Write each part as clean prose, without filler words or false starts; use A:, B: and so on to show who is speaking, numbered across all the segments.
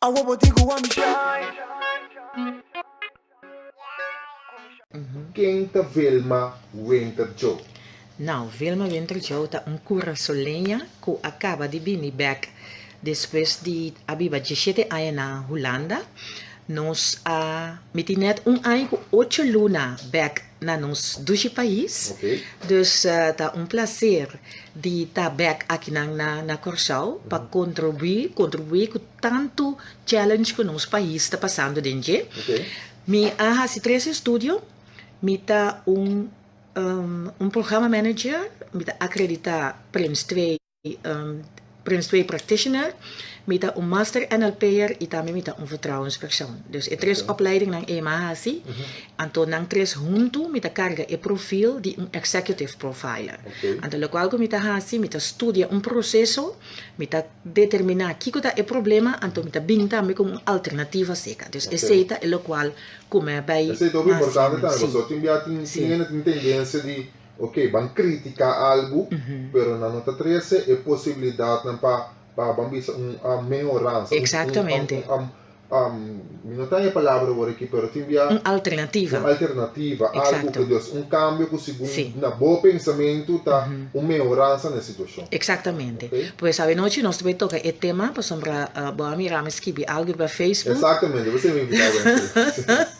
A: Awo bo tin ku wami shine.
B: Ken ta Vilma Winter Joe?
C: Nou, Vilma Winter Joe ta un kurasoleña ku a kaba di bini bèk despues di a biba diesshete aña na Hulanda. Nos a miti nèt un aña ku ocho luna bèk na nos dushi pais. Dus ta un plaser di ta bèk akinan na na Kòrsou pa kontribuí kontribuí ku tantu challenge ku nos pais ta pasando den dje. Mi a hasi tres estudio, mi ta un un programa manager, mi ta akreditá Prins twee Prins 2 practitioner, mi ta un master NLP'er y tambe mi ta un vertrouwenspersoon. Dus e tres opleidingnan ey mi a haci, anto nan tres hunto mi ta carga e profiel di un executive profiler. Anto locual cu mi ta haci, mi ta studia un proceso, mi ta determina kico ta e problema, anto mi ta bin tambe cu un alternativa seca. Dus esey ta e locual cu mi a bay
B: Esey ta hopi importante
C: haciendo.
B: tambe, pasobra tin bia tin hende tin tendencia di Ok, ban critica algu, pero nan no ta trece e posibilidadnan pa pa ban bisa un mehoransa, un
C: Exactamente.
B: un un mi no ta haña e palabra awor aki, pero tin bia
C: Un alternativa.
B: un alternativa, algu
C: Exacto.
B: ku dus un cambio ku segun
C: Sí.
B: na bo pensamentu ta un mehoransa na e situacion.
C: Exactamente.
B: Ok.
C: Pues avenochi nos ta bay toca e tema pasobra bo a mira mi skibi algu riba Facebook.
B: Exactamente, bo esei mi invitá Wendy.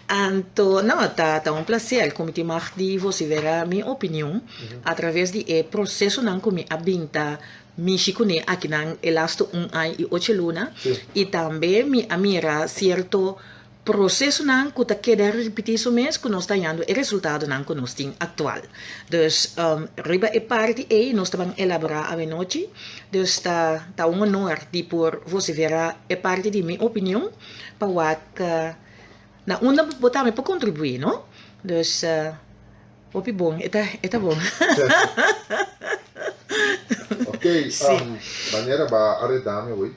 C: Anto, no, ta ta un placer cu mi tin mag di vocifera mi opinion a traves di e procesonan cu mi a bin ta mishi cune akinan e lasto un aña y ocho luna y tambe mi a mira cierto procesonan cu ta keda ripiti su mes cu nos ta hañando e resultadonan cu nos tin actual. Dus, riba e parti ey nos ta ban elabora awenochi, dus ta ta un honor di por vocifera e parti di mi opinion pa wak Na unda bo tambe por contribui no. Dus hopi bon, e ta e ta bon.
B: Ok, manera ba a reda mi awey.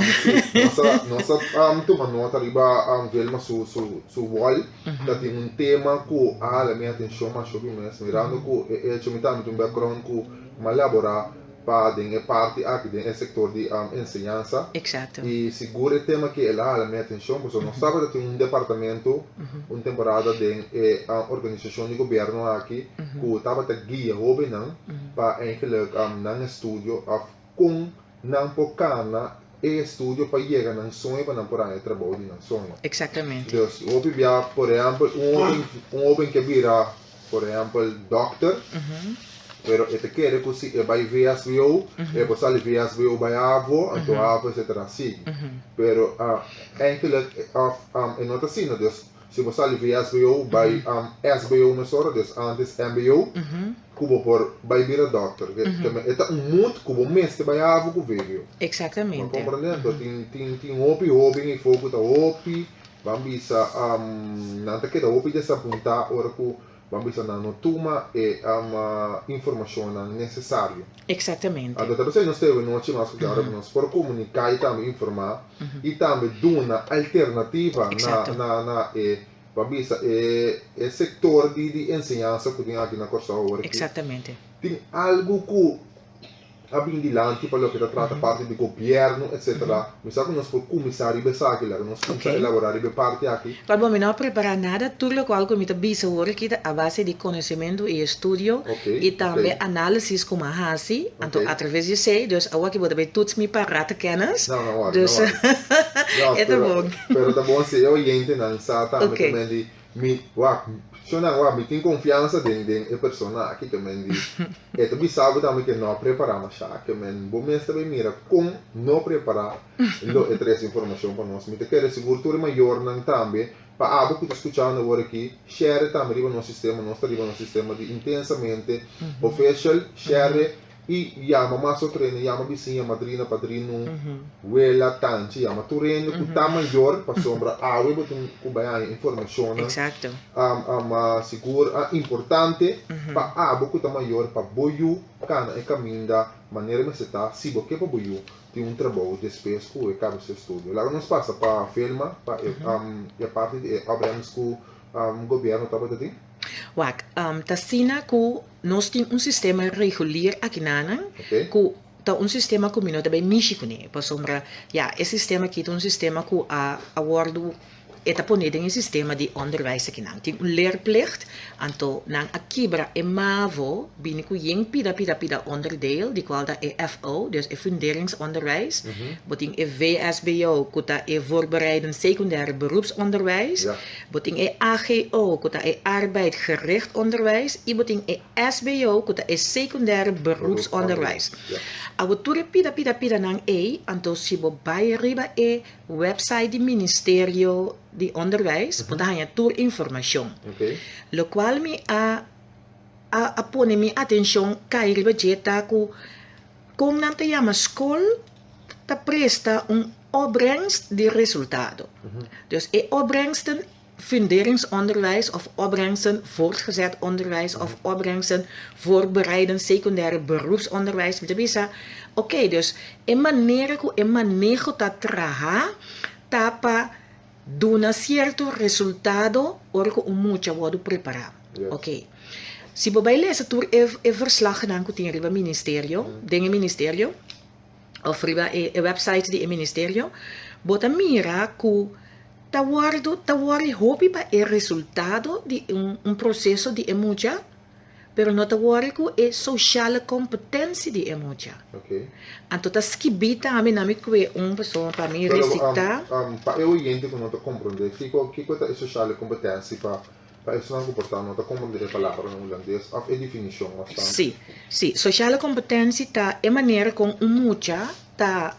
B: Si, nos a nos a tuma nota riba Vilma su su su wall ta tin un tema cu a hala mi atencion masha hopi mes mirando cu e hecho mi tambe tin un background cu mi a labora pa den e parti aki den e sector di enseñansa.
C: Exacto.
B: Y sigur e tema aki el a hala mi atencion pasobra nos tabata tin un departamento un temporada den e organisacion di gobierno aki cu tabata guia hobennan pa eigenlijk nan estudio of con nan por cana e estudio pa yega nan soño pa nan por haña e trabou di nan soño.
C: Exactamente.
B: Dus hopi bia por ehempel un hoben un hoben ke bira por ehempel dokter pero e ta kere ku si e bai VSBO e por sali VSBO bai havo anto havo etcetera sigui pero eigenlijk of e no ta asina dus Si bo sali VSBO bai SBO mesora, dus antes mbo, ku bo por bai bira dòkter. E ta un mut ku bo mester bai havo ku VBO.
C: Exactamente.
B: Bo komprende? Anto tin tin tin hopi hóben ei ku ta hopi, ban bisa, nan ta keda hopi desapuntá ora ku Ban bisa nan no tuma e informashonnan nesesario.
C: Exactamente.
B: Anto ta p'esei nos ta e nochi mas ku ora ku nos por komuniká i tambe informá i tambe duna alternativa na na na e ban bisa e e sektor di di enseñansa ku tin aki na Kòrsou awor aki.
C: Exactamente.
B: Tin algu ku a bin dilanti pa loke ta trata parti di gobierno etcetera, mi sa ku nos por kuminsá riba esaki, laga nos kuminsá elaborá riba e parti aki.
C: Pero bo, mi no a prepará nada, tur lokual ku mi ta bisa awor aki ta a base di konosementu i estudio i tambe análisis ku mi a hasi, anto atraves di esei, dus awor aki bo ta bay toets mi pa rata kennis,
B: No, no wòri, no
C: dus
B: wòri. No,
C: e ta
B: pero,
C: bon.
B: pero ta bon si e oyentenan sa tambe ta men di Mi, wak, shonnan, wak, mi tin konfiansa den, den e persona aki, ke men di, e ta bisa bo tambe ke no a prepará mashá, ke men, bo mes ta bay mira kon no prepará lo e trese informashon pa nos. Mi ta kere sigur tur e mayornan tambe, pa abo ku ta skuchando awor aki, share tambe riba nos sistema, nos ta riba nos sistema di Intensamente Official, share I yama mas otro hende, yama bisiña, madrina, padrino, wela, tanchi, yama tur hende ku ta mayor pasobra awe bo tin ku bai haña informashonnan sigur importante pa abo ku ta mayor pa bo yu kana e kaminda manera mester ta si bo ke pa bo yu tin un trabou despues ku e kaba su estudio. Laga nos pasa pa Vilma pa e parti di e opbrengst ku gobierno tabata tin.
C: Wak, ta asina ku nos tin un sistema regulier akinanan ku. ta un sistema ku mi no ta bai mishi kuné, pasobra ya e sistema aki ta un sistema ku a a wòrdu E ta pone den e sistema di onderwijs akinan. Tin un leerplicht, anto nan a kibra e mavo bini ku yen pida pida pida onderdeel, di kual ta e FO, dus e funderingsonderwijs. Bo tin e VSBO ku ta e voorbereidend secundair beroepsonderwijs. Bo tin e AGO ku ta e arbeid gericht onderwijs i bo tin e SBO ku ta e secundair beroepsonderwijs. Awor tur e pida pida pidanan ei, anto si bo bai riba e Website di Ministerio di Onderwijs bo ta haña tur informashon. Lokual mi a a pone mi atenshon kai riba dje ta ku kon nan ta yama skol ta presta un opbrengst di resultado. Dus e opbrengsten funderingsonderwijs of opbrengsten voortgezet onderwijs of opbrengsten voorbereidend secundaire beroepsonderwijs. Mi ta bisa, oké, dus e manera ku e maneho ta traha ta pa duna sierto resultado ora ku un mucha wòrdu prepará. Oké. Si bo bai lesa tur e e verslagnan ku tin riba ministerio, den e ministerio, of riba e website di e ministerio, bo ta mira ku Ta wòrdu ta wòri hopi pa e resultado di un un proseso di e mucha, pero no ta wòri ku e sociale competentie di e mucha. Anto ta skibí tambe na mi kue un persona pa mi
B: Pero
C: resitá.
B: pa e oyente ku no ta komprondé, kiko kiko ta e sociale competentie pa pa esnan ku por ta no ta komprondé e palabranan hulandes òf e definishon òf ta?
C: Sí, sí. Sociale competentie ta e manera kon un mucha ta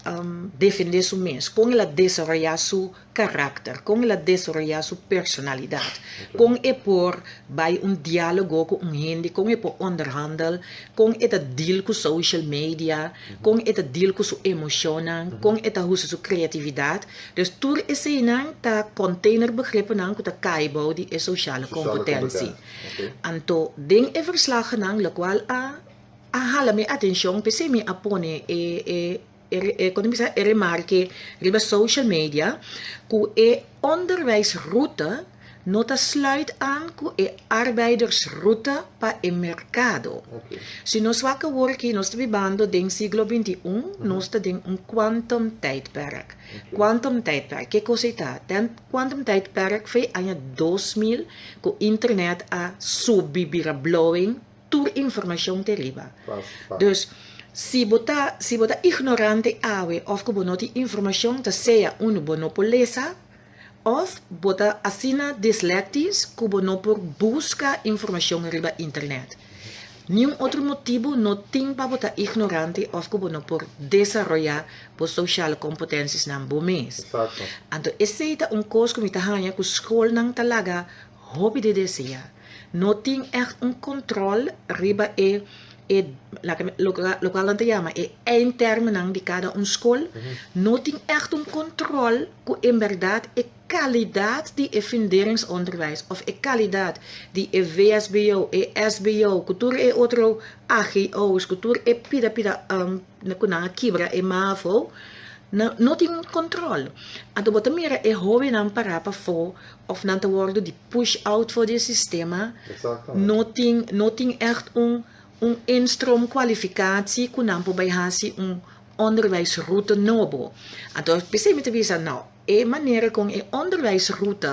C: defendé su mes, kon el a desaroyá su karakter, kon el a desaroyá su personalidat, kon e por bai un diálogo ku un hende, kon e por onderhandel, kon e ta deal ku social media, kon e ta deal ku su emoshonnan, kon e ta usa su kreatividat. Dus tur eseinan ta containerbegripennan ku ta kai bou di e sociale kompetensie. Anto den e verslagnan lokual a A hala mi atencion p'esei mi a pone e e e con ta bisa e remarke riba social media cu e onderwijsroute no ta sluit aan cu e arbeidersroute pa e mercado. Si nos wak awor aki nos ta bibando den siglo 21 nos ta den un quantum tijdperk. Quantum tijdperk ke cos ei ta? Den quantum tijdperk fei aña 2000 cu internet a subi bira blowing Tur informacion te riba. Dus, si bo ta, si bo ta ignorante awe of cu bo no tin informacion ta sea uno bo no por lesa of bo ta asina dislectisch cu bo no por busca informacion riba internet. Niun otro motibo no tin pa bo ta ignorante of cu bo no por desaroya bo sociale competenciesnan bo mes. Anto esey ta un cos cu mi ta haña cu scolnan ta laga hopi di desea. No tin ègt un kòntròl riba e e lokual nan ta yama e eindtermennan di kada un skol. No tin ègt un kòntròl ku en bèrdat e kalidat di e funderingsonderwijs òf e kalidat di e vsbo, e sbo ku tur e otro AGO's, ku tur e pida pida ku nan a kibra e mavo. No tin un kòntròl. Anto bo ta mira e hóbennan pará pafó òf nan ta wòrdu di push out for di e sistema. No tin no tin ègt un un instroom kwalifikatie ku nan por bai hasi un onderwijsroute nobo. Anto p'esei mi ta bisa nò e manera kon e onderwijsroute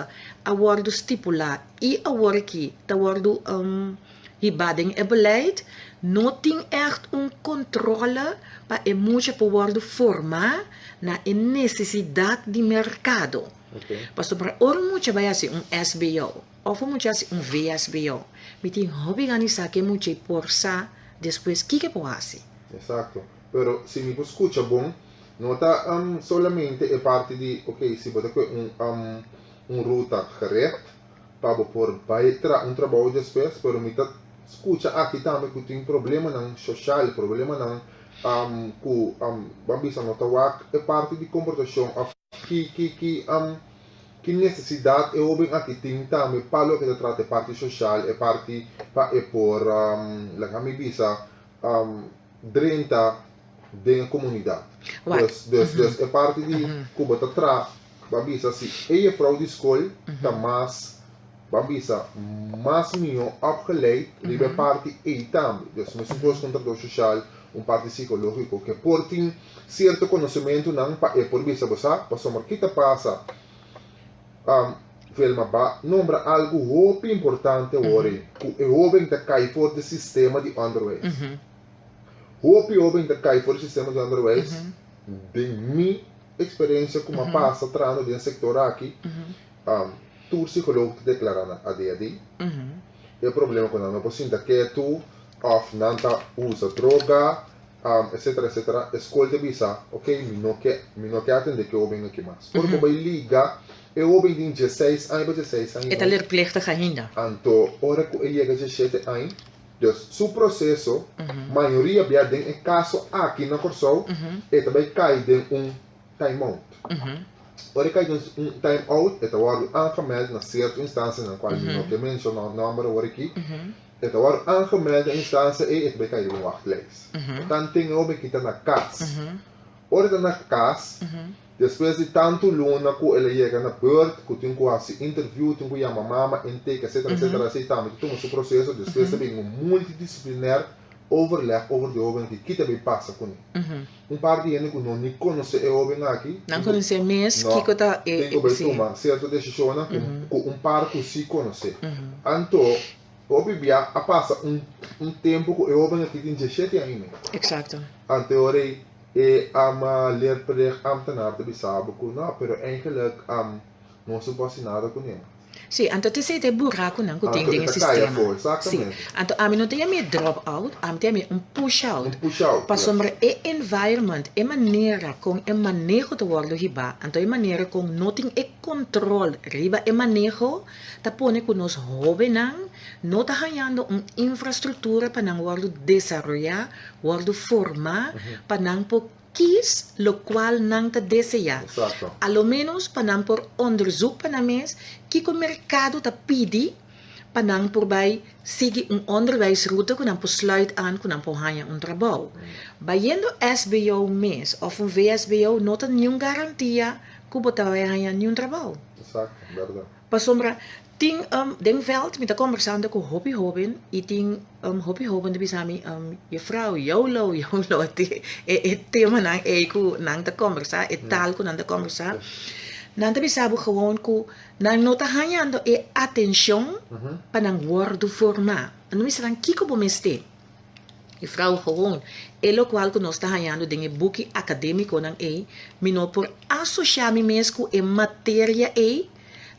C: a wòrdu stipulá i awor aki ta wòrdu Hiba den e beleid no tin ègt un kontrole pa e mucha por wòrdu formá na e nesesidat di merkado. Pasobra ora un mucha bai hasi un SBO òf un mucha hasi un VSBO, mi tin hopi gana di sa ke mucha ei por sa despues kiko e por hasi.
B: Exacto. Pero si mi por scucha bon, no ta solamente e parti di, ok, si bo ta kue un un ruta gerecht, pa bo por bai tra un trabou despues, pero mi ta skucha aki tambe ku tin problemanan soshal, problemanan ku ban bisa no ta wak e parti di komportashon òf ki ki ki ki nesesidat e hoben aki tin tambe pa loke ta trata e parti soshal, e parti pa e por laga mi bisa drenta den e komunidat. Dus dus dus e parti di ku bo ta tra Bo a bisa si e jefrouw di skol ta mas, bo a bisa, mas mihó opgeleid riba e parti ei tambe. Dus mesun kos ku un trabador soshal un parti psikológiko ku por tin sierto konosementunan pa e por bisa bo sa pasobra ki ta pasa. Vilma b'a nombra algu hopi importante awor ei, ku e hóben ta kai for di sistema di ònderwijs. Hopi hóben ta kai for di sistema di ònderwijs, den mi eksperensia ku m'a pasa trahando den e sektor aki, tur psikolog ta deklará nan ADHD. E problema ku nan no por sinta ketu òf nan ta usa droga, etcetera, etcetera. E skol ta bisa, ok, mi no ke, mi no ke atendé ku e hóben aki mas. Ora bo bai liga, e hóben tin dieseis aña pa dieseis aña
C: E ta leerplichtig ainda.
B: Anto, ora ku e yega diesshete aña, dus su proseso, mayoria bia den e kaso aki na Kòrsou, e ta bai kai den un time out. Ora e kai den un time out, e ta wòrdu aangemeld na sierto instansianan, kual mi no ke menshoná nòmber awor aki, E ta wòrdu aangemeld na instansia ei e ta bai kai riba un wachtlijst. Tanten e hoben ki ta na kas. Ora e ta na kas, despues di tantu luna ku el a yega na beurt, ku tin ku hasi interview, tin ku yama mama, intake, etcetera, etcetera, esei tambe ta tuma su proseso. Despues ta bin un multidisciplinair overleg over di e hoben aki, ki ta bin pasa kuné. Un par di hende ku no ni konosé e hoben aki,
C: Nan konosé mes
B: no,
C: kiko ta e,
B: tin ku bai
C: sí.
B: tuma sierto desishonnan ku ku un par ku sí konosé. Anto, hopi bia a pasa un un tempu ku e hoben aki tin diesshete aña i mei.
C: Eksakto.
B: Anto e ora ei e ama leerplicht ambtenaar ta bisa bo ku no, pero eigenlijk nos no por hasi nada kuné.
C: Sí, anto ta esei ta e burakunan ku tin
B: Anto
C: den
B: e
C: e
B: ta kai
C: sistema.
B: afó,
C: Sí,
B: exactamente.
C: anto ami no ta yam'é drop out, ami ta yam'é un push out.
B: Un push out, yes.
C: Pasobra e environment, e manera kon e maneho ta wòrdu hibá, anto e manera kon no tin e kontrol riba e maneho, ta pone ku nos hóbennan no ta hañando un infrastruktura pa nan wòrdu desaroyá, wòrdu formá, pa nan por Kies lokual nan ta deseá,
B: Exacto.
C: a lo ménos pa nan por onderzoek pa nan mes kiko merkado ta pidi pa nan por bai sigui un onderwijsroute ku nan por sluit aan ku nan por haña un trabou. Bayendo SBO mes òf un VSBO no ta niun garantia ku bo ta bai haña niun trabou.
B: Exacto, bèrdat.
C: Pasobra tin den veld mi ta kombersando ku hopi hoben i tin hopi hoben ta bisa mi, Jufrou, yolo, yolo, e e temanan ei ku nan ta kombersá, e taal ku nan ta kombersá, nan ta bisa bo gewoon ku nan no ta hañando e atenshon pa nan wòrdu formá. Nan ta bisa nan, kiko bo mester? Jufrou, gewoon e lokual ku nos ta hañando den e buki akadémikonan ei, mi no por asosiá mi mes ku e materia ei.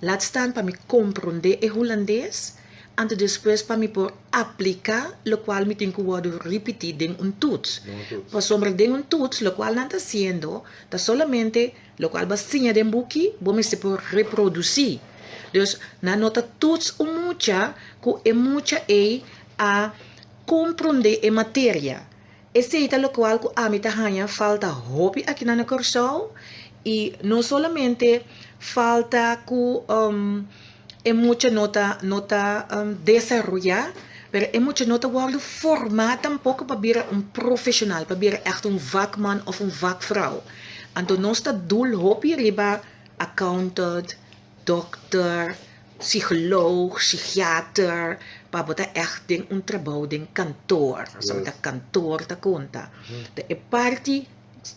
C: Laat staan pa mi komprondé e hulandes, anto despues pa mi por apliká lokual mi tin ku wòrdu ripití den un toets. Pasobra den un toets lokual nan ta hasiendo ta solamente lokual bo a siña den buki bo mester por reprodusí. Dus nan no ta toets un mucha ku e mucha ei a komprondé e materia. Esei ta lokual ku ami ta haña falta hopi akinan na Kòrsou i no solamente falta ku e mucha no ta no ta desaroyá, pero e mucha no ta wòrdu formá tampoko pa bira un profeshonal, pa bira ègt un vakman òf un vakvrouw. Anto nos ta dul hopi riba accountant, Dokter, psycholoog, psychiater, pa bo ta echt den un trabou den kantoor. Pasobra ta kantoor ta konta. Ta e parti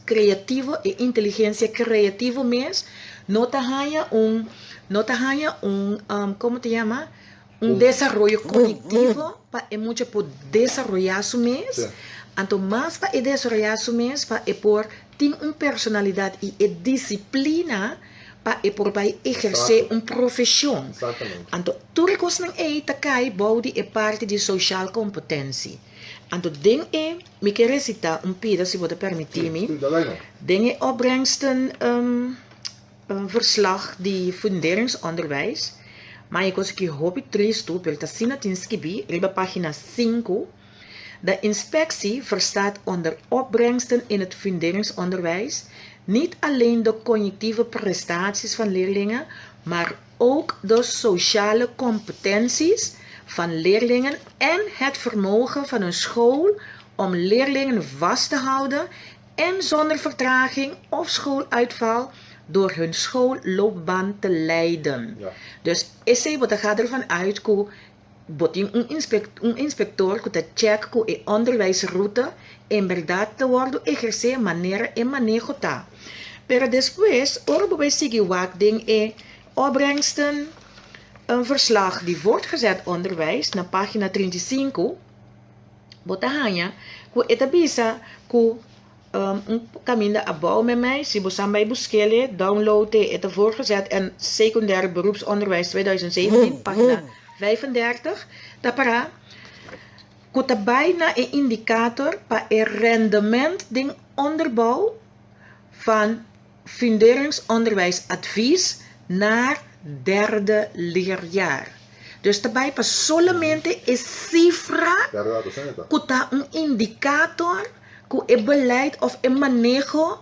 C: kreativo, e inteligensia kreativo mes no ta haña un, no ta haña un, komo ta yama? Un desaroyo kognitivo pa e mucha por desaroyá su mes. Anto mas pa e desaroyá su mes pa e por tin un personalidat i e disiplina pa e por bai ehersé un profeshon. Anto tur e kosnan ei ta kai bou di e parti di sociaal competentie. Anto den e, mi ke resitá un pida si bo ta permití mi, den e opbrengsten verslag di funderingsonderwijs, ma e kos aki hopi tristu pero ta asina tin skibí riba página sinku, De inspectie verstaat onder opbrengsten in het funderingsonderwijs niet alleen de cognitieve prestaties van leerlingen, maar ook de sociale competenties van leerlingen en het vermogen van een school om leerlingen vast te houden en zonder vertraging of schooluitval door hun schoolloopbaan te leiden.
B: Ja.
C: Dus esei bo ta ga ervan uit ku. Bo tin un un inspector cu ta check cu e onderwijsroute en berdad ta wordo eherce manera e maneho ta. Pero despues ora bo bay sigui wak den e opbrengsten een verslag di voortgezet onderwijs na pagina 35 bo ta haña cu e ta bisa cu Un kaminda abou met mij, si bo san bai buskele, download e, e ta voortgezet en secundair beroepsonderwijs 2017, pagina 35, ta para ku ta bai na e indikator pa e rendement den onderbouw van funderingsonderwijsadvies naar derde leerjaar. Dus ta bai pa solamente e sifra ku ta un indikator ku e beleid òf e maneho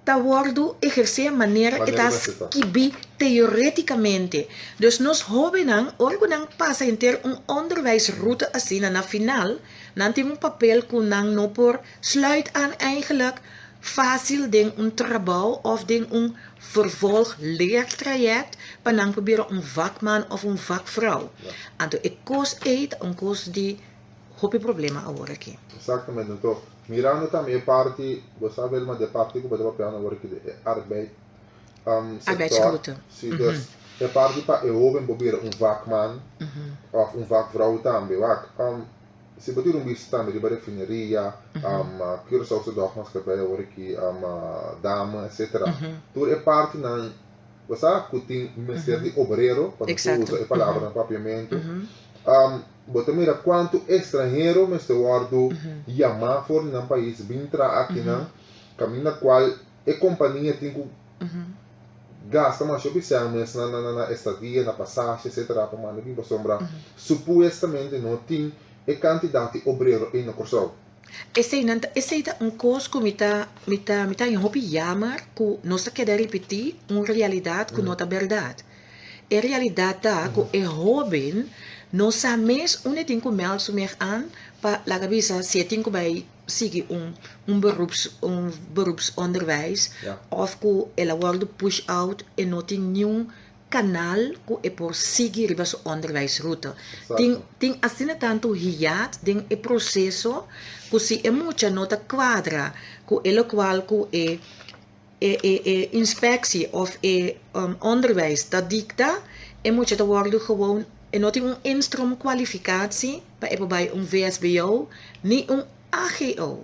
C: ta wòrdu ehersé manera e ta skibí teorétikamente. Dus nos hóbennan ora ku nan pasa henter un onderwijsroute asina na final nan tin un papel ku nan no por sluit aan eigenlijk fásil den un trabou òf den un vervolg leertraject pa nan por bira un vakman òf un vakvrouw. Anto e kos ei ta un kos di hopi problema awor aki.
B: Exactamente, anto mirando tambe e parti, bo sa Wilma, di e parti ku bo ta papiando awor aki di e arbeid sector,
C: Arbeidsroute.
B: si, dus e parti pa e hoben por bira un vakman of un vakvrouw tambe, wak, si bo tira un bista tambe riba refineria, Curaçaose Dogmaatschappij awor aki, Damen, etcetera, tur e partinan Bo sa ku tin mester di obrero, pa nos por usa e palabra na papiamentu. Bo ta mira kuantu estranhero mester wòrdu yamá for di nan pais bin traha akinan, kaminda kual e kompania tin ku gasta masha hopi sèn mes na na estadia, na pasashi, etsetera pa manda bin pasobra supuestamente no tin e kantidat di obrero ei na Kòrsou.
C: Esei nan ta, esei ta un kos ku mi ta, mi ta, mi ta haña hopi yamer ku nos ta keda ripití un realidat ku no ta bèrdat. E realidat ta ku e hóben no sa mes unda e tin ku mèld su mes an pa laga bisa si e tin ku bai sigui un un beroeps un beroepsonderwijs òf ku el a wòrdu push out e no tin niun kanal ku e por sigui riba su onderwijsroute. Tin tin asina tantu hiat den e proseso ku si e mucha no ta kuadra ku e lokual ku e e e e inspeksie òf e onderwijs ta dikta, e mucha ta wòrdu gewoon e no tin un instroomkwalificatie pa e por bai un vsbo ni un AGO.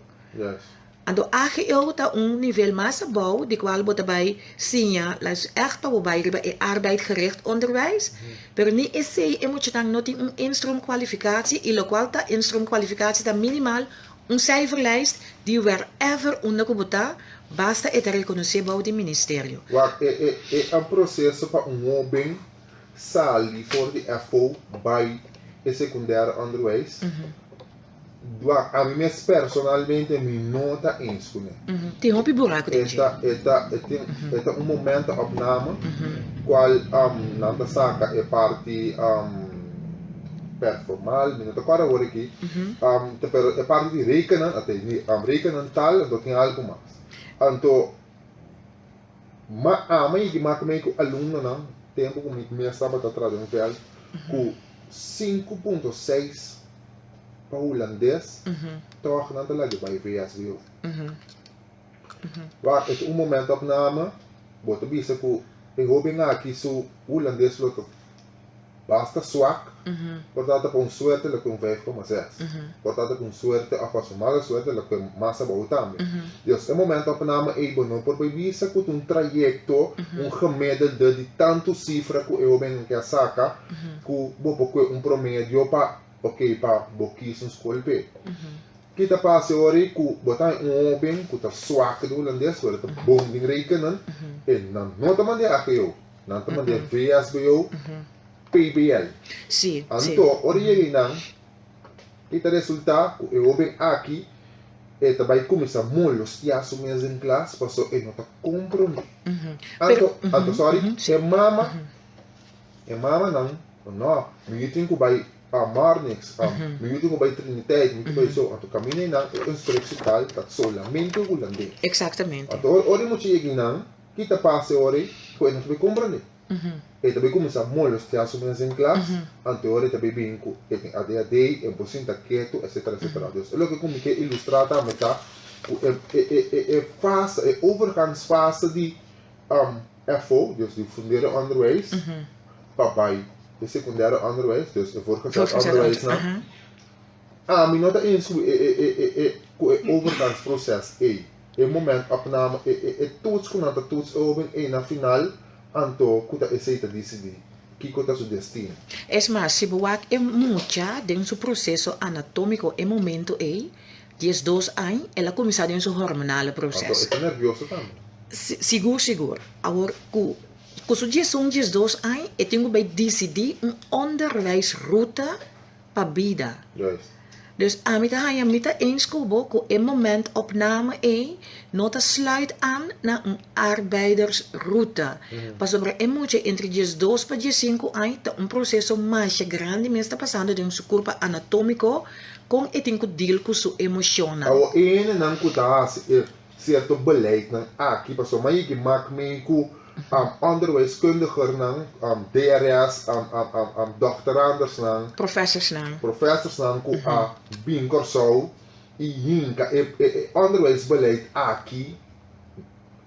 C: Anto AGO ta un nivel mas abou di cual bo ta bay siña las echt pa bo bay riba e arbeidgericht onderwijs, pero ni esey e muchanan no tin un instroomkwalificatie y locual ta instroomkwalificatie ta minimal un cijferlijst di wherever unda cu bo ta, basta e ta reconoce bou di ministerio.
B: Wak, e e e un proceso pa un hoben sali for di FO bay e secundaire onderwijs. Wak, ami mes personalmente mi no ta eens kuné.
C: Tin hopi buraku den dje.
B: E ta, e tin, e ta un momento opname kual nan ta saka e parti performal, mi no ta kòrda awor aki, pero e parti di rekenen, rekenen tal, anto tin algu mas. Anto, ma ami yigi mak mei ku alumnonan tempu ku mi mes tabata traha den vèlt ku 5.6 pa hulandes tòg nan ta laga bai VSBO. Wak, e ta un momento opname, bo ta bisa ku e hóben aki su hulandes lo ta basta swak, por ta ta pa un suerte lo ku un 5,6, por ta ta ku un suerte òf pa su mala suerte lo ku mas abou tambe. Dus e momento opname ei bo no por bai bisa ku ta un trayekto, un gemiddelde di tantu sifra ku e hóben aki a saka, ku bo por kue un promedio pa Ok pa bo kies un skol p'e. Ki ta pasa e ora ei ku bo ta haña un hoben ku ta swak den hulandes pero ta bon den rekenen e nan no ta mand'é AGO, nan ta mand'é VSBO, PBL. Anto ora yega einan i ta resulta ku e hoben aki e ta bai kuminsá molostiá su mes den klas pasobra e no ta komprondé. Anto, anto sorry, e mama E mamanan, No, mi yu tin ku bai a Marnix, mi yu tin ku bai Triniteit, mi tin ku bai so. Anto kaminda einan e instructietaal ta solamente hulandes.
C: Exactamente.
B: Anto ora e mucha yega einan, ki ta pasa e ora ei? Ku e no ta bai komprende. E ta bay cuminsa molestea su mes den klas, anto e ora e ta bay bin cu e tin ADHD, e por sinta ketu, etcetera, etcetera. Dus e loke cu mi ke ilustra tambe ta cu e e e e fase, e overgangsfase di FO, dus di fundere onderwijs, pa bay e secundaire onderwijs, dus e voortgezet onderwijs nan, ami no ta eens cu e e e e cu e overgangsproces ey. E moment opname, e e e toets cu nan ta toets e hoben ey na final, Anto ku ta esei ta disidí kiko ta su destino.
C: Es mas, si bo wak e mucha den su proseso anatómiko e momento ei, 12 añ, el a kuminsá den su hormonale
B: proces. Anto e ta nervioso tambe.
C: Sigur, sigur. Awor, ku ku su 11, 12 añ, e tin ku bai disidí un onderwijsroute pa bida.
B: Juist.
C: Dus ami ta haña mi ta eens ku bo ku e momentopname ei no ta sluit aan na un arbeidersroute. Pasobra e mucha entre 12 pa 15 aña ta un proseso masha grandi mes ta pasando den su kurpa anatómiko kon e tin ku deal ku su emoshonnan.
B: Awor e hendenan ku ta hasi e sierto beleidnan aki pasobra mi a yegi mak mi ku onderwijskundigernan, DRS, doctorandersnan,
C: Professorsnan.
B: professorsnan ku a bin Kòrsou i hinka e e onderwijsbeleid aki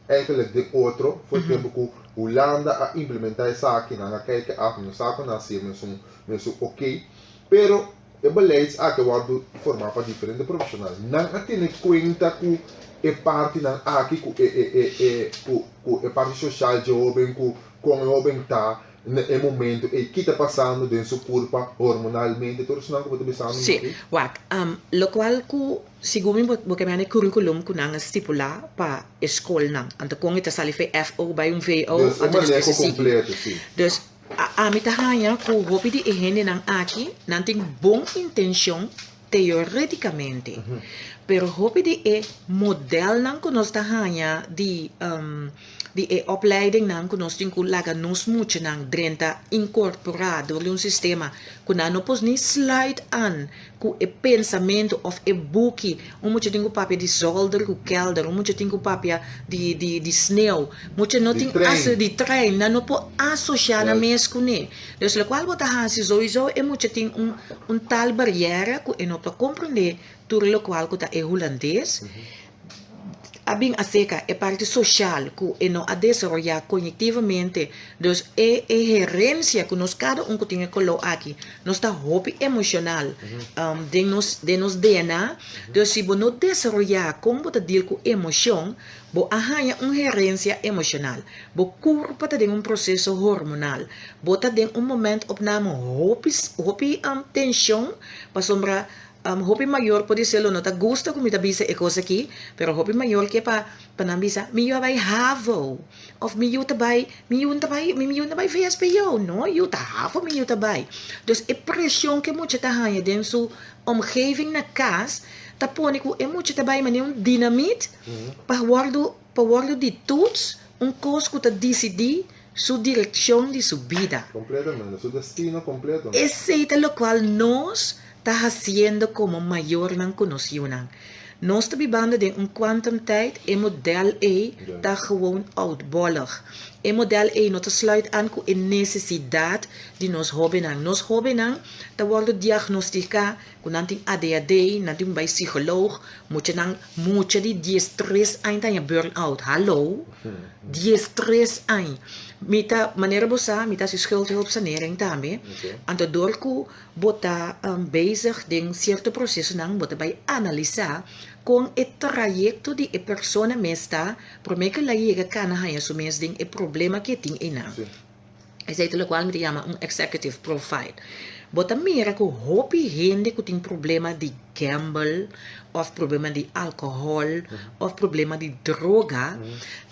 B: eigenlijk den otro for tempu ku Hulanda a implementá esaki nan a kijk af mi no sa ku nan a hasié mesun mesun oké pero E beleids aki a wòrdu formá pa diferente profeshonal. Nan a tene kuenta ku e partinan aki ku e e e e ku ku e parti soshal dje hóben ku kon e hóben ta na e momento ei, ki ta pasando den su kurpa hormonalmente, tur esnan ku bo ta bisando mi
C: Sí,
B: aki.
C: wak, lokual ku segun mi bo bo ke mende curriculum ku nan a stipulá pa e skolnan, anto kon e ta sali for e FO bai un VO,
B: Dus e
C: anto despues
B: maneho
C: e sigui.
B: kompleto, sí.
C: Dus Ami ta haña ku hopi di e hendenan aki nan tin bon intenshon teoretikamente, pero hopi di e modelnan ku nos ta haña di di e opleidingnan ku nos tin ku laga nos muchanan drenta inkorporá dor di un sistema ku nan no por ni sluit an ku e pensamentu òf e buki, un mucha tin ku papia di zolder ku kelder, un mucha tin ku papia di di di sneu, mucha no
B: Di
C: tin
B: trein.
C: aso di trein, nan no por asosiá nan
B: Juist.
C: mes kuné. Dus lokual bo ta hasi souiso e mucha tin un un tal bariera ku e no ta komprendé tur lokual ku ta e hulandes. A bin aserka e parti sosial ku e no a desaroyá kognitivamente, dus e e herensia ku nos kada un ku tin e koló aki, nos ta hopi emoshonal den nos den nos DNA, dus si bo no desaroyá kon bo ta deal ku emoshon, bo a haña un herensia emoshonal. Bo kurpa ta den un proseso hormonal, bo ta den un moment opname hopi hopi tenshon pasobra Hopi mayor por dise lo no ta gusta ku mi ta bisa e kos aki, pero hopi mayor ke pa pa nan bisa mi yu a bai havo of mi yu ta bai mi yu ta bai mi yu no bai vsbo no yu ta havo mi yu ta bai. Dus e preshon ku e mucha ta haña den su omgeving na kas ta pone ku e mucha ta bai manera un dinamit pa wòrdu pa wòrdu di toets un kos ku ta disidí su direkshon di su bida.
B: Kompletamente, su destino kompleto.
C: Esei ta lokual nos ta hasiendo komo mayornan ku nos yunan. Nos ta bibando den un kwantumtijd, e modèl ei ta gewoon oudbollig. E modèl ei no ta sluit aan ku e nesesidat di nos hóbennan. Nos hóbennan ta wòrdu diagnostiká ku nan tin ADHD, nan tin ku bai psikoloog, muchanan mucha di 13 aña ta haña burn-out. Hallo! 13 aña. Mi ta, manera bo sa, mi ta hasi schuldhulpsanering tambe. Anto dor ku Bo ta bezig den sierto prosesonan, bo ta bai analisá kon e trayekto di e persona mes ta promé ku el a yega kana haña su mes den e problema ku e tin einan. Esei ta lokual mi ta yama un executive profile. Bo ta mira ku hopi hende ku tin problema di gamble òf problema di alkohòl òf problema di droga,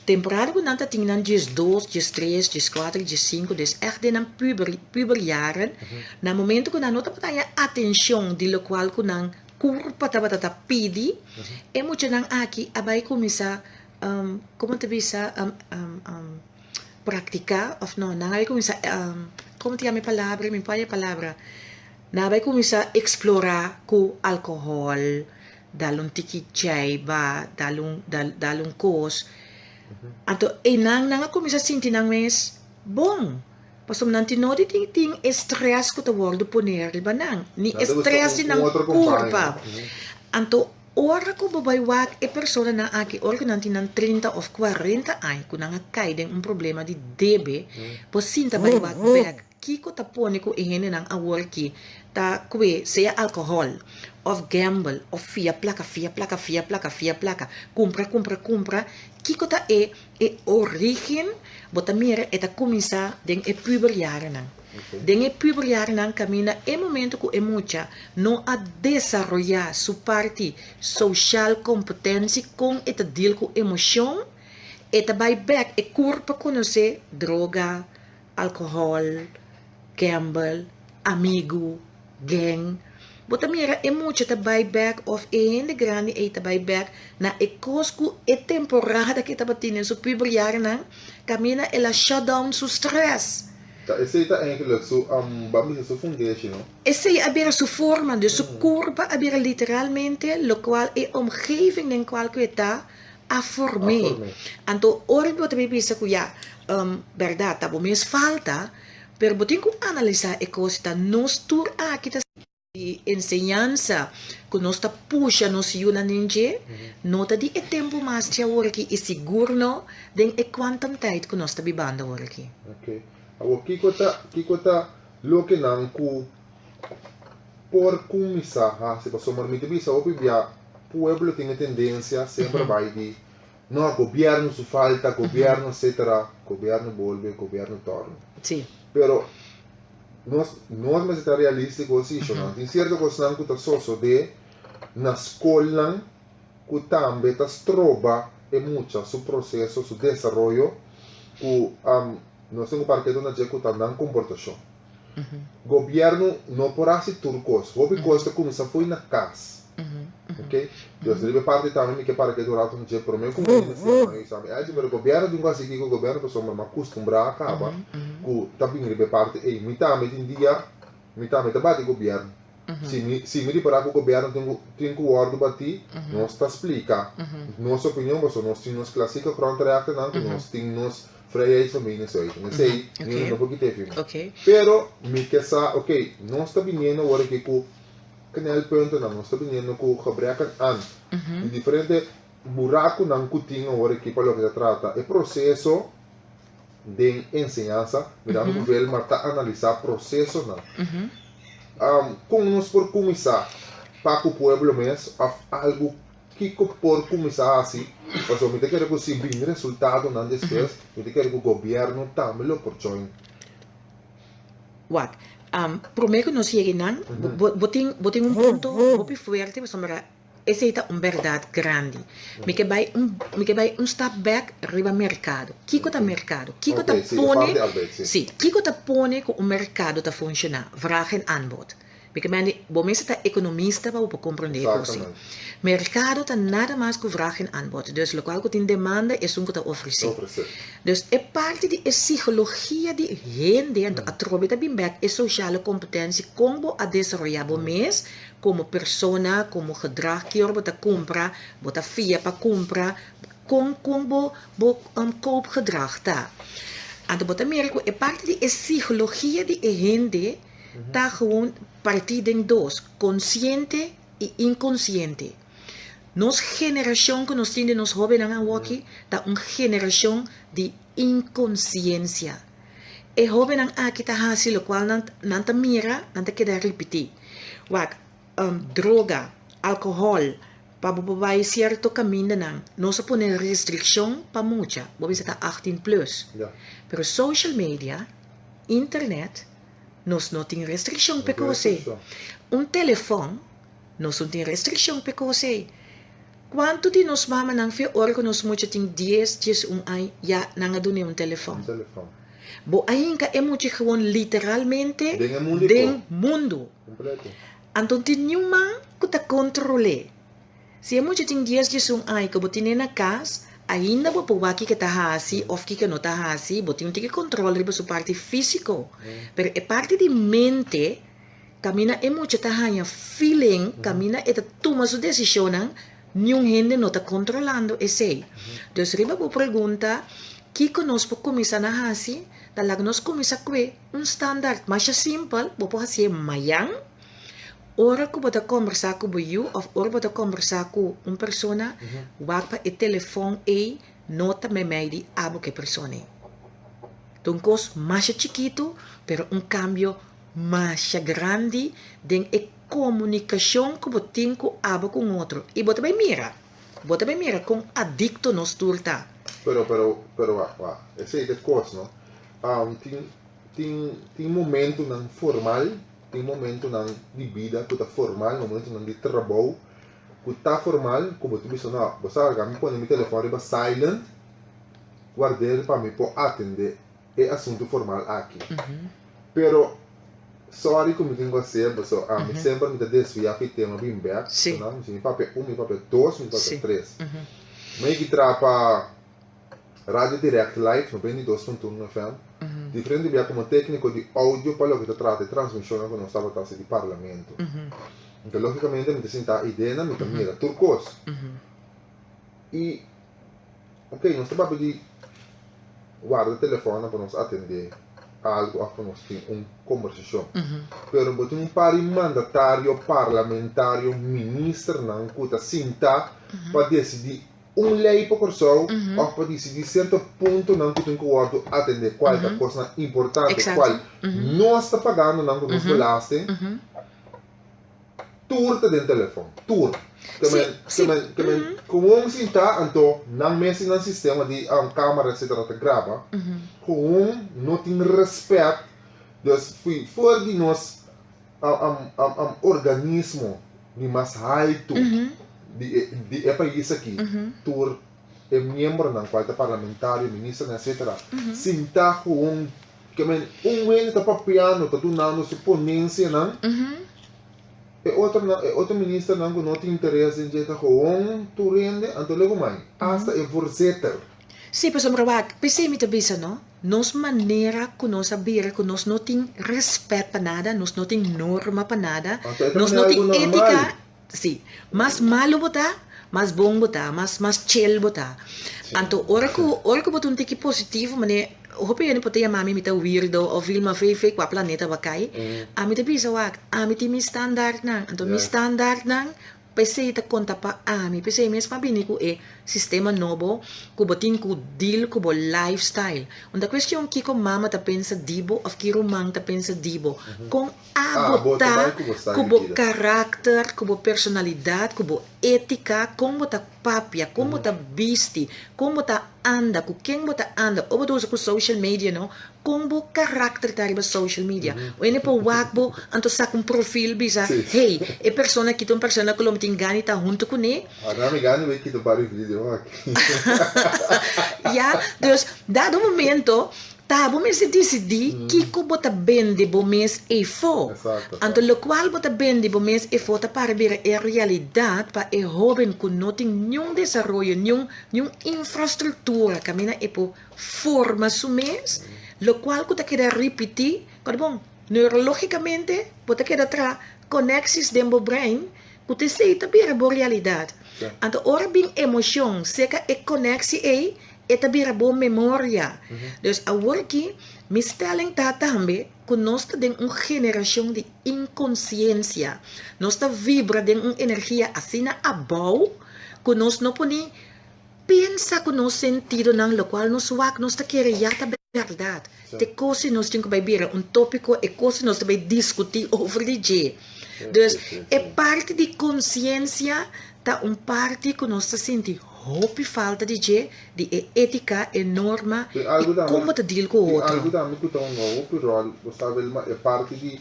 C: Temporada ku nan ta tin nan 12, 13, 14, 15, dus ègt den nan puber, puberjaren, na momento ku nan no tabata haña atenshon di lokual ku nan kurpa tabata ta pidi, e muchanan aki a bai kuminsá, komo ta bisa, praktiká òf no, nan a bai kuminsá, komo ta yama e palabra, mi por haña e palabra, nan a bai kuminsá eksplorá ku alkohòl, Dal un tiki chaiba, dal un, dal, dal un kos. Anto einan nan a kuminsá sinti nan mes bon. Pasobra nan tin nodi di tin e stress ku ta wòrdu poné riba nan, ni e stress di nan kurpa. Anto ora ku bo bai wak e personanan aki ora ku nan tin nan 30 òf 40 aña ku nan a kai den un problema di debe, bo sinta bai wak bèk kiko ta pone ku e hendenan awor aki ta kue sea alkohòl òf gamble òf fia plaka, fia plaka, fia plaka, fia plaka, kumpra, kumpra, kumpra, kiko ta e E origen, bo ta mira e ta kuminsá den e puberjarennan. Den e puberjarennan kaminda e momento ku e mucha no a desaroyá su parti social kompetentie kon e ta deal ku emoshon, e ta bai bèk e kurpa konosé droga, alkohòl, gamble, amigu, gang. Bo ta mira e mucha ta bai bek of e hende grandi ei ta bai bek na e kos ku e temporada ku e tabatin den su puberjarennan kaminda el a shut down su stress.
B: Ta esei ta eigenlijk su, ban bisa su fundeshi, no?
C: Esei a bira su forma, dus su kurpa a bira literalmente lokual e omgeving den kual ku e ta a form'é. Anto ora bo ta bay bisa ku ya, bèrdat ta bo mes falta, pero bo tin ku analisá e kos ta nos tur aki ta di enseñansa ku nos ta pusha nos yunan den dje, no ta di e tempu mas dje awor aki i sigur no den e quantum tijd ku nos ta bibando awor aki.
B: Ok. Awor kiko ta kiko ta loke nan ku por kuminsá hasi? Pasobra mi ta bisa hopi bia pueblo tin e tendensia semper bai di no gobierno su falta, gobierno etcetera, gobierno bolbe, gobierno torna.
C: Sí.
B: Pero nos nos mester ta realistico si shonnan. Tin cierto cosnan cu ta sosode na scolnan cu tambe ta stroba e mucha su proceso, su desaroyo cu nos tin cu parketo na dje cu ta nan comportacion. Gobierno no por haci tur cos. Hopi cos ta cuminsa fo'i na cas. Ok? Dus riba e parti tambe mi ke para ketu rato dje prome cu mi mester nan examen. Elchi, pero gobierno tin cu haci kico gobierno pasobra mi a custumbra a caba cu ta bin riba e parti ey. Mi tambe tin dia, mi tambe ta bati gobierno. Si mi, si mi ripara cu gobierno tin cu, tin cu wordo bati, nos ta splica nos opinion pasobra nos tin nos klassieke grondrechten cu nos tin nos Vrijheid van meningsuiting. Esei mi no por kita e firma. Pero mi ke sa, ok, nos ta biniendo awor aki ku knelpuntennan, nos ta biniendo ku gebrekken aan di diferente burakunan ku tin awor aki pa loke ta trata e proseso den enseñansa, mirando ku Velmar ta analisá prosesonan. Kon nos por kuminsá pa ku pueblo mes òf algu Kiko por kuminsá hasi? Pasobra mi ta kere ku si bin resultadonan despues, mi ta kere ku gobièrnu tambe lo por join.
C: Wak, promé ku nos yega einan, bo tin bo tin un punto hopi fuerte pasobra esei ta un bèrdat grandi. Mi ke bai un mi ke bai un stap bèk riba merkado. Kiko ta merkado? Kiko ta pone si, kiko ta pone ku un merkado ta funshoná? Vraag en aanbod. Mi ke mende, bo mester ta ekonomista pa bo por komprondé e kos ei. Merkado ta nada mas ku vraag en aanbod. Dus lokual ku tin demanda, esun ku ta ofresé. Dus e parti di e psikologia di hende, anto atrobe ta bin bèk e sosiale kompetensia, kon bo a desaroyá bo mes komo persona, komo gedrag, ki ora bo ta kumpra, bo ta fia pa kumpra, kon kon bo bo koopgedrag ta. Anto bo ta mira ku e parti di e psikologia di e hende, ta gewoon partí den dos, konsiente i inkonsiente. Nos generashon ku nos tin di nos hóbennan awoki ta un generashon di inkonsiensia. E hóbennan aki ta hasi lokual nan nan ta mira, nan ta keda ripití. Wak, droga, alkohòl, pa bo por bai sierto kamindanan, nos a pone restrikshon pa mucha, bo bisa ta 18 plus. Pero social media, internet, Nos no tin restrikshon p'e kos ei. Un telefòn, nos no tin restrikshon p'e kos ei. Kuantu di nos mamanan fe ora ku nos mucha tin dies, 11 aña, ya nan a dun'é un telefòn. Bo a hinka e mucha gewoon literalmente den mundu. Anto tin niun man ku ta kontrol'é. Si e mucha tin dies 11 aña ku bo tine na kas, ainda bo por wak kiko e ta hasi òf kiko e no ta hasi, bo tin un tiki kòntròl riba su parti físiko. Pero e parti di mente, kaminda e mucha ta haña feeling, kaminda e ta tuma su desishonnan, niun hende no ta kontrolando esei. Dus riba bo pregunta. Kiko nos por kuminsá na hasi? Ta laga nos kuminsá kue un standaard masha simpel, bo por hasié mayan. Ora ku bo ta kombersá ku bo yu òf ora bo ta kombersá ku un persona, wak pa e telefòn ei no ta meimei di abo ku e persona ei. Ta un kos masha chikitu, pero un kambio masha grandi den e komunikashon ku bo tin ku abo ku un otro. I bo ta bai mira, bo ta bai mira kon adikto nos tur ta.
B: Pero, pero, pero wak, wak, esei ta e kos, no? Tin, tin, tin momentunan formal, tin momentunan di bida ku ta formal, momentunan di trabou ku ta formal, ku bo ta bisa, no, bo sa mi pone mi telefòn riba silent, ward'é pa mi por atendé e asuntu formal aki. Pero, sorry ku mi tin ku hasié, pasobra ami semper mi ta desviá fi tema bin bèk, si mi papia un, mi papia dos, mi papia tres. Mi a traha pa Radio Direct Live, 92.1 FM, diferente bia komo tékniko di oudio pa loke ta trata e transmishonnan ku nos tabata hasi di Parlamento. Anto lógikamente mi ta sinta eidenan, mi ta mira tur kos. I, ok, nos ta papia di warda telefònnan pa nos atendé algu òf pa nos tin un kombersashon. Pero bo tin un par di mandatario, parlamentario, ministernan ku ta sinta pa desidí un lei pa Kòrsou òf pa disidí sierto puntonan ku tin ku wòrdu atendé, kual ta kosnan importante, kual nos ta pagando nan ku nos belasting. Tur ta den telefòn, tur. Ke men, ke men, ke men gewoon sintá anto nan mes tin nan sistema di kamera etcetera ta graba, gewoon no tin rèspèt, dus fui for di nos organismo di mas haltu di e di e pais aki, tur e miembronan kual ta parlamentario, ministernan etcetera, sintá gewoon. Ke men un hende ta papiando, ta dunando su ponensianan, e otronan, e otro ministernan ku no tin interes den dje ta gewoon tur hende, anto lego mai, asta e voorzitter.
C: Sí, pasobra wak, p'esei mi ta bisa no, nos manera ku nos a bira ku nos no tin rèspèt pa nada, nos no tin norma pa nada,
B: Anto e ta
C: nos
B: mane
C: no tin
B: algu normal.
C: étika, sí, mas malu bo ta, mas bon bo ta, mas mas chill bo ta. Anto ora ku ora ku bo ta un tiki positivo mane hopi hende por ta yama mi mi ta weirdo of Vilma vv kua planeta bo a kai, ami ta bisa wak ami tin mi standaardnan, anto mi standaardnan p'esei ta konta pa ami, p'esei mes mi a bini ku e sistema nobo ku bo tin ku deal ku bo lifestyle. Un ta kuestion kiko mama ta pensa di bo of ki ruman ta pensa di bo, kon Abo ta ku bo karakter, ku bo personalidat, ku bo étika, kon bo ta papia, kon bo ta bisti, kon bo ta anda, ku ken bo ta anda, o bo ta usa ku social media no, kon bo karakter ta riba social media. Un hende por wak bo, anto saka un profil bisa, hey, e persona aki ta un persona ku lo mi tin gana di ta huntu kuné. Ya, dus dado momento Ta bo mester disidí kiko bo ta bende bo mes efó. Anto lokual bo ta bende bo mes efó ta para bira e realidat pa e hóben ku no tin niun desaroyo, niun niun infrastruktura kaminda e por forma su mes, lokual ku ta keda ripití, kòrda bon, neurológikamente bo ta keda traha koneksis den bo brein ku ta esei ta bira bo realidat. Anto ora bin emoshon seka e koneksi ei, E ta bira bo memoria. Dus awor aki mi stelling ta tambe ku nos ta den un generashon di inkonsiensia. Nos ta vibra den un energia asina abou ku nos no por ni pensa ku nos sentidonan lokual nos wak nos ta kere ya ta bèrdat. Te kos si nos tin ku bai bira un topiko, e kos si nos ta bai diskutí over di dje. Dus e parti di konsiensia ta un parti ku nos ta sinti Hopi falta di dje, di e etica, e norma
B: Tin algu
C: y
B: tambe,
C: con bo ta deal cu
B: tin
C: otro.
B: algu tambe cu ta hunga hopi rol, bo sa Wilma, e parti di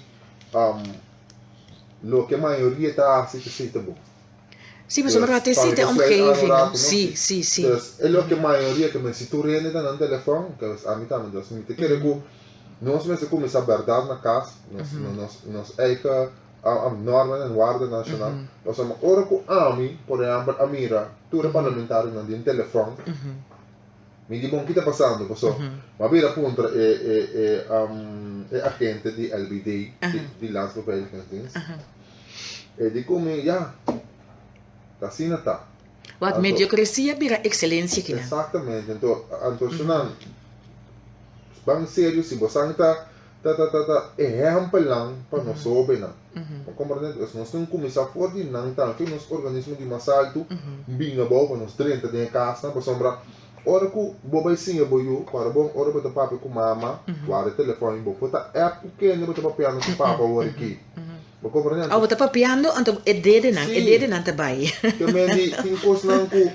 B: loke mayoria ta haci ta esey ta bon.
C: Si, pasobra
B: Dus,
C: ta
B: pa
C: esey
B: mi
C: ta e
B: ta sluit aan un
C: omgeving, no?
B: rato, no?
C: Si,
B: Si.
C: si, si.
B: Dus, e loke mayoria ke men, si tur hende ta nan telefon, dus ami tambe, dus mi ta kere cu nos mester cuminsa berdad na cas, nos, nos, nos eigen normen en waarden nacional. Pasobra ora cu ami, por ehempel, a mira tur e parlamentarionan den telefon, mi di, bon, ki ta pasando? Pasobra mi a bira puntra e e e e agente di LBD, di Landsbeveiligingsdienst, e di cu mi, ya, ta asina ta.
C: Wak,
B: Anto,
C: mediocracia bira excelencia kinan.
B: Exactamente. Anto, anto shonan, ban serio si bosan ta ta ta ta ta ehempelnan pa nos hobennan. Bo comprende? Dus nos tin cuminsa for di nan tambe, for di nos organismo di mas alto, bin abou pa nos drenta den e casnan, pasobra ora cu bo bay siña bo yu, para bon ora bo ta papia cu mama, wara e telefon y bo por ta app cu kende bo ta papiando cu papa awor aki. Bo comprende?
C: Oh, bo ta papiando, anto e dedenan, e dedenan ta bay.
B: Te men di tin cosnan cu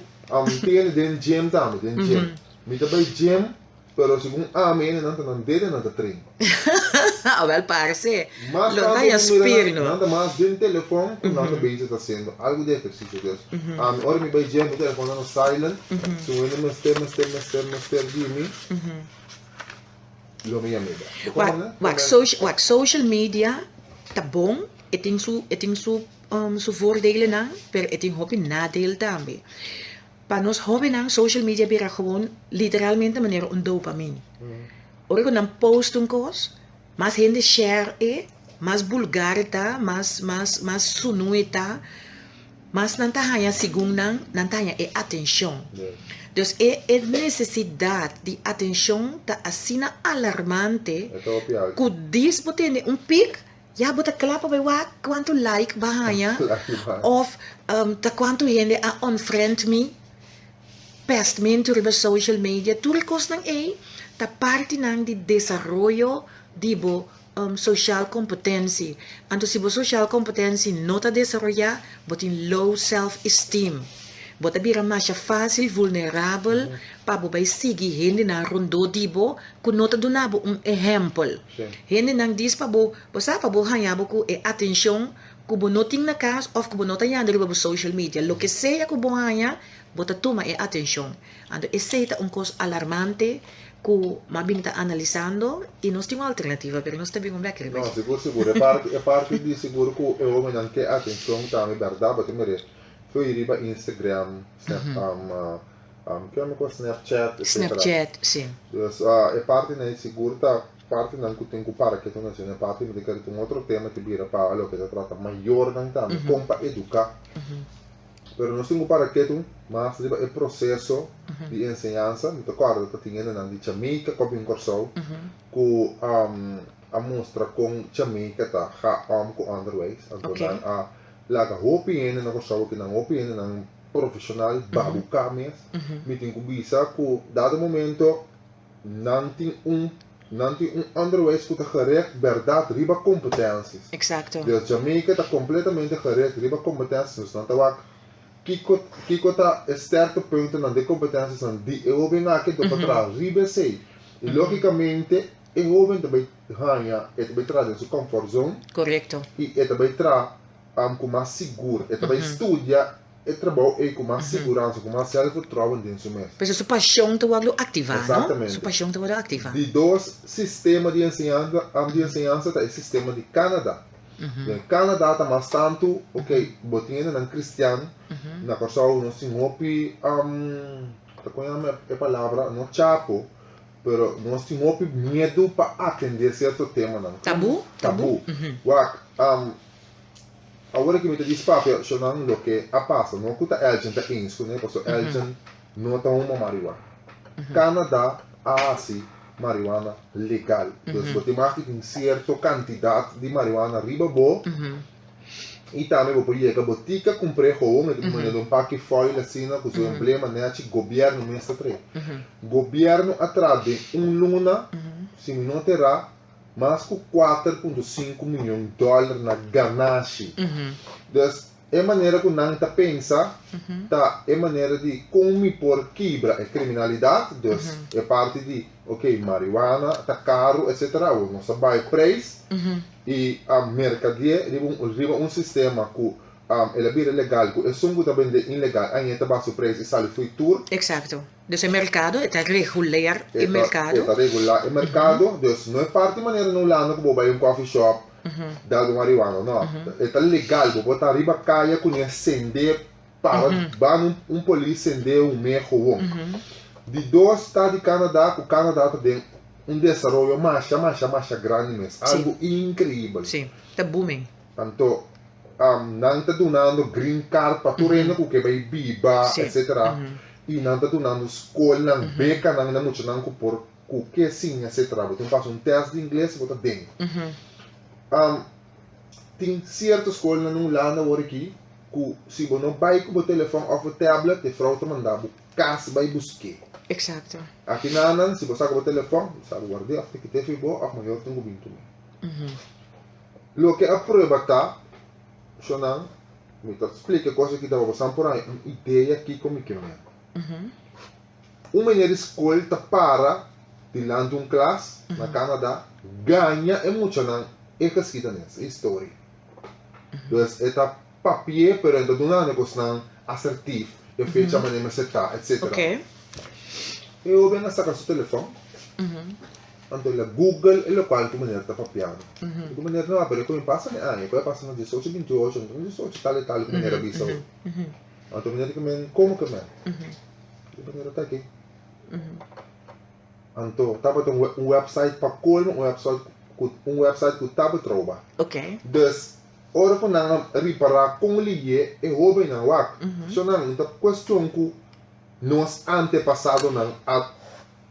B: tene den gym tambe, den gym. Mi ta bay gym, pero segun ami ene nan ta nan dedenan ta train.
C: Awel parce.
B: Mas
C: Lo
B: tanto
C: ta ya
B: mi mira
C: spier,
B: nan,
C: no?
B: nan ta mas den telefon cu nan ta bezig ta haciendo algo di ehercicio. Dus, ami ora mi bay gym mi telefon ta na silent, si un hende mester, mester, mester, mester di mi, lo mi yam'e bek. Bo
C: Wak,
B: comprende?
C: wak, socia, wak, social media ta bon, e tin su, e tin su, su voordelennan, pero e tin hopi nadeel tambe. Pa nos hobennan social media bira gewoon literalmente manera un dopamine. Ora ku nan post un kos, mas hende share e, mas bulgar e ta, mas mas mas sunu e ta, mas nan ta haña segun nan, nan ta haña e atenshon. Dus e e nesesidat di atenshon ta asina alarmante ku dis bo tende un pik, Ya bo ta kla pa bai wak kuantu like bo a haña òf ta kuantu hende a unfriend mi, pèstmentu riba social media. Tur e kosnan ei ta partinan di desaroyo di bo social competentie. Anto si bo social competentie no ta desaroyá, bo tin low self esteem. Bo ta bira masha fásil vulnerabel pa bo bai sigui hendenan rondó di bo ku no ta duna bo un ehèmpel. Hendenan dis pa bo, bo sa, pa bo haña bo ku e atenshon ku bo no tin na kas òf ku bo no ta yanda riba bo social media. Loke sea ku bo haña, bo ta tuma e atenshon. Anto esei ta un kos alarmante ku m'a bin ta analisando i nos tin un alternativa, pero nos ta bin un bek riba
B: No,
C: dje.
B: sigur sigur. E parti e parti di sigur ku e hobennan ke atenshon tambe bèrdat bo ta mira fo'i riba Instagram, Snap Ke ome ku Snapchat etcetera.
C: Snapchat, si.
B: Dus e partinan ei sigur ta partinan ku tin ku para ke ta na e parti mi ta kere ta un otro tema te bira pa loke ta trata mayornan tambe kon pa eduká. Pero nos tin ku para ketu mas riba e proseso di enseñansa. Mi ta kòrda ta tin hendenan di Jamaica ku a bin Kòrsou ku a mustra kon Jamaica ta ga om ku onderwijs. Anto nan a laga hopi hende na Kòrsou aki nan hopi hendenan profesional babuká mes, mi tin ku bisa ku dado momento nan tin un nan tin un onderwijs ku ta gericht bèrdat riba kompetensies.
C: Exacto.
B: Dus Jamaica ta kompletamente gericht riba kompetensies, dus nan ta wak kiko kiko ta e sterke puntonan di e kompetensiesnan di e hoben aki anto pa traha riba esei. I logikamente e hoben ta bai haña e ta bai traha den su comfort zone.
C: Korekto.
B: I e ta bai traha ku mas sigur. E ta bai studia e trabou ei ku mas siguransa, ku mas sèlfvertrouwen den su mes.
C: Pasobra su pashon ta wòrdu aktivá, no?
B: Eksaktamente.
C: Su pashon ta wòrdu aktivá.
B: Di dos sistema di enseñansa di enseñansa ta e sistema di Canada. Den Canada ta mas tantu, ok, bo tin hendenan kristian, na Kòrsou nos tin hopi, ta kon yama e palabra, no chapo, pero nos tin hopi miedu pa atendé sierto temanan.
C: Tabú?
B: Tabú. Wak, Awor aki mi ta dis papia shownan loke a pasa, no ku ta Elgin ta eens kuné, pasobra Elgin no ta huma marihuana. Canada a hasi marihuana legal. Dus bo tin mag di tin sierto kantidat di marihuana riba bo i tambe bo por yega botika kumpr'é gewoon, e ta manda un paki foil asina ku su emblema nechi, gobièrnu mes ta trae. Gobièrnu a traha den un luna, si mi no ta erá, mas ku 4.5 miyon dòler na ganashi. Dus e manera ku nan ta pensa ta e manera di kon mi por kibra e kriminalidat, dus e parti di ok marihuana ta karu etcetera awor nos ta bai preis i a merkadié riba un riba un sistema ku el a bira legal ku esun ku ta bende inlegal aña ta baha su preis i sali fo'i tur.
C: Eksakto. Dus e merkado, e ta reguleer e merkado.
B: E ta regulá e merkado, dus no e parti manera na Hulanda ku bo bai un coffee shop dal bo marihuana, no. E ta legal, bo por ta riba kaya kuné sende para ban un polis sende un mee gewoon. Di dos ta di Canada, ku Canada ta den un desaroyo masha masha masha grandi mes, algu inkreibel.
C: Sí, ta booming.
B: Anto. Nan ta dunando green card pa tur hende ku ke bai biba, etcetera. I nan ta dunando skolnan, bekanan na muchanan ku por ku ke siña, etcetera. Bo tin pasa un tèst di ingles, bo ta den. Tin sierto skolnan na Hulanda awor aki ku si bo no bai ku bo telefòn òf bo tablet, e frou ta manda bo kas bai busk'é.
C: Eksakto.
B: Aki nanan, si bo saka bo telefòn, bo sa bo ward'é òf ta kit'é fi bo òf mayor tin ku bin tum'é. Loke a prueba ta, Shonnan, mi ta splika e kos aki ta pa bosan por haña un idea kiko mi ke men. Un meneer di skol ta para dilanti un klas na Canada gaña e muchanan e geschiedenis, e historia. Dus e ta papi'é pero e ta duna nan e kosnan asertif, e fecha manera mester ta, etcetera. E hoben a saka su telefòn. Anto el a google e locual cu meneer ta papiando. Y cu meneer no, pero e cu mi pasa mi aña, cu a pasa na diesocho bintiocho, anto na diesocho tal y tal cu meneer a bisa ho. Anto meneer di cu men, como cu men? Y meneer a ta aki. Anto tabata un un website pa colmo, un website cu un website cu ta betrouwbaar. Dus ora cu nan a ripara con liye e hobennan wak, so nan no ta cuestion cu nos antepasadonan a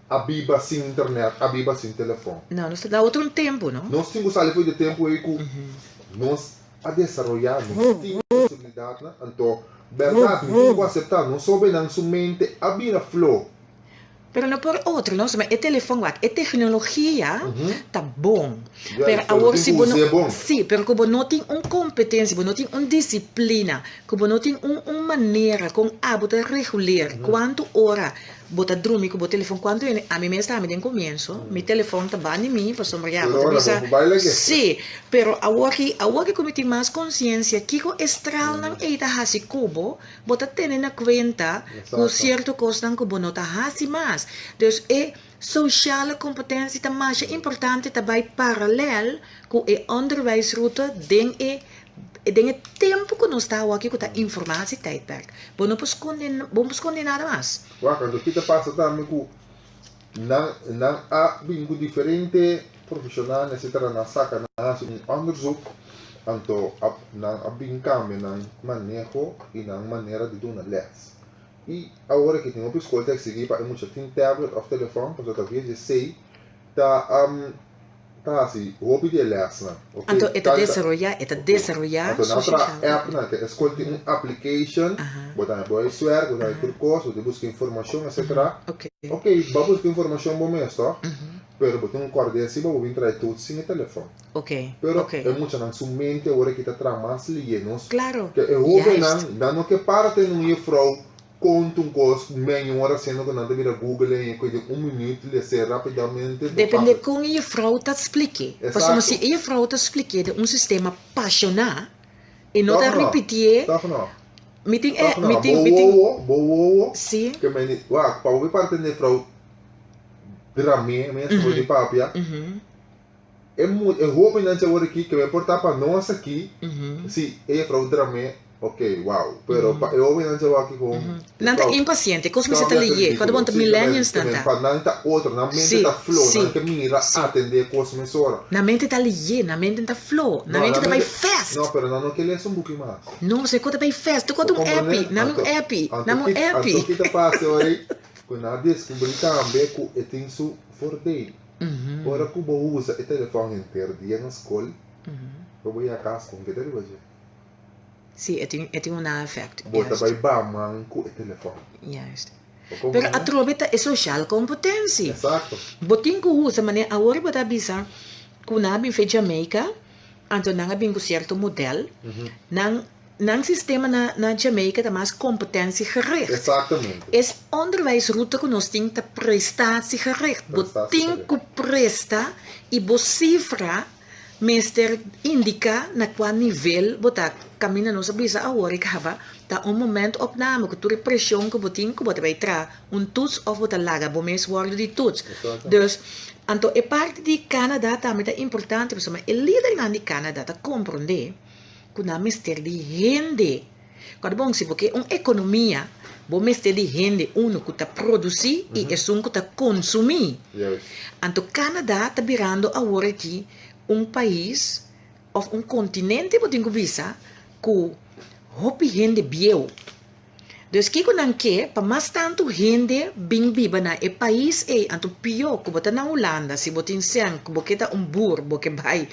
B: A biba sin internet, a biba sin telefon.
C: No, nos ta na otro un tempu, no?
B: Nos tin ku sali for di e tempu ei ku nos a desaroyá, nos tin posibilidatnan, anto bèrdat mi tin ku aseptá, nos hóbennan su mente a bira flo.
C: Pero no por otro, no? E telefon wak, e teknologia ta bon, pero awor si bo no, sí, pero ku bo no tin un kompetensia, bo no tin un disiplina, ku bo no tin un un manera kon abo ta reguleer kuantu ora Bo ta drumi ku bo telefon kuantu hende ami mes tambe den komienso mi telefon ta banda di mi pasobra ya bo ta bisa si pero awor ki awor ki ku mi tin mas konsiensia kiko e stralnan ei ta hasi ku bo bo ta tene na kuenta ku sierto kosnan ku bo no ta hasi mas dus e sosiale kompetensia ta masha importante ta bai paralel ku e onderwijsroute den e Den e tempu ku nos ta awor aki ku ta informatie tijdperk, bo no por skonde, bo no por skonde nada mas.
B: Wak, anto ki ta pasa tambe ku nan nan a bin ku diferente profeshonal etcetera nan saka nan hasi un onderzoek anto a nan a bin kambia nan maneho i nan manera di duna les. I awor aki tin hopi skol ta eksigi pa e mucha tin tablet òf telefòn pasobra ta via dje esei ta ta hasi hopi di e lèsnan.
C: Ok, Anto e ta
B: tal ta
C: desaroyá, e ta
B: ok.
C: desaroyá
B: Anto
C: su
B: nan traha
C: sociaal
B: app nan, ke e skol tin un application, bo ta bo huiswerk, bo ta tur kos, bo ta buska informashon etcetera.
C: Ok.
B: Ok, bo a buska informashon bo mes tòg, pero bo tin un kòrd'é si bo bo bin traha e toets sin e telefòn.
C: Ok,
B: Pero
C: ok.
B: e muchanan su mente awor aki ta traha mas lié nos.
C: Klaro,
B: Ke e hóbennan
C: juist.
B: nan no ke para tene un jefrou Konta un kos ku meña ora siendo ku nan ta bira Google en e koe den un minuut les'é rapidamente bo
C: Depende
B: pasa.
C: kon e jefrou ta splik'é. Pasobra si
B: Exacto.
C: e jefrou ta splik'é den un sistema pashoná e no ta
B: Tòg no,
C: ripitié,
B: tòg no,
C: mi tin e,
B: tòg no.
C: mi tin,
B: Bo
C: mi tin,
B: wowo, bo wowo,
C: sí.
B: ke meni, wak, pa bo bai parti den jefrou dram'é mes bo di papia, e mu, e hóbennan dje awor aki ke bai por ta pa nos aki, si e jefrou dram'é, Ok, wow. Pero pa e hobennan dje wak ku
C: Nan ta impaciente, kos mester ta leyé, cuando bon ta millennials nan ta.
B: Pa nan ta otro, nan mente ta flow, nan ke mira, atende kos mesora.
C: Nan mente ta leyé, nan mente ta flow, nan mente ta bai fast.
B: No, pero nan no ke lesa un buki mas.
C: No, se kos ta bai fast, tur kos ta un appy, nan un appy, nan un appy.
B: Anto ki ta pasa ora ei? Ku nan a deskubrí tambe ku e tin su voordeel. Ora ku bo usa e telefòn henter dia na skol, bo bo yega kas kon ke ta riba dje.
C: Sí, e tin, e tin un na-effect.
B: Bo ta bai ba man ku e telefòn.
C: Juist.
B: Bo comprende?
C: Pero atrobe ta e sociaal competentie.
B: Exacto.
C: Bo tin ku usa, manera awor bo ta bisa ku nan a bin fe Jamaica, anto nan a bin ku cierto model, nan, nan sistema na, na Jamaica ta mas competentiegericht.
B: Exactamente.
C: Es onderwijsroute ku nos tin ta prestatiegericht. Bo tin ku presta i bo cifra Mester indica na cua nivel bo ta caminda. Nos a bisa awor y caba ta un moment opname cu tur e presion cu bo tin cu bo ta bay traha un toets of bo ta laga bo mes wordo di toets. Dus, anto e parti di Canada tambe ta importante pasobra e lidernan di Canada ta compronde cu nan mester di hende. Cuando bon si bo ke un economia bo mester di hende uno cu ta produci y esun cu ta consumi. Anto Canada ta birando awor aki un pais of un continente bo tin cu bisa. ku hopi hende bieu. Dus kiko nan ke pa mas tantu hende bin biba na e pais ei, anto pió ku bo ta na Hulanda, si bo tin sèn ku bo ke ta un bur, bo ke bai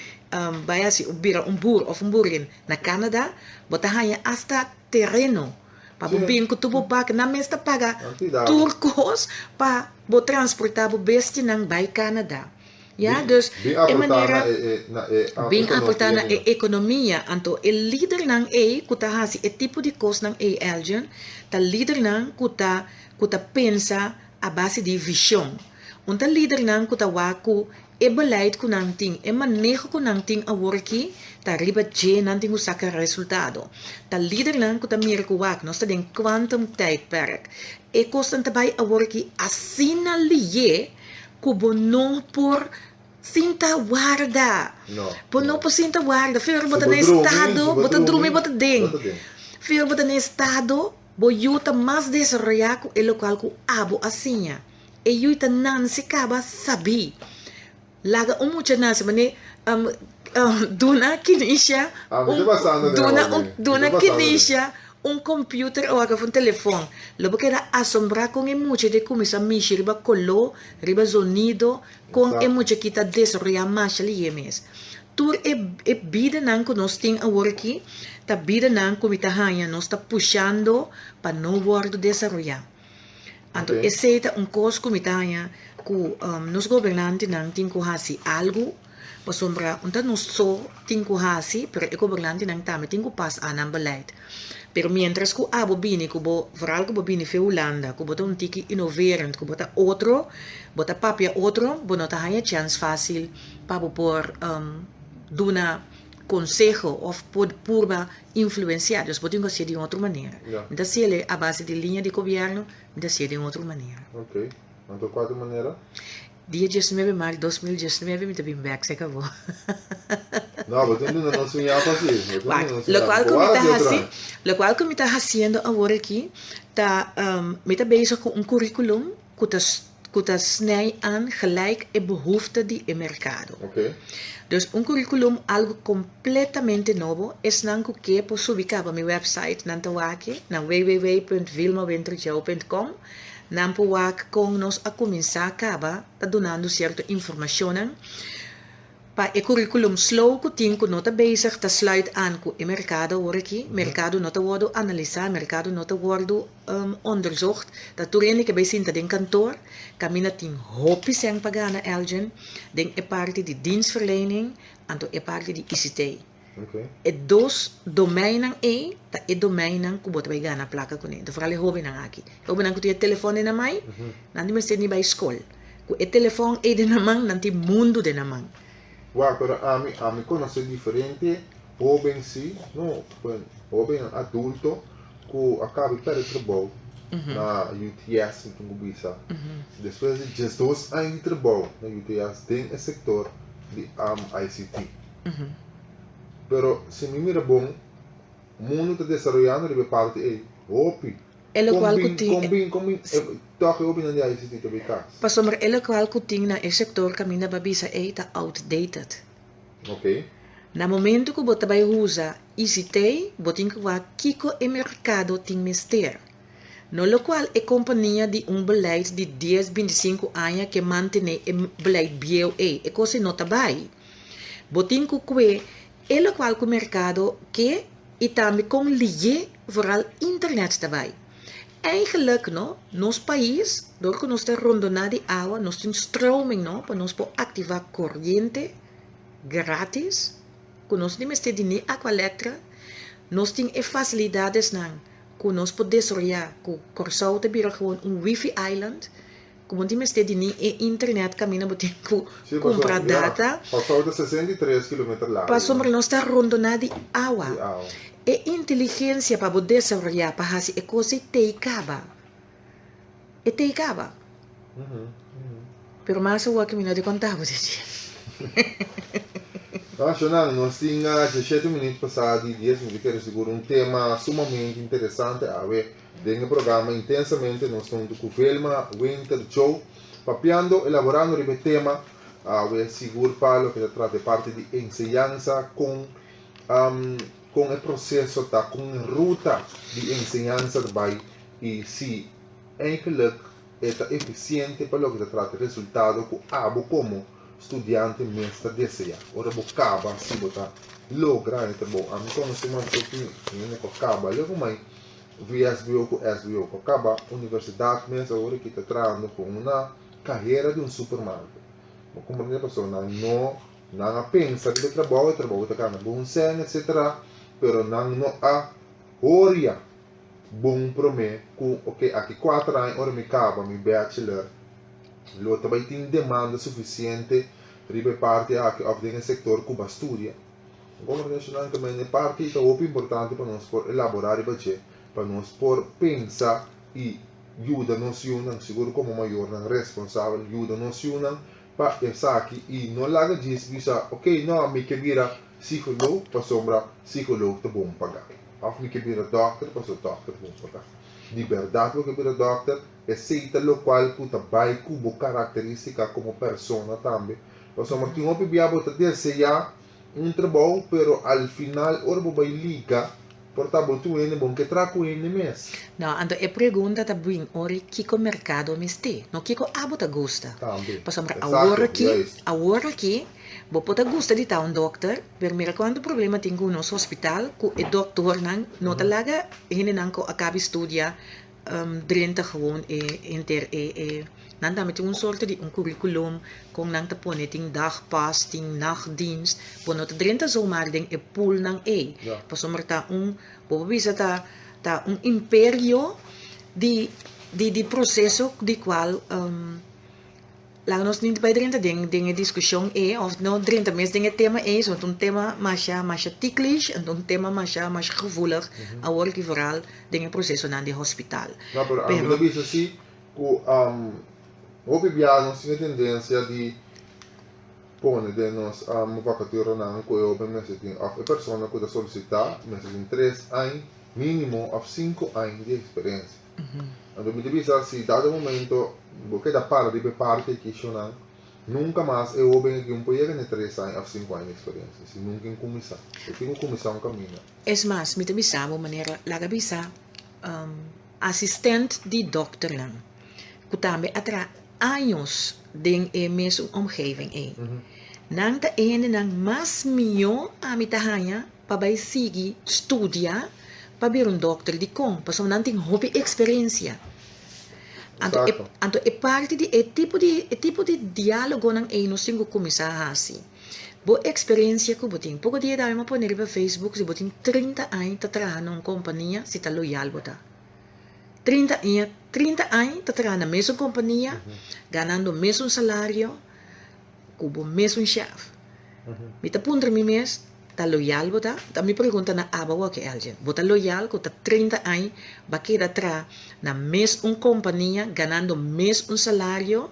C: bai hasi bira un bur òf un burin na Canada, bo ta haña asta tereno pa bo bin ku tur bo baka. Nan mes ta paga tur kos pa bo transportá bo bestianan bai Canada. Ya, dus e manera bin aportá na e ekonomia. Anto e lidernan ei ku ta hasi e tipo di kosnan ei, Elgin, ta lidernan ku ta ku ta pensa a base di vishon. Un ta lidernan ku ta wak ku e beleid ku nan tin, e maneho ku nan tin awor aki, ta riba dje nan tin ku saka resultado. Ta lidernan ku ta mira ku wak nos ta den quantum tijdperk. E kosnan ta bai awor aki asina liye Ku bo no por sinta warda. Bo no por sinta warda. Fer bo ta na estado, bo ta drumi, bo ta den. Fer bo ta na estado, bo yu ta mas desaroyá ku e lokual ku abo a siña. E yu ta nanse kaba sabí. Laga un mucha nanse manera duna Kinisha un duna Kinisha Un computer o of un telefon. Lo bo keda asombrá kon e mucha ta kuminsá mishi riba koló, riba zonido, kon e mucha aki ta desaroyá masha lihé mes. Tur e e bidanan ku nos tin awor aki ta bidanan ku mi ta haña nos ta pushando pa no wòrdu desaroyá. Anto esei ta un kos ku mi ta haña ku nos gobernantenan tin ku hasi algu pasobra un ta nos so tin ku hasi pero e gobernantenan tambe tin ku pas a nan beleid. Pero mientras ku abo bini ku bo vooral ku bo bini fe Hulanda ku bo ta un tiki innoverend ku bo ta otro bo ta papia otro bo no ta haña chèns fásil pa bo por duna konseho òf por purba influensiá. Dus bo tin ku hasié di un otro manera. Mi ta hasié a base di liña di gobièrnu mi ta hasié di un otro manera.
B: Ok. Anto kua ta manera?
C: Dia diesnuebe maart 2019 mi ta bin bek se kabo.
B: No, bo tin duna nos un yapa si. Bo tin
C: Wak,
B: duna nos un
C: lokual
B: yapa.
C: ku mi
B: Bo
C: ta
B: wak di otro
C: hasi,
B: aña.
C: lokual ku mi ta hasiendo awor aki ta mi ta bezig ku un curriculum ku ta ku ta snij aan gelijk e behoefte di e merkado.
B: Ok.
C: Dus un curriculum algu kompletamente nobo, esnan ku ke por subi kaba mi website nan ta wak e na www.vilmawinterjoe.com. Nan por wak kon nos a kuminsá kaba ta dunando sierto informashonnan pa e curriculum slow ku tin ku no ta bezig ta sluit aan ku e merkado awor aki. Merkado no ta wòrdu analisá, merkado no ta wòrdu onderzocht. Ta tur hende ke bai sinta den kantoor kaminda tin hopi sèn pa gana Elgin den e parti di dienstverlening anto e parti di ICT. E dos domeinnan ei ta e domeinnan ku bo ta bai gana plaka kuné. Enton foral e hóbennan aki. E hóbennan ku tin e telefòn den nan man, nan tin mester ni bai skol. Ku e telefòn ei den nan man, nan tin mundu den nan man.
B: Wak, pero ami, ami konosé diferente hóben sí, no, bueno, hóbennan adulto ku a kaba di pèrdè trabou na UTS, mi tin ku bisa. Despues di diesdos aña di trabou na UTS den e sektor di ICT. Pero si mi mira bon, mundu ta desaroyando riba e parti ei hopi.
C: E lokual ku tin.
B: Kon bin, kon bin, tòg e hopinan di ICT ta bay kas.
C: Pasobra e lokual ku tin na e sektor kaminda bo a bisa ei ta outdated.
B: Ok.
C: Na momento ku bo ta bai usa ICT, bo tin ku wak kiko e merkado tin mester. No lokual e kompania di un beleid di dies, bintisinku aña ke mantené e beleid bieu ei. E kos ei no ta bai. Bo tin ku kue e lokual ku merkado ke i tambe kon liye vooral internet ta bai. Eigenlijk no, nos pais dor ku nos ta rondoná di awa nos tin stroming no pa nos por aktivá koriente gratis ku nos ni mester di ni Aqualectra, nos tin e fasilidadesnan ku nos por desaroyá ku Kòrsou ta bira gewoon un wifi island. Ku bo tin mester di ni e internet kaminda bo tin ku
B: Sí,
C: kumpra
B: pasobra, ya,
C: data.
B: Kòrsou ta 63 kilometer largu.
C: Pasobra nos ta rondoná di awa.
B: Di awa.
C: E inteligensia pa bo desaroyá pa hasi e kos ei tei kaba. E tei kaba. Pero mas awor ku mi no ta konta bo di dje.
B: No, Shonan, nos tin 17 minuut pasá di dies. Mi ta kere sigur un tema sumamente interesante awe. Den e programa Intensamente nos ta huntu ku Vilma Winter Joe papiando, elaborando riba e tema awe sigur pa loke ta trata e parti di enseñansa kon. kon e proseso ta, kon e ruta di enseñansa ta bai i si eigenlijk e ta efisiente pa loke ta trata e resultado ku abo komo studiante mes ta deseá. Ora bo kaba si bo ta logra e trabou. Ami konosé mas hopi hende ku a kaba lego mai VSBO ku SBO ku a kaba universidat mes awor aki ta trahando ku una kahera di un supermarket. Bo komprende pasobra nan no nan a pensa riba e trabou, e trabou ta gana bon sèn etsetera pero nan no a horia bon promé ku oke aki kuater aña ora mi kaba mi bachelor lo ta bai tin demanda sufisiente riba e parti aki òf den e sektor ku bo a studia. Bo komprende esnan ta mende e parti ta hopi importante pa nos por elaborá riba dje pa nos por pensa i yuda nos yunan sigur komo mayornan responsabel yuda nos yunan pa esaki i no laga djis bisa oke no mi ke bira psikoloog pasobra psikoloog ta bon pagá òf mi ke bira dòkter pasobra dòkter ta bon pagá. Di bèrdat bo ke bira dòkter esei ta lokual ku ta bai ku bo karakterístika komo persona tambe pasobra tin hopi bia bo ta deseá un trabou pero al final ora bo bai liga por ta bo tin un hende bon ke traha ku hende mes.
C: No, anto e pregunta ta brin ori kiko merkado mester, no kiko abo ta gusta.
B: Tambe.
C: Pasobra
B: Exacto,
C: awor aki,
B: juist.
C: awor aki bo por ta gusta di ta un dokter, pero mira kuantu problema tin ku nos hospital ku e doktornan no ta laga hendenan ku a kabi studia drenta gewoon e henter e e nan tambe tin un sorto di un curriculum con nan ta pone tin dagpas tin nachtdienst bo no ta drenta zomaar den e poolnan ey pasobra ta un bo por bisa ta ta un imperio di di di proceso di cual Laga nos ni bai drenta den den e diskushon ei òf no drenta mes den e tema ei, so ta un tema masha masha ticklish en ta un tema masha masha gevoelig awor ki vooral den e prosesonan di hospital.
B: No, pero ami ta bisa si ku hopi biaha nos tin e tendensia di pone den nos vakaturanan ku e hoben mester tin òf e persona ku ta solisitá mester tin tres aña mínimo òf sinku aña di eksperensia. Anto mi ta bisa si dado momento bo keda para riba e parti aki shonan, nunka mas e hoben aki un por yega na e tres aña of sinku aña di eksperensia si nunka e kuminsá. E tin ku kuminsá un kaminda.
C: Es mas, mi ta bisa bo manera laga bisa asistent di dòkternan ku tambe a traha años den e mesun omgeving ei. Nan ta e hendenan mas mihó ami ta haña pa bai sigui studia pa bira un dòkter. Dikon? Pasobra nan tin hopi eksperensia. Anto e, anto e parti di e tipo di e tipo di diálogonan ei nos tin ku kuminsá hasi. Bo eksperensia ku bo tin. Poko dia dami mi a pone riba Facebook si bo tin 30 aña ta traha na un kompania si ta loyal bo ta. 30 aña, 30 aña ta traha na mesun kompania, ganando mesun salario, ku bo mesun shèf. Mi ta puntra mi mes, ta loyal bo ta? Ta mi pregunta na abo awor ke Elgin. Bo ta loyal ku ta 30 aña bo a keda traha na mes un kompania ganando mes un salario?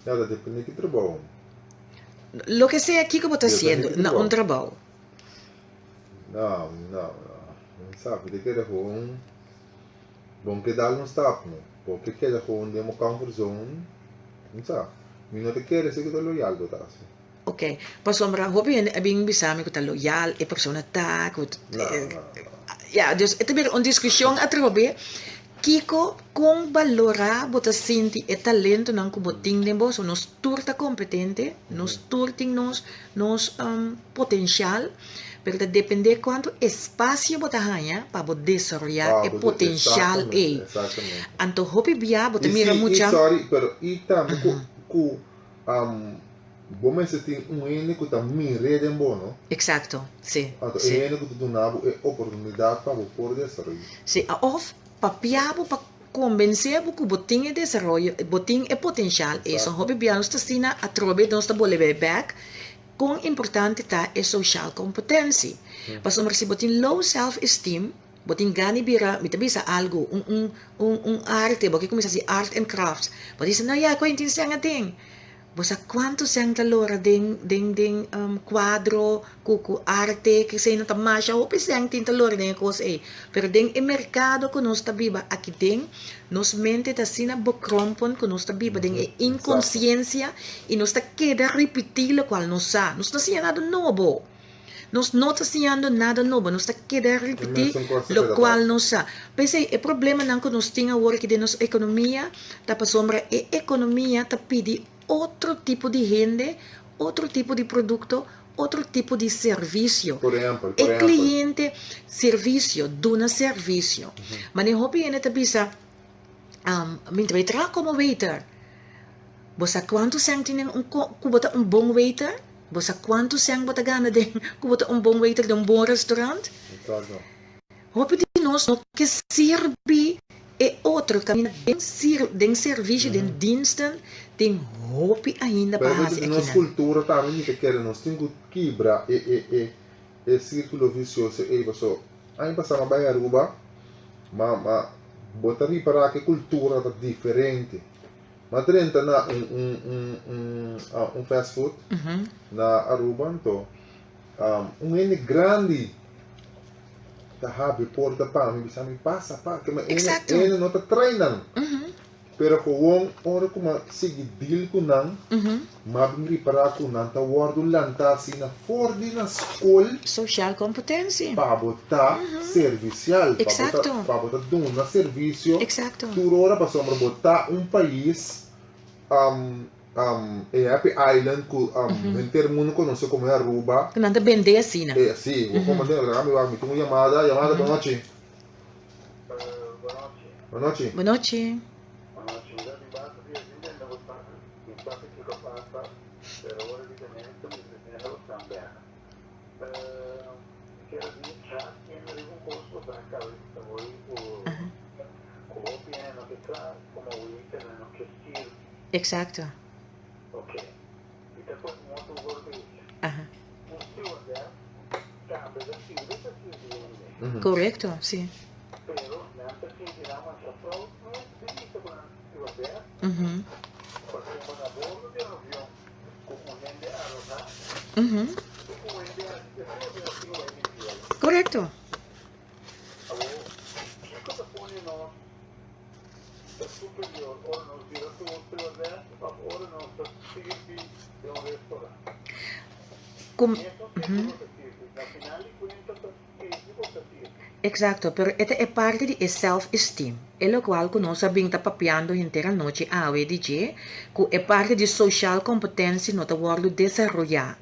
B: Ya, ta depende ki trabou.
C: Loke sea kiko bo ta
B: Depende
C: hasiendo
B: ki
C: na un
B: trabou.
C: trabou.
B: No, no, no. Mi sa, mi ta keda gewoon Bon ke dal un stap no. Bo ke keda gewoon den bo comfort zone, mi sa. Mi no ta kere si ku ta loyal bo ta hasi.
C: Ok, pasobra hopi hende a bin bisa mi ku ta loyal e persona ta, ku
B: No, no, no.
C: Ya, dus e ta bira un diskushon atrobe kiko, kon balorá bo ta sinti e talentonan ku bo tin den bo. So nos tur ta kompetente, nos tur tin nos nos potenshal, pero ta dependé kuantu espasio bo ta haña pa bo desaroyá e potenshal ei. Anto hopi bia bo ta mira mucha.
B: I sorry, pero i tambe ku ku bo mester tin un hende ku ta mir'é den bo, no?
C: Eksakto, si.
B: Anto e hende ku ta duna bo e oportunidat pa bo por desaroyá.
C: Si, òf papia bo pa kombensé bo ku bo tin e desaroyo, bo tin e potenshal ei. So hopi bia nos ta asina atrobe nos ta bolbe bèk Kon importante ta e sociaal competentie? Pasobra si bo tin low self esteem, bo tin gana di bira, mi ta bisa algu, un un un un arte, bo ke kuminsá hasi art and crafts, bo ta bisa no ya koe tin sèn aden. Bo sa kuantu sèn ta lora den den den kuadro ku ku arte, kesei no ta masha hopi sèn tin ta lora den e kos ei. Pero den e merkado ku nos ta biba aki den, nos mente ta asina bekrompen ku nos ta biba den e inkonsiensia i nos ta keda ripití lokual nos sa. Nos no siña nada nobo. Nos no ta siñando nada nobo, nos ta keda
B: E
C: ripití
B: mesun kos ta keda
C: lokual
B: pasa.
C: nos sa. P'esei e problemanan ku nos tin awor aki den nos ekonomia ta pasobra e ekonomia ta pidi otro tipo di hende, otro tipo di produkto, otro tipo di servisio.
B: Por ehèmpel, por
C: E
B: ehèmpel.
C: kliente, servisio, duna servisio. Manera hopi hende ta bisa, Mi ta bai traha komo waiter. Bo sa kuantu sèn tin den un ku bo ta un bon waiter? Bo sa kuantu sèn bo ta gana den ku bo ta un bon waiter den un bon restaurant?
B: Exacto.
C: Hopi di nos no ke sirbi e otro kaminda den sir den servisio den diensten tin hopi ainda pa
B: Pero
C: hasi
B: den nos
C: akinan.
B: kultura tambe mi ta kere nos tin ku kibra e e e e sirkulo visioso ei paso aña pasá mi a bai Aruba ma ma bo ta ripará ku e kultura ta diferente. Mi a drenta na un un un un un fast food na Aruba anto un hende grandi ta habri porta pa mi bisa mi pasa pa ke
C: Exacto.
B: ene no ta trae nan pero gewoon ora ku mi a sigui deal ku nan mi a bin ripara ku nan ta wordo lanta asina for di na skol
C: Sociaal competentie.
B: pa bo ta servicial pa bo ta
C: Exacto.
B: pa bo ta duna servicio
C: Exacto.
B: tur ora pasobra bo ta un pais E Happy Island ku henter mundu konosé komo e Aruba.
C: Ku nan ta bendé asina.
B: E si, bo komo den mi wak mi tin un yamada, yamada bonochi. Bonochi.
C: Bonochi. Exacto. Aha. Correcto, si. Mhm. Mhm. Correcto.
A: Ta superior ora nos bira tur stewardess of ora nos ta sirbi den un restaurant.
C: Cum,
A: Mesun tempu bo ta sirbi. Na final di cuenta ta sirbi bo ta sirbi.
C: Exacto, pero e ta e parti di e self esteem, e locual cu nos a bin ta papiando henter anochi awe di dje, cu e parti di sociaal competentie no ta wordo desaroya.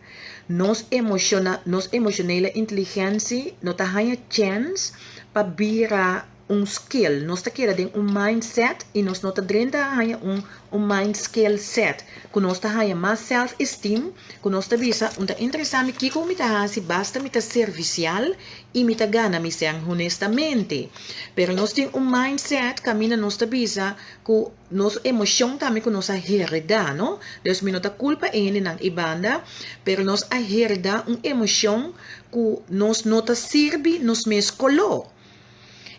C: Nos emociona, nos emotionele inteligentie no ta haya chens pa bira un skill. Nos ta keda den un mindset y nos no ta drenta a haña un un mind skill set cu nos ta haña mas self esteem cu nos ta bisa un ta interesa mi kico mi ta haci basta mi ta servicial y mi ta gana mi sèn honestamente. Pero nos tin un mindset caminda nos ta bisa cu nos emocion tambe cu nos a hereda no. Dus mi no ta culpa e hendenan y banda pero nos a hereda un emocion cu nos no ta sirbi nos mes colo.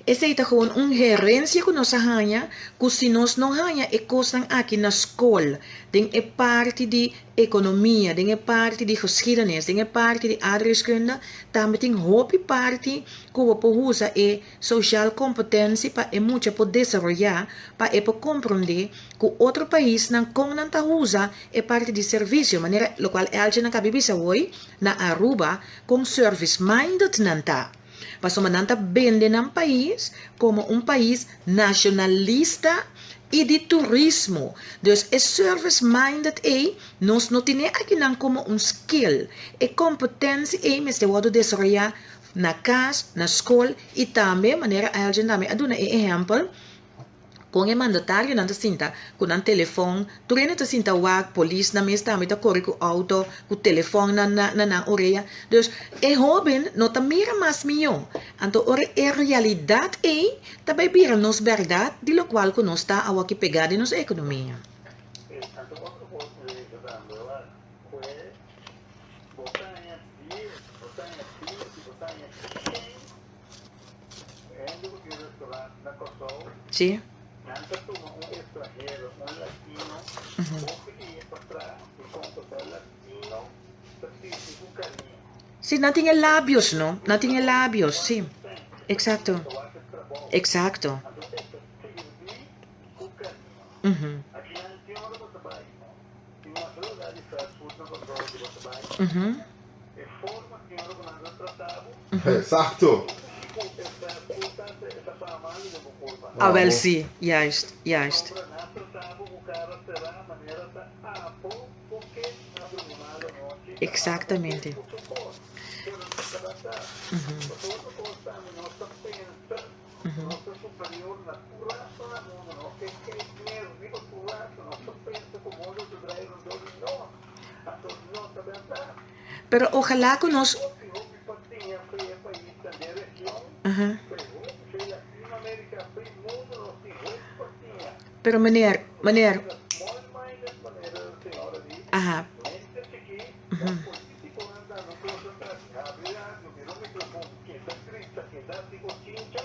C: Esei ta gewoon un herensia ku nos a haña, ku si nos no haña e kosnan aki na skol, den e parti di ekonomia, den e parti di geschiedenis, den e parti di aardrijkskunde, tambe tin hopi parti ku bo por usa e sociaal competentie pa e mucha por desaroyá, pa e por komprondé ku otro paisnan kon nan ta usa e parti di servisio, manera lokual Eltje nan kabi bisa hoy na Aruba kon service minded nan ta. Pasobra nan ta bende nan pais komo un pais nashonalista i di turismo. Dus e service minded ei nos no tine akinan komo un skill. E kompetensia ei mester wòrdu desaroyá na kas, na skol i tambe manera Elgin tambe a duna e ehèmpel, Kon e mandatarionan ta sinta ku nan telefòn, tur hende ta sinta wak, polisnan mes tambe ta kore ku outo, ku telefòn na na nan orea. Dus e hóben no ta mira mas mihó. Anto ora e realidat ei ta bai bira nos bèrdat di lokual ku nos ta awaki pegá den nos ekonomia.
A: Anto otro kos mi ta bisa tambe, wak, ku e bo ta haña dies, bo ta haña binti, bo ta haña shen. Hende ku tin restaurant na Kòrsou, nan ta tuma un estranhero, un latino, hopi dia pa traha i kon pasobra latino ta sinti ku kariño.
C: Sí, nan tin e labios, no? Nan tin e labios, sí. Exacto. Exacto.
A: Anto e ta sirbi ku kariño. Aki nan tin ora bo ta bai, tin masha lugar di fast food na Kòrsou ku bo ta bai, e forma.
B: Exacto.
C: Ah, wel si, juist, juist. Exactamente. Pero ojalá ku nos. Aha. Pero meneer, meneer. Aha.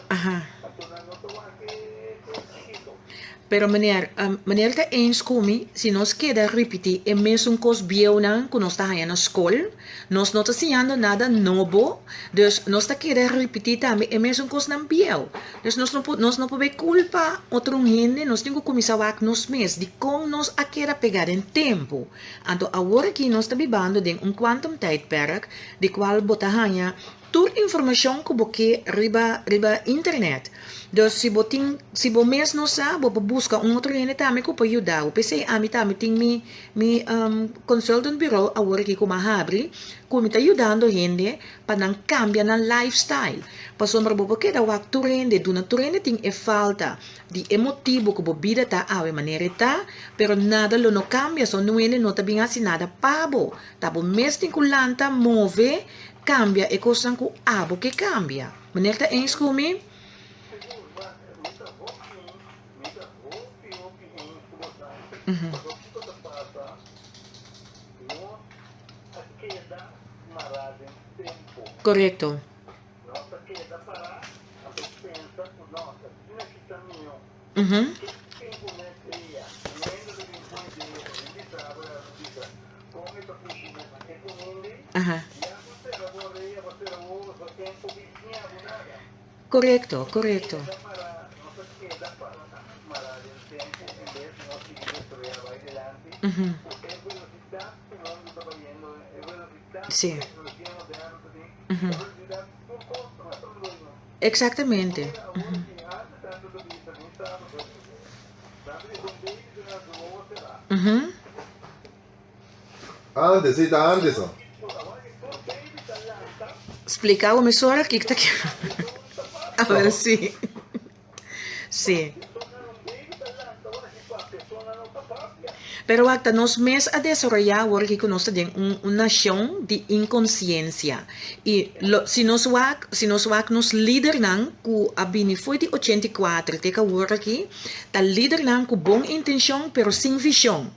C: Aha. Pero meneer, meneer ta eens ku mi, si nos keda ripití e mesun kos bieunan ku nos ta haña na skol, nos no ta siñando nada nobo, dus nos ta keda ripití tambe e mesun kosnan bieu. Dus nos no por, nos no por bay kulpa otro hende, nos tin ku kuminsá wak nos mes dikon nos a keda pegá den tempu. Anto awor aki nos ta bibando den un quantum tijdperk di kual bo ta haña tur informashon ku bo ke riba riba internet. Dus si bo tin si bo mes no sa bo por buska un otro hende tambe ku por yuda bo. P'esei ami tambe tin mi mi consultant bureau awor aki ku mi a habri ku mi ta yudando hende pa nan kambia nan lifestyle. Pasobra bo por keda wak tur hende duna tur hende tin e falta di e motibu ku bo bida ta awe manera e ta, pero nada lo no kambia so niun hende no ta bin hasi nada pa bo. Ta bo mes tin ku lanta, move, kambia e kosnan ku abo ke kambia. Meneer ta eens ku mi? Korekto. Aha. Korekto, korekto. Sí. Exactamente.
B: Antes, sí, ta antes.
C: Splika bo mesora kiko ta kere. A ver si. Sí. Pero wak ta nos mes a desaroyá awor aki ku nos ta den un un nashon di inkonsiensia. I lo si nos wak si nos wak nos lidernan ku a bini fo'i di 84 te ku awor aki ta lidernan ku bon intenshon pero sin vishon.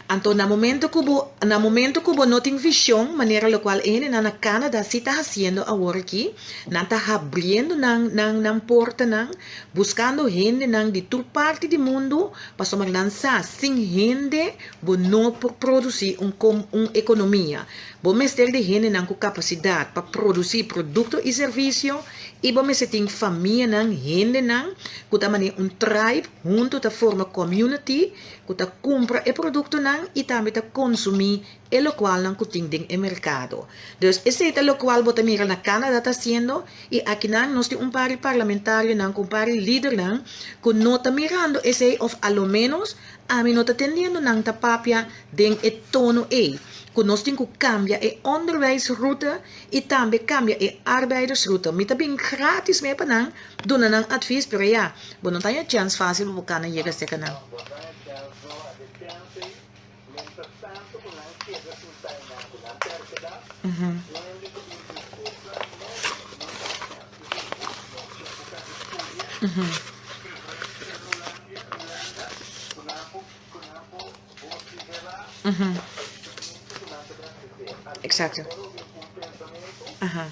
C: Anto na momento ku bo na momento ku bo no tin vishon manera lokual e hendenan na Canada si ta hasiendo awor aki, nan ta habriendo nan nan nan portanan buskando hendenan di tur parti di mundu pasobra nan sa sin hende bo no por produsi un kom un ekonomia. Bo mester di hendenan ku kapasidat pa produsi produkto i servisio i bo mester tin famianan hendenan ku ta manera un tribe huntu ta forma community ku ta kumpra e produktonan i tambe ta konsumí e lokualnan ku tin den e merkado. Dus esei ta lokual bo ta mira na Canada ta hasiendo i akinan nos tin un par di parlamentarionan ku un par di lidernan ku no ta mirando esei òf a lo ménos ami no ta tendiendo nan ta papia den e tono ei ku nos tin ku kambia e onderwijsroute i tambe kambia e arbeidersroute. Mi ta bin gratis mee pa nan Duna nan advis, pero ya, bo no ta haña chèns fásil pa bo kana yega serka nan. Exacto. Aha.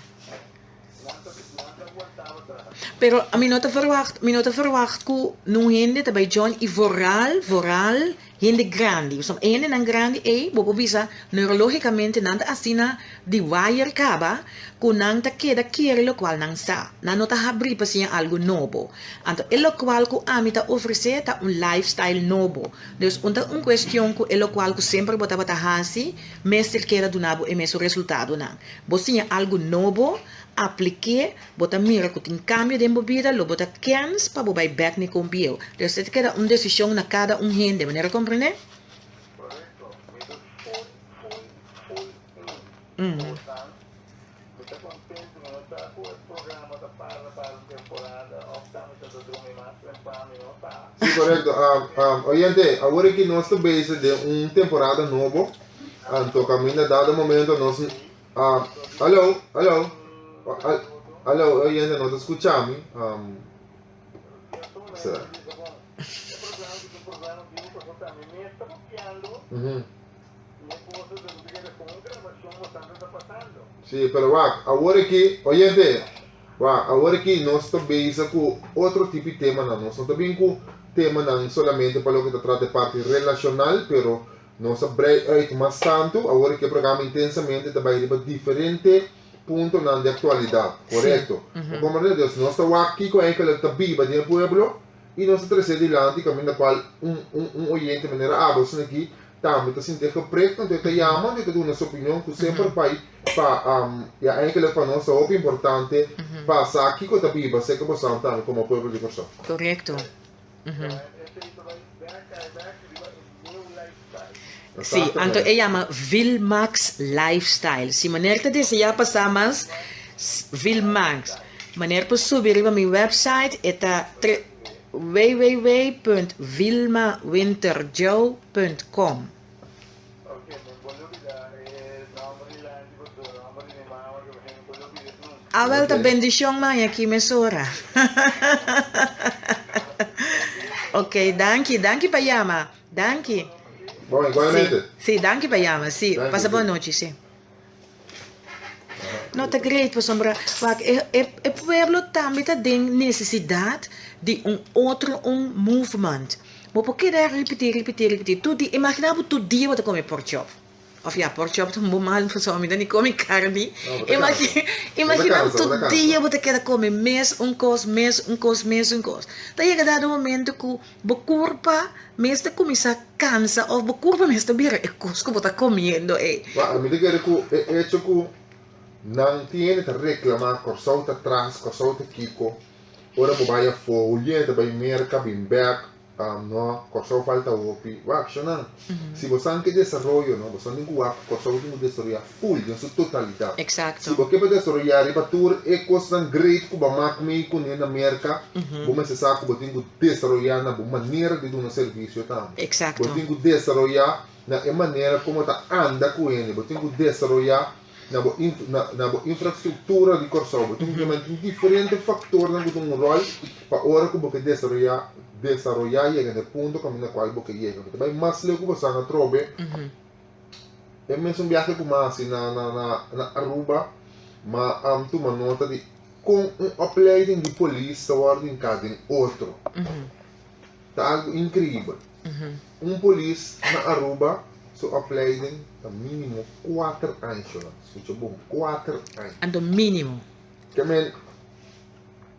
C: Pero mi no ta verwacht, mi no ta verwacht ku nun hende ta bai join i vooral, vooral hende grandi. Pasobra e hendenan grandi ei, bo por bisa neurologicamente nan ta asina di wire kaba ku nan ta keda kere lokual nan sa. Nan no ta habrí pa siña algu nobo. Anto e lokual ku ami ta ofresé ta un lifestyle nobo. Dus un ta un kuestion ku e lokual ku semper bo tabata hasi mester keda duna bo e mesun resultadonan. Bo siña algu nobo, aplik'é, bo ta mira ku tin kambio den bo bida, lo bo ta kèns pa bo bai bèk ni kon bieu. Dus e ta keda un desishon na kada un hende. Manera komprendé?
A: Korekto. Mi ta full, full, full in ku bosan. Mi ta kontentu. Mi no sa ku e programa ta para para un temporada òf ta mi ta ta drumi mas trempan, mi no sa.
B: Sí, korekto. Oyente, awor aki nos ta bezig den un temporada nobo. Anto kaminda dado momento nos Ah, hallo, hallo. Hallo, oyente, no ta escucha mi. Sa. Sí, pero wak, awor aki, oyente, wak, awor aki nos ta bezig ku otro tipo di temanan. Nos no ta bin ku temanan solamente pa loke ta trata e parti relacional, pero Nos a brei uit mas tantu, awor ku e programa Intensamente ta bai riba diferente puntonan di aktualidat. Korekto. Bo komprendé? Dus nos ta wak kiko eigenlijk ta biba den e pueblo i nos ta trese dilanti kaminda kual un un un oyente manera abo esaki aki tambe ta sinti e geprikt, anto e ta yama, anto e ta duna su opinion ku semper bai pa ya eigenlijk pa nos ta hopi importante pa sa kiko ta biba serka bosan tambe komo pueblo di Kòrsou.
C: Korekto. Sí, anto e yama Vilmax Lifestyle. Si meneer ta desea pa sa mas, Vilmax. Meneer por subi riba mi website, e ta www.vilmawinterjoe.com. Awel ta bendicion maña aki mesora. Ok, danki, danki pa yama. Danki.
B: Bon, igualmente.
C: Si, si, danki pa yama. Si,
B: Danki,
C: pasa
B: si.
C: bon nochi, si. No ta great pasobra wak e e e pueblo tambe ta den necesidad di un otro un movement. Bo por keda ripiti, ripiti, ripiti. Tur di, imagina bo tur dia bo ta come pork chop. Of ya, pork chop ta un bon mal pasobra mi ta ni come carni.
B: No, bo ta cansa.
C: Imagina
B: Bo
C: bo
B: ta cansa,
C: tur
B: bo ta cansa.
C: dia bo ta keda come mes un cos, mes un cos, mes un cos. Ta yega dado momento cu bo curpa mes ta cuminsa cansa of bo curpa mes ta bira e cos cu bo ta comiendo ey.
B: Wa, mi ta kere cu e hecho cu nan tin hende ta reclama Corsou ta tras, Corsou ta kico. Ora bo bai afó, Julieta ta bai Merca, bin bek, no, Kòrsou falta hopi. Wak, shonnan, si bo san ke desaroyo, no, bo san tin ku wak ku Kòrsou tin ku desaroyá ful, den su totalidat. Si bo ke pa desaroyá riba tur e kosnan great ku bo a mak mei kuné na Merca, bo mester sa ku bo tin ku desaroyá na bo manera di duna servisio tambe. Bo tin ku desaroyá na e manera komo ta anda ku hende, bo tin ku desaroyá na bo na bo infrastruktura di Kòrsou. Bo tin ku kema tin diferente faktornan ku ta un ròl pa ora ku bo ke desaroyá desaroyá yega na e punto kaminda kual bo ke yega. Bo ta bai mas leu ku bo san atrobe. E mesun biahe ku mi a hasi na na na na Aruba mi a tuma nota di kon un opleiding di polis ta wòrdu hinká den otro. Ta algu inkreibel. Un polis na Aruba su opleiding ta minimo kuater aña, shona. Skucha bon, kuater aña.
C: Anto minimo.
B: Ke men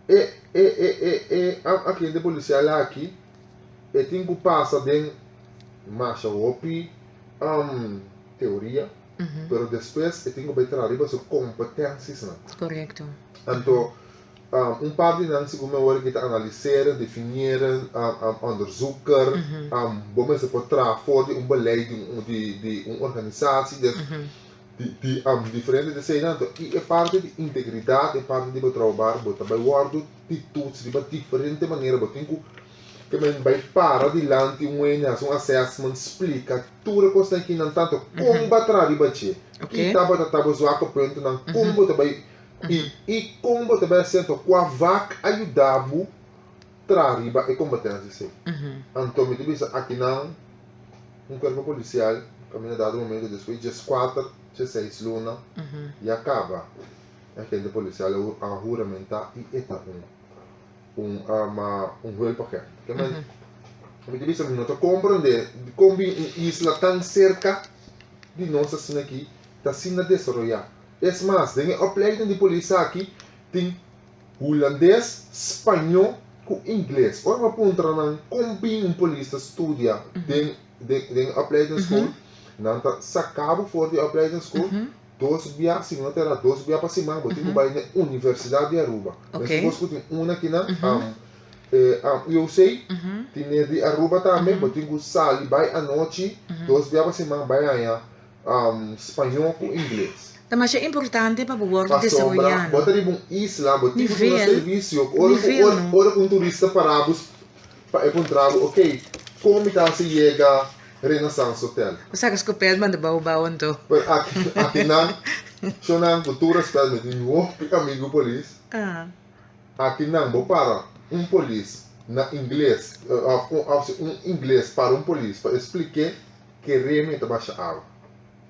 B: e e e e e agente polisial aki e tin ku pasa den masha hopi teoria, pero despues e tin ku bai traha riba su kompetensiesnan.
C: Korekto.
B: Anto Un par di nan segun mi awor aki ta analiseren, definieren, onderzoeker, bo mester por traha for di un beleid di un di un organisatie, dus di di diferente di eseinan. Anto i e parti di integridat, e parti di betrouwbaar bo ta bai wòrdu di toets riba diferente manera. Bo tin ku ke men bai para dilanti un hende, hasi un assessment, splika tur e kosnan kinan tanto kon bo a traha riba dje, ki tabata ta bo zwakke puntonan, kon bo ta bai I i kon bo ta bai hasi anto? Kua vak a yuda bo traha riba e kompetensia esei? Anto mi ta bisa akinan un kuerpo polisial kaminda dado momento despues djeskuater, djeseis luna ya kaba. Agente policial a huramenta y e ta un un un hulpagent. Ke men mi ta bisa mi no ta comprende con bin un isla tan cerca di nos asina aki ta asina desaroya. Es mas den e opleiding di polis aki tin Hulandes, Spañó ku Ingles. Ora mi a puntra nan kon bin un polis ta studia den den e opleidingsschool, nan ta saka bo for di e opleidingsschool dos bia, si mi no ta erá, dos bia pa siman bo tin ku bai na e Universidat di Aruba. Meskos ku tin un akinan, UOC, tin e di Aruba tambe, bo tin ku sali bai anochi dos bia pa siman bai haña Spañó ku Ingles.
C: Ta masha importante pa bo wòrdu
B: Pasobra
C: desaroyá
B: bo
C: no.
B: ta riba un isla, bo tin ku duna
C: Nivel,
B: servisio. Ora ku
C: nivel
B: ora
C: no.
B: ora ku un turista pará bo pa e puntra bo, okey, kon mi ta hasi yega Renaissance Hotel?
C: Bo saka skopet manda bou bou anto.
B: Pero aki aki nan, shownan ku tur respèt mi tin hopi amigu polis.
C: Ah.
B: Aki nan bo para un polis na ingles òf un òf si un ingles para un polis pa e splik'é Ke Remi e ta basha awa.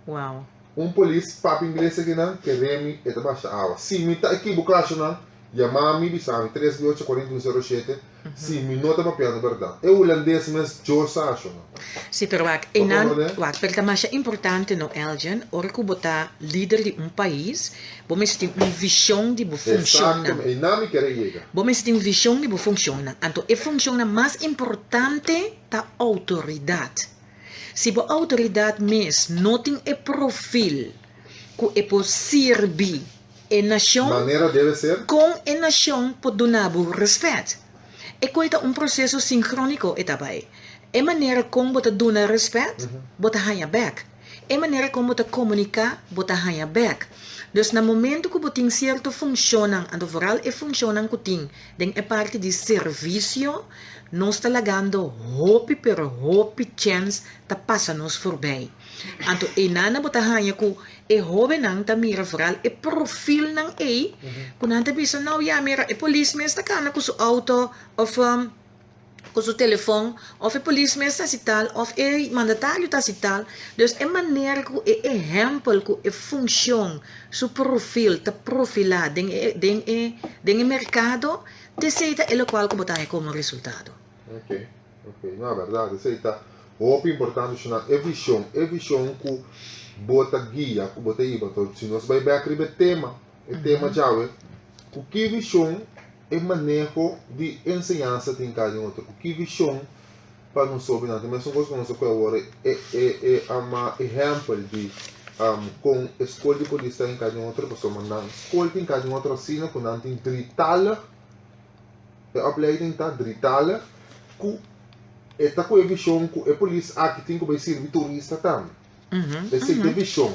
C: Wow.
B: Un polis papia ingles aki nan, ke Remi e ta basha awa. Si mi ta ekiboká nan, yama mi bisa mi, tres bi ocho kuarenta i un sero shete, si mi no ta papiando bèrdat. E hulandes mes djo sa ashonan.
C: Si, pero wak,
B: Bo
C: einan,
B: komprende?
C: wak, pero ta masha importante no, Elgin, ora ku bo ta lider di un pais, bo mester tin un vishon di bo funshonnan.
B: Exacto, einan mi kere yega.
C: Bo mester tin un vishon di bo funshonnan. Anto e funshonnan mas importante ta outoridat. Si bo outoridat mes no tin e profil ku e por sirbi e nashon,
B: Manera debe ser.
C: kon e nashon por duna bo rèspèt? E koi ta un proseso sinkróniko e ta bai. E manera kon bo ta duna rèspèt, bo ta haña bèk. E manera kon bo ta komuniká, bo ta haña bèk. Dus na momentu ku bo tin sierto funshonnan, anto vooral e funshonnan ku tin den e parti di servisio, nos ta lagando hopi pero hopi chèns ta pasa nos forbei. Anto einana bo ta haña ku e hóbennan ta mira vooral e profilnan ei ku nan ta bisa, nou ya mira e polis mes ta kana ku su outo òf ku su telefòn òf e polis mes ta hasi tal òf e mandatario ta hasi tal. Dus e manera ku e ehèmpel ku e funshon su profil ta profilá den e den e den e merkado t'esei ta e lokual ku bo ta haña komo resultado.
B: Ok, ok. No, bèrdat. Esei ta hopi importante shona. E vishon, e vishon ku bo ta guia, ku bo ta hiba. Anto si nos bai bèk riba e tema, e tema djawe, ku ki vishon E maneho di enseñansa tin kada un otro. Ku ki vishon pa nos hóbennan? Ta mesun kos ku nos a kohe awor e e e ehèmpel di kon e skol di polis ta hinká den otro pasobra nan skol ta hinká den otro asina ku nan tin dritalig e opleiding ta dritalig ku e ta ku e vishon ku e polis aki tin ku bai sirbi turista tambe. Esei ta e vishon.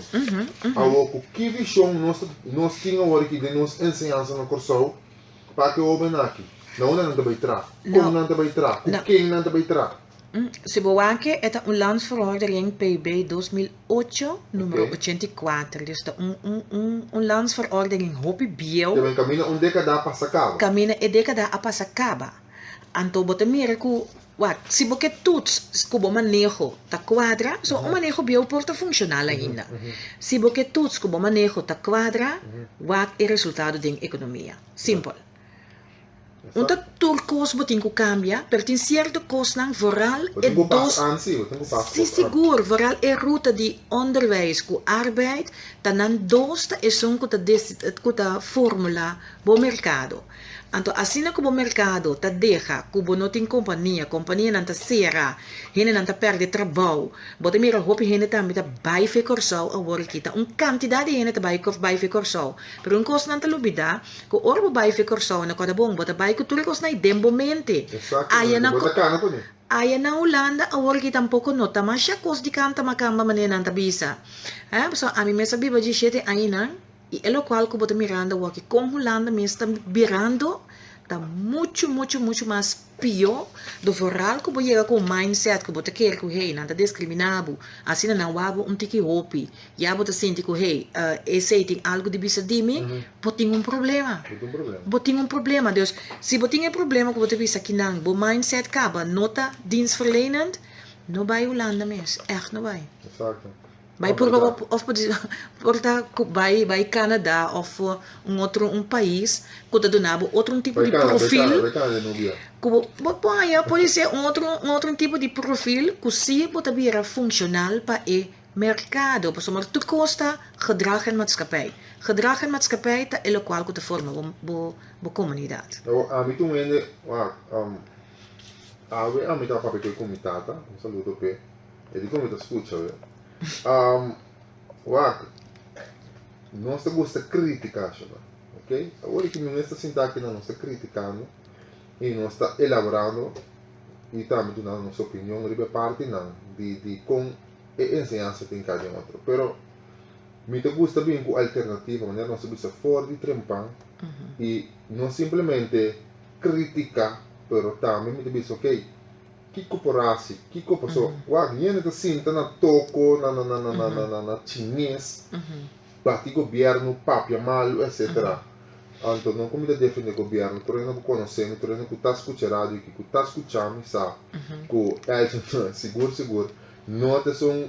B: Awor ku ki vishon nos ta nos tin awor aki den nos enseñansa na Kòrsou pa ke hóben aki? Na unda nan ta bai traha? Kon nan ta bai traha? Ku ken nan ta bai traha?
C: Si bo wak e ta un Landsverordening PB 2008 numero 84, dus ta un un un un landsverordening hopi bieu.
B: Te ben kaminda un dekada a pasa kaba.
C: Kaminda e dekada a pasa kaba. Anto bo ta mira ku Wak, si bo ke toets ku bo maneho ta kuadra, so un maneho bieu por ta funshonal ainda. Si bo ke toets ku bo maneho ta kuadra, wak e resultado den ekonomia. Simpel. Un ta tur kos bo tin ku kambia, pero tin sierto kosnan, vooral
B: Bo
C: e
B: tin ku pas
C: dos,
B: aan si, bo tin ku pas
C: si
B: kos aan.
C: sigur, vooral e ruta di onderwijs ku arbeid, ta nan dos ta esun ku ta ku ta formula bo merkado. Anto asina ku bo merkado ta deha ku bo no tin kompania, kompanianan ta sera, hendenan ta pèrdè trabou, bo ta mira hopi hende tambe ta bai fe Kòrsou awor aki, ta un kantidat di hende ta bai bai fe Kòrsou. Pero un kos nan ta lubidá, ku ora bo bai fe Kòrsou na kòrda bon, bo ta bai ku tur e kosnan ei den bo mente. Aya
B: Exactamente,
C: na
B: bo ta kana kuné.
C: Aya na Hulanda awor aki tampoko no ta masha kos di kanta makamba manera nan ta bisa. Pasobra ami mes a biba dishete añanan. I e lokual ku bo ta mirando awor aki kon Hulanda mes ta birando ta muchu muchu muchu mas pió do vooral ku bo yega ku un mindset ku bo ta kere ku hey nan ta diskriminá bo asina nan wak bo un tiki hopi ya bo ta sinti ku hey esei tin algu di bisa di mi bo tin un problema bo tin un problema dus si bo tin e problema ku bo ta bisa kinan bo mindset kaba no ta dienstverlenend no bai Hulanda mes ègt no bai.
B: Exacto.
C: Bai purba bo of por ta ku bai bai Canada of un otro un pais ku ta duna bo otro un tipo di profil ku bo bo por haña por ser un otro un otro tipo di profil ku si bo ta bira funshonal pa e merkado pasobra tur kos ta gedrag en maatschappij. Gedrag en maatschappij ta e lokual ku ta forma bo bo bo komunidat.
B: Ami ta un hende wak awe ami ta papia ku mi tata un saludo p'e. E di kon mi ta skucha we. Wak, nos ta gusta kritika shona, ok? Awor ki mi mes ta sinta aki nan nos ta kritikando i nos ta elaborando i tambe dunando nos opinion riba e partinan di di kon e enseñansa tin ka den otro. Pero mi ta gusta bin ku alternativa manera nos ta bisa for di trempan i no simplemente kritika pero tambe mi ta bisa ok, Kiko por hasi? Kiko paso wak hende ta sinta na toko na na na na na na na chines bati gobierno papia malu etcetera anto no ku mi ta defende gobierno tur hende ku konosemi tur hende ku ta skucha radio aki ku ta skucha mi sa ku Elton sigur sigur no ta esun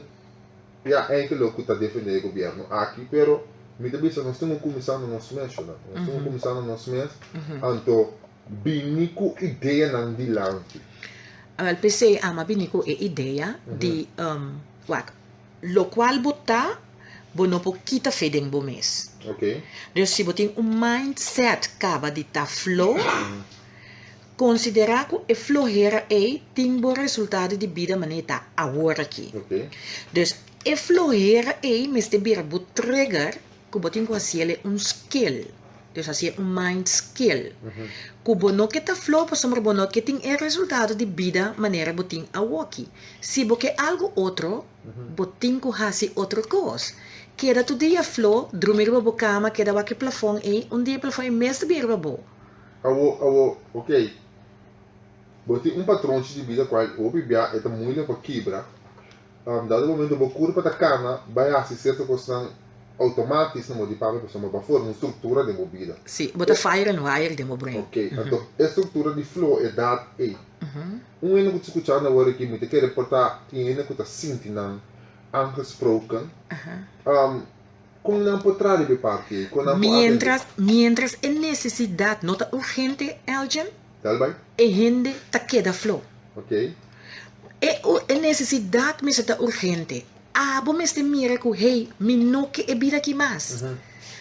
B: ya enkelo ku ta defende e gobierno aki pero mi ta bisa nos tin ku kuminsa na nos mes shona nos tin ku kuminsa na nos mes anto Bini ku ideanan dilanti.
C: Awel p'esei ama bini ku e idea di wak, lokual bo ta, bo no por kita fe den bo mes. Dus si bo tin un mindset kaba di ta flo, konsiderá ku e flohera ei tin bo resultado di bida manera e ta awor aki. Dus e flohera ei mester bira bo trigger Ku bo tin ku hasiel e un skill, dus hasié un mind skill. Ku bo no ke ta flow pasobra bo no ke tin e resultado di bida manera bo tin awoki. Si bo ke algu otro, bo tin ku hasi otro kos. Keda tur dia flow, drumi riba bo kama, keda wak e plafon ei, un dia e plafon ei mes ta bin riba bo.
B: Awo, awo, ok. Bo tin un patronchi di bida kual hopi bia e ta moeilijk pa kibra. Dado momento bo kurpa ta kana bai hasi sierto kosnan outomatis na bo di papia pasobra bo a forma un struktura den bo bida.
C: Sí, bo ta fire and wire den bo brain.
B: Ok, anto e struktura di flow e dat ei. Un hende ku ta skuchando awor aki mi ta kere por ta tin hende ku ta sinti nan aangesproken. Kon nan por traha riba e parti ei? Kon nan por atende?
C: Mientras, mientras e nesesidat no ta urgente, Elgin,
B: Dal bai.
C: e hende ta keda flow.
B: Ok.
C: E e nesesidat mester ta urgente. Abo mester mira ku, hey, mi no ke e bida aki mas.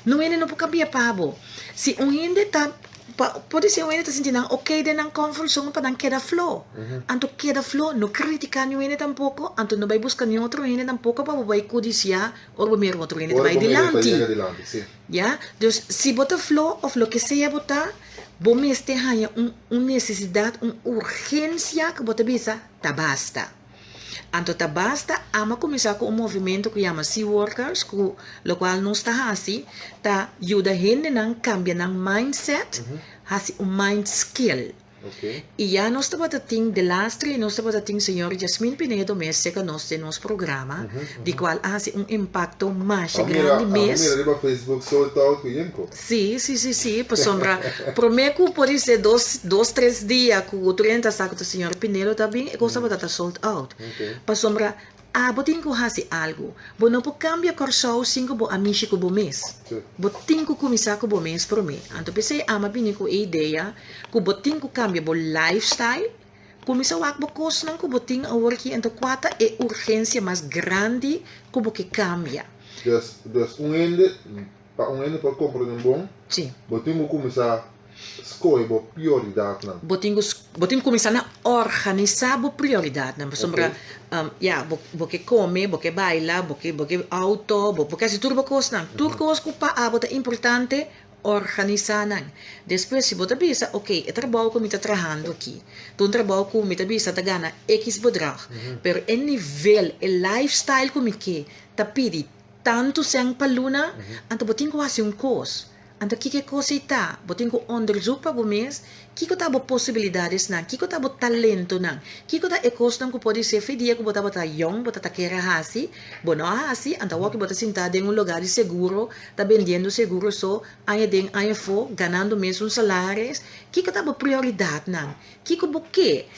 C: No hende no por kambia pa bo. Si un hende ta, pa, por disi un hende ta sinti nan ok den nan comfort zone pa nan keda flo. Anto keda flo, no kritika niun hende tampoko, anto no bai buska niun otro hende tampoko pa bo bai kudisiá ora bo mira un otro hende ta
B: Ora
C: bai
B: bo mira ta
C: dilanti.
B: yega dilanti, si.
C: Ya, dus si bo ta flo of loke sea bo ta, bo mester haña un un nesesidat, un urgensia ku bo ta bisa, ta basta. Anto ta basta, ama kuminsá ku un movimentu ku yama Sea Workers, ku lokual nos ta hasi ta yuda hendenan kambia nan mindset, hasi un mind skill. I ya nos tabata tin delastre i nos tabata tin señor Jasmin Pinedo mes serka nos den nos programa, di kual a hasi un impakto masha grandi mes.
B: A mira riba Facebook sold out ku Yenko.
C: Sí, sí, sí, sí, pasobra promé ku por di dos, dos tres dia ku tur hende ta sa ku ta señor Pinedo ta bin, e kos tabata ta sold out. Pasobra Abo tin ku hasi algu. Bo no por kambia Kòrsou sin ku bo a mishi ku bo mes. Bo tin ku kuminsá ku bo mes promé. Anto p'esei ama bini ku e idea ku bo tin ku kambia bo lifestyle, kuminsá wak bo kosnan ku bo tin awor aki anto kua ta e urgensia mas grandi ku bo ke kambia.
B: Dus, dus un hende, pa un hende por komprondé bon, bo tin ku kuminsá Skohe bo prioridatnan.
C: Bo tin ku bo tin ku kuminsá na organisá bo prioridatnan pasobra ya bo bo ke kome, bo ke baila, bo ke bo ke outo, bo bo ke hasi tur bo kosnan. Tur kos ku pa abo ta importante, organisá nan. Despues si bo ta bisa oke e trabou ku mi ta trahando aki ta un trabou ku mi ta bisa ta gana ekis bedrag pero e nivel, e lifestyle ku mi ke ta pidi tantu sèn pa luna, anto bo tin ku hasi un kos. Anto kiko e kos ei ta? Bo tin ku onderzoek pa bo mes kiko ta bo posibilidadesnan, kiko ta bo talentonan, kiko ta e kosnan ku podisé fe dia ku bo tabata yòn bo ta ta kere hasi, bo no a hasi, anto awor ku bo ta sintá den un lugá di seguro ta bendiendo seguro so aña den aña afó ganando mesun salaris, kiko ta bo prioridatnan? Kiko bo ke?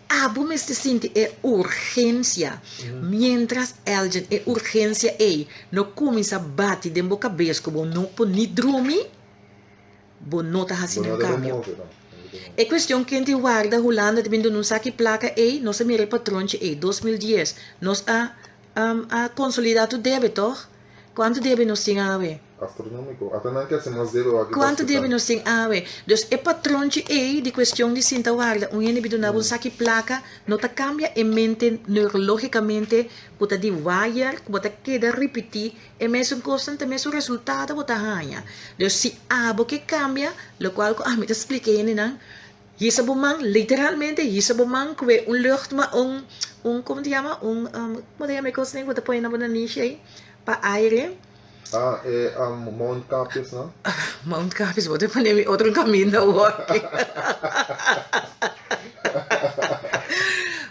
C: Abo mester sinti e urgensia. Miéntras Elgin e urgensia ei no kuminsá bati den bo kabes ku bo no por ni drumi, bo no ta hasi
B: Bo no
C: niun
B: ta bai
C: kambio.
B: move, no. Bo no ta move.
C: E kuestion ken tin warda Hulanda ta bin duna un saki plaka ei, nos a mira e patronchi ei, 2010 nos a a konsolidá tur debe tòg? Kuantu debe nos tin awe?
B: Astronómiko. Ata nan ke hasi mas debe wak i
C: Kuantu debe
B: hospital.
C: nos tin awe? Dus e patronchi ei di kuestion di sinta warda un hende bi duna bo un saki plaka no ta kambia e mente neurológikamente ku ta di wire ku bo ta keda ripití e mesun kosnan ta e mesun resultado bo ta haña. Dus si abo ke kambia lokual ku ami ta splika e hendenan Hisa bo man, literalmente hisa bo man kue un lucht ma un un como ta yama un como ta yama e cosnan ku ta pone na bo nanishi ei pa aire.
B: Ah e mondkapjes no?
C: Mondkapjes bo ta pone mi otro caminda awor.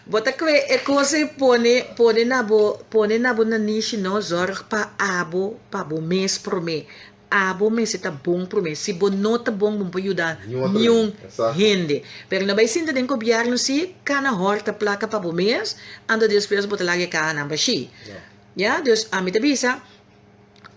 C: Bo ta kue e cos ei pone pone na bo pone na bo nanishi no zorg pa abo pa bo mes prome Abo mester ta bon prome. Si bo no ta bon, bo no por yuda niun hende. Pero no bay sinta den gobierno si cana horta placa pa bo mes, anto despues bo ta laga e cahanan bashi. Ya, dus ami ta bisa,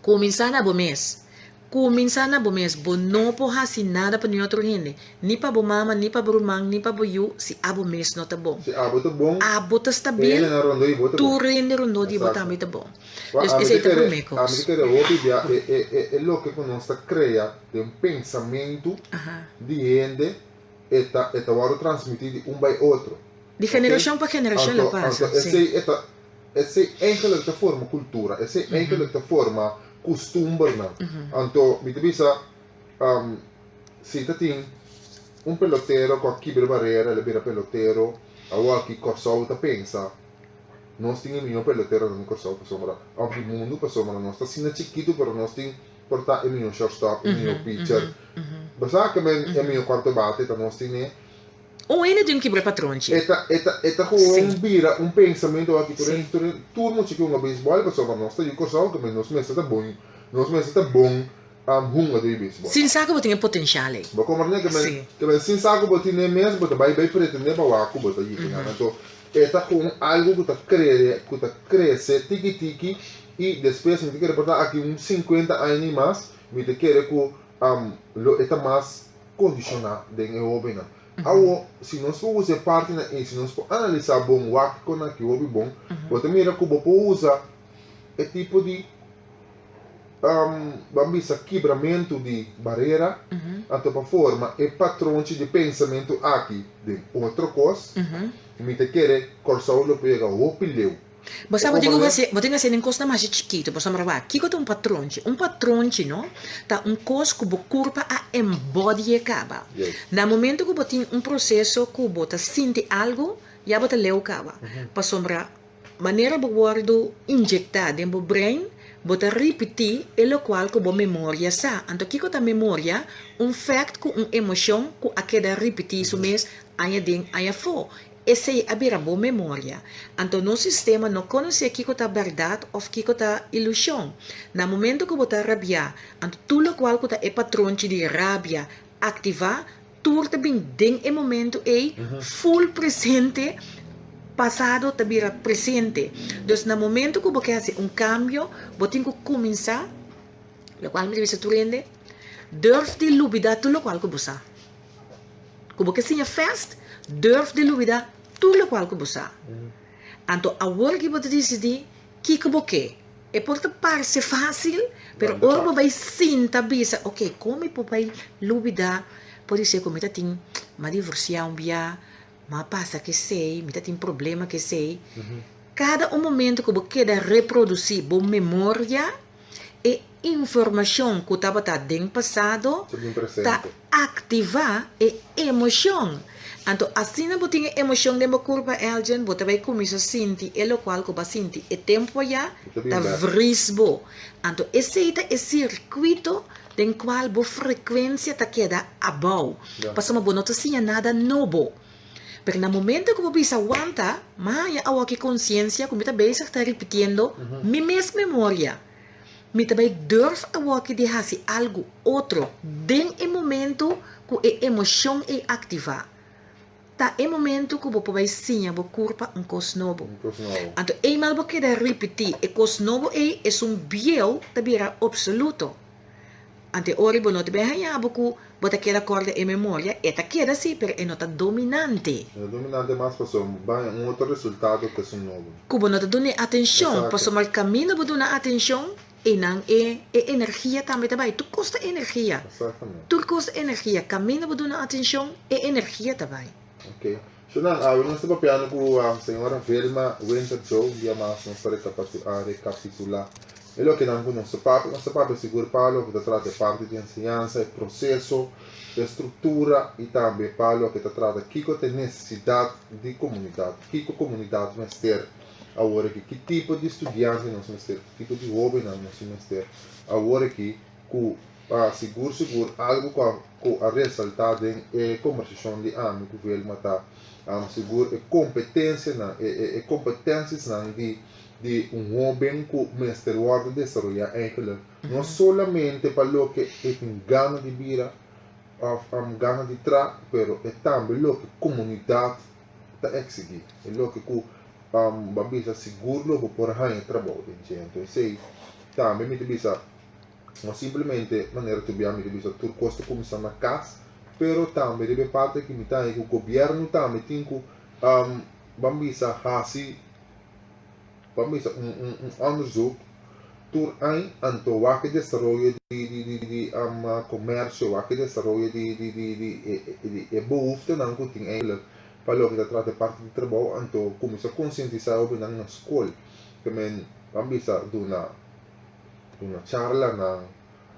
C: cuminsa na bo mes. Cuminsa na bo mes. Bo no por haci nada pa niun otro hende. Ni pa bo mama, ni pa bo ruman, ni pa bo yu, si abo mes no ta bon.
B: Si abo ta bon,
C: Abo ta
B: e
C: stabil,
B: hendenan rondó di bo ta bon.
C: tur hende rondó di bo tambe ta bon. Dus esei ta promé kos.
B: Ami ta kere hopi bia e loke ku nos ta krea den pensamentu di hende e ta e ta wòrdu transmití di un bai otro.
C: Di generashon pa generashon lo pasa.
B: Anto esei e ta esei eigenlik ta forma kultura, esei eigenlik ta forma kustumbernan. Anto mi ta bisa si ta tin un pelotero ku a kibra barera el a bira pelotero awor aki Kòrsou ta pensa. Nos tin e mihó peloteronan di Kòrsou pasobra òf di mundu pasobra nos ta asina chikitu pero nos tin por ta e mihó shortstop, e mihó pitcher. Bo sa ke men e mihó kuarto bate ta nos tin e.
C: Un hende tin kibra e patronchi.
B: E ta e ta e ta gewoon bira un pensamentu aki tur hende tur hende tur mucha ke hunga beisbòl pasobra nos ta yu Kòrsou ke men nos mester ta bon nos mester ta bon hunga den beisbòl.
C: Sin sa ku bo tin e potenshal ei.
B: Bo komprende ke men ke men sin sa ku bo tin e mes bo ta bai bai pretende pa wak ku bo ta yega nan. Anto E ta kon algu ku ta krere, ku ta krese tiki tiki i despues mi ta kere por ta aki un sinkuenta aña ni mas, mi ta kere ku lo e ta mas kondishoná den e hobennan. Awo, si nos por usa e partinan ei, si nos por analisá bon, wak kon aki hopi bon, bo ta mira ku bo por usa e tipo di ban bisa kibramentu di barera, anto pa forma e patronchi di pensamentu aki den otro kos, mi ta kere Kòrsou lo por yega hopi leu.
C: Bo sa bo tin ku hasi, bo tin ku hasi den kosnan masha chikitu, pasobra wak, kiko ta un patronchi? Un patronchi no ta un kos ku bo kurpa a embodie kaba. Na momento ku bo tin un proseso ku bo ta sinti algu, ya bo ta leu kaba, pasobra Manera bo wòrdu injektá den bo brein, bo ta ripití e lokual ku bo memoria sa. Anto kiko ta memoria? Un fèkt ku un emoshon ku a keda ripití su mes aña den aña afó. Esei a bira bo memoria. Anto nos sistema no konosé kiko ta bèrdat òf kiko ta ilushon. Na momento ku bo ta rabiá, anto tur lokual ku ta e patronchi di rabia aktivá, Tur ta bin den e momento ei, full presente, pasado ta bira presente. Dus na momento ku bo ke hasi un kambio, bo tin ku kuminsá, lokual mi ta bisa tur hende, durf di lubidá tur lokual ku bo sa. Ku bo ke siña fèst, durf di lubidá tur lokual ku bo sa. Anto awor ki bo ta disidí kiko bo ke. E por ta parse fásil, pero ora bo bai sinta bisa, ok, kon mi por bai lubidá? Podisé ku mi ta tin, mi a divorsiá un bia, mi a pasa kesei, mi ta tin problema kesei. Kada un momento ku bo keda reprodusí bo memoria, e informashon ku tabata den pasado ta aktivá e emoshon. Anto asina bo tin e emoshon den bo kurpa, Elgin, bo ta bai kuminsá sinti e lokual ku bo a sinti e tempu ayá ta vris bo. Anto esei ta e sirkuito den kual bo frekuensia ta keda abou, pasobra bo no ta siña nada nobo. Pero na momento ku bo bisa wanta, m'a haña awoki konsiensia ku mi ta bezig ta ripitiendo mi mes memoria. Mi ta bai durf awoki di hasi algu otro den e momento ku e emoshon ei aktivá. ta e momento ku bo por bai siña bo kurpa un kos nobo.
B: Un kos nobo.
C: Anto eenmaal bo keda ripití e kos nobo ei, esun bieu ta bira opsoluto. Anto e ora bo no ta bai haña bo ku bo ta keda kòrda e memoria, e ta keda sí, pero e no ta dominante.
B: E no dominante mas pasobra bo bai un otro resultado ku esun nobo.
C: Ku bo no ta dun'é atenshon,
B: Exacto.
C: pasobra kaminda bo duna atenshon, einan e e energia tambe ta bai. Tur kos ta energia.
B: Exactamente.
C: Tur kos ta energia. Kaminda bo duna atenshon, e energia ta bai.
B: Ok. Shonan, awe nos ta papiando ku señora Vilma Winter Joe. Un dia mas nos ta rekapitulá e lokenan ku nos ta papia. Nos ta papia sigur pa loke ta trata e parti di enseñansa, e proseso, e struktura i tambe pa loke ta trata kiko ta e nesesidat di komunidat, kiko komunidat mester awor aki, ki tipo di studiante nos mester, ki tipo di hóbennan nos mester awor aki ku sigur sigur algu ku a ku a resaltá den e kombersashon di ami ku Vilma ta sigur e kompetensianan e e kompetensisnan di di un hóben ku mester wòrdu desaroyá eigenlik no solamente pa loke e tin gana di bira òf gana di traha pero e tambe loke komunidat ta eksigí e loke ku bo a bisa sigur lo bo por haña trabou den dje. Anto esei tambe mi ta bisa No simplemente manera tur bia mi ta bisa tur kos ta kuminsá na kas, pero tambe riba e parti aki mi ta haña ku gobièrnu tambe tin ku ban bisa hasi ban bisa un un un onderzoek tur aña anto wak e desaroyo di di di di komersio wak e desaroyo di di di di di e behoeftenan ku tin eigenlijk pa loke ta trata e parti di trabou anto kuminsá konsientisá hobennan na skol ke men ban bisa duna Duna charlanan,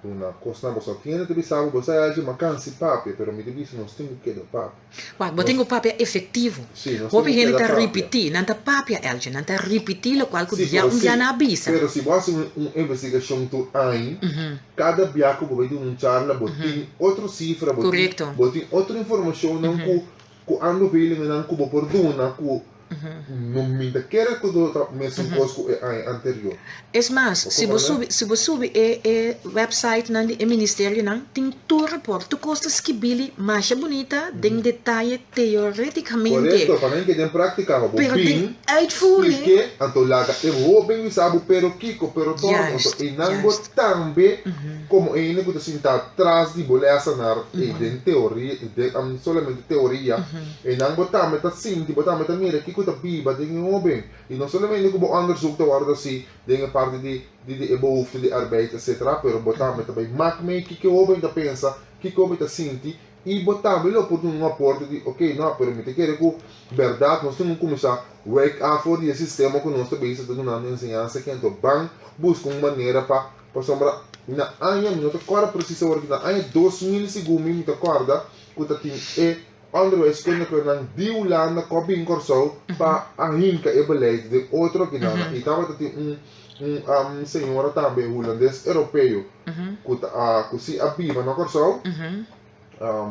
B: duna kosnan. Boso tiende ta bisa bo, bo sa elchi makansi papia, pero mi ta bisa nos tin ku keda papia.
C: Wak, bo tin ku papia efektivo.
B: Sí, nos tin
C: Hopi
B: ku
C: hende
B: keda
C: ta
B: papia.
C: ripití, nan ta papia elchi, nan ta ripití lokual ku
B: Sí,
C: ya
B: pero
C: un
B: si,
C: bia nan a bisa.
B: pero si bo hasi un un investigashon tur aña, kada bia ku bo bai duna un charla bo tin otro sifra, bo tin
C: Korekto.
B: bo tin otro informashonnan ku ku aanbevelingennan ku bo por duna ku No mi ta kere ku lo ta mesun kos ku e aña anterior.
C: Es mas,
B: Bo
C: si bo
B: komprende?
C: subi, si bo subi e e websitenan di e ministerionan, tin tur raport, tur kos ta skibili masha bunita, den detaye, teoreticamente.
B: Korekto, pa nan ke den praktika pa bo
C: Pero den
B: bin
C: uitvoering.
B: splike, anto laga e hoben bisa bo pero kiko, pero torno, anto
C: Juist,
B: einan bo
C: juist.
B: tambe komo eende ku ta sinta tras di bo lèsenar ei den teoria, den solamente teoria, Einan bo tambe ta sinti, bo tambe ta mira kiko ta biba den e hoben. I no solamente ku bo onderzoek ta wòrdu hasi den e parti di di di e behoefte di arbeid etcetera, pero bo tambe ta bai mak mee kiko e hoben ta pensa, kiko e hoben ta sinti i bo tambe lo por duna un aporte di oke no, pero mi ta kere ku bèrdat nos tin ku kuminsá wake up for di e sistema ku nos ta bezig ta dunando enseñansa aki anto ban buska un manera pa pasobra na aña mi no ta kòrda presis awor aki na aña 2000 segun mi mi ta kòrda ku ta tin e Onderwijskundigenan di Hulanda ku a bin Kòrsou pa a hinka e beleid den otro kinan. I tabata tin un un señora tambe hulandes europeo ku ta ku si a biba na Kòrsou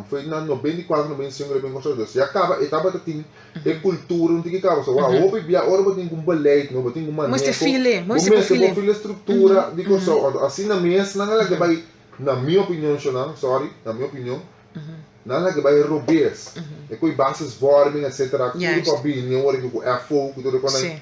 B: foi na 94 95 el a bin Kòrsou. Dus ya kaba e tabata tin e kultura un tiki kaba. So wou hopi bia ora bo tin ku un beleid no bo tin ku un maneho bo mester bo feel e struktura di Kòrsou. Anto asina mes nan a laga bai na mi opinion shonnan sorry na mi opinion Nan a bai robes. E ku e basisvorming etcetera tur ku a bini awor aki ku FO ku tur e konan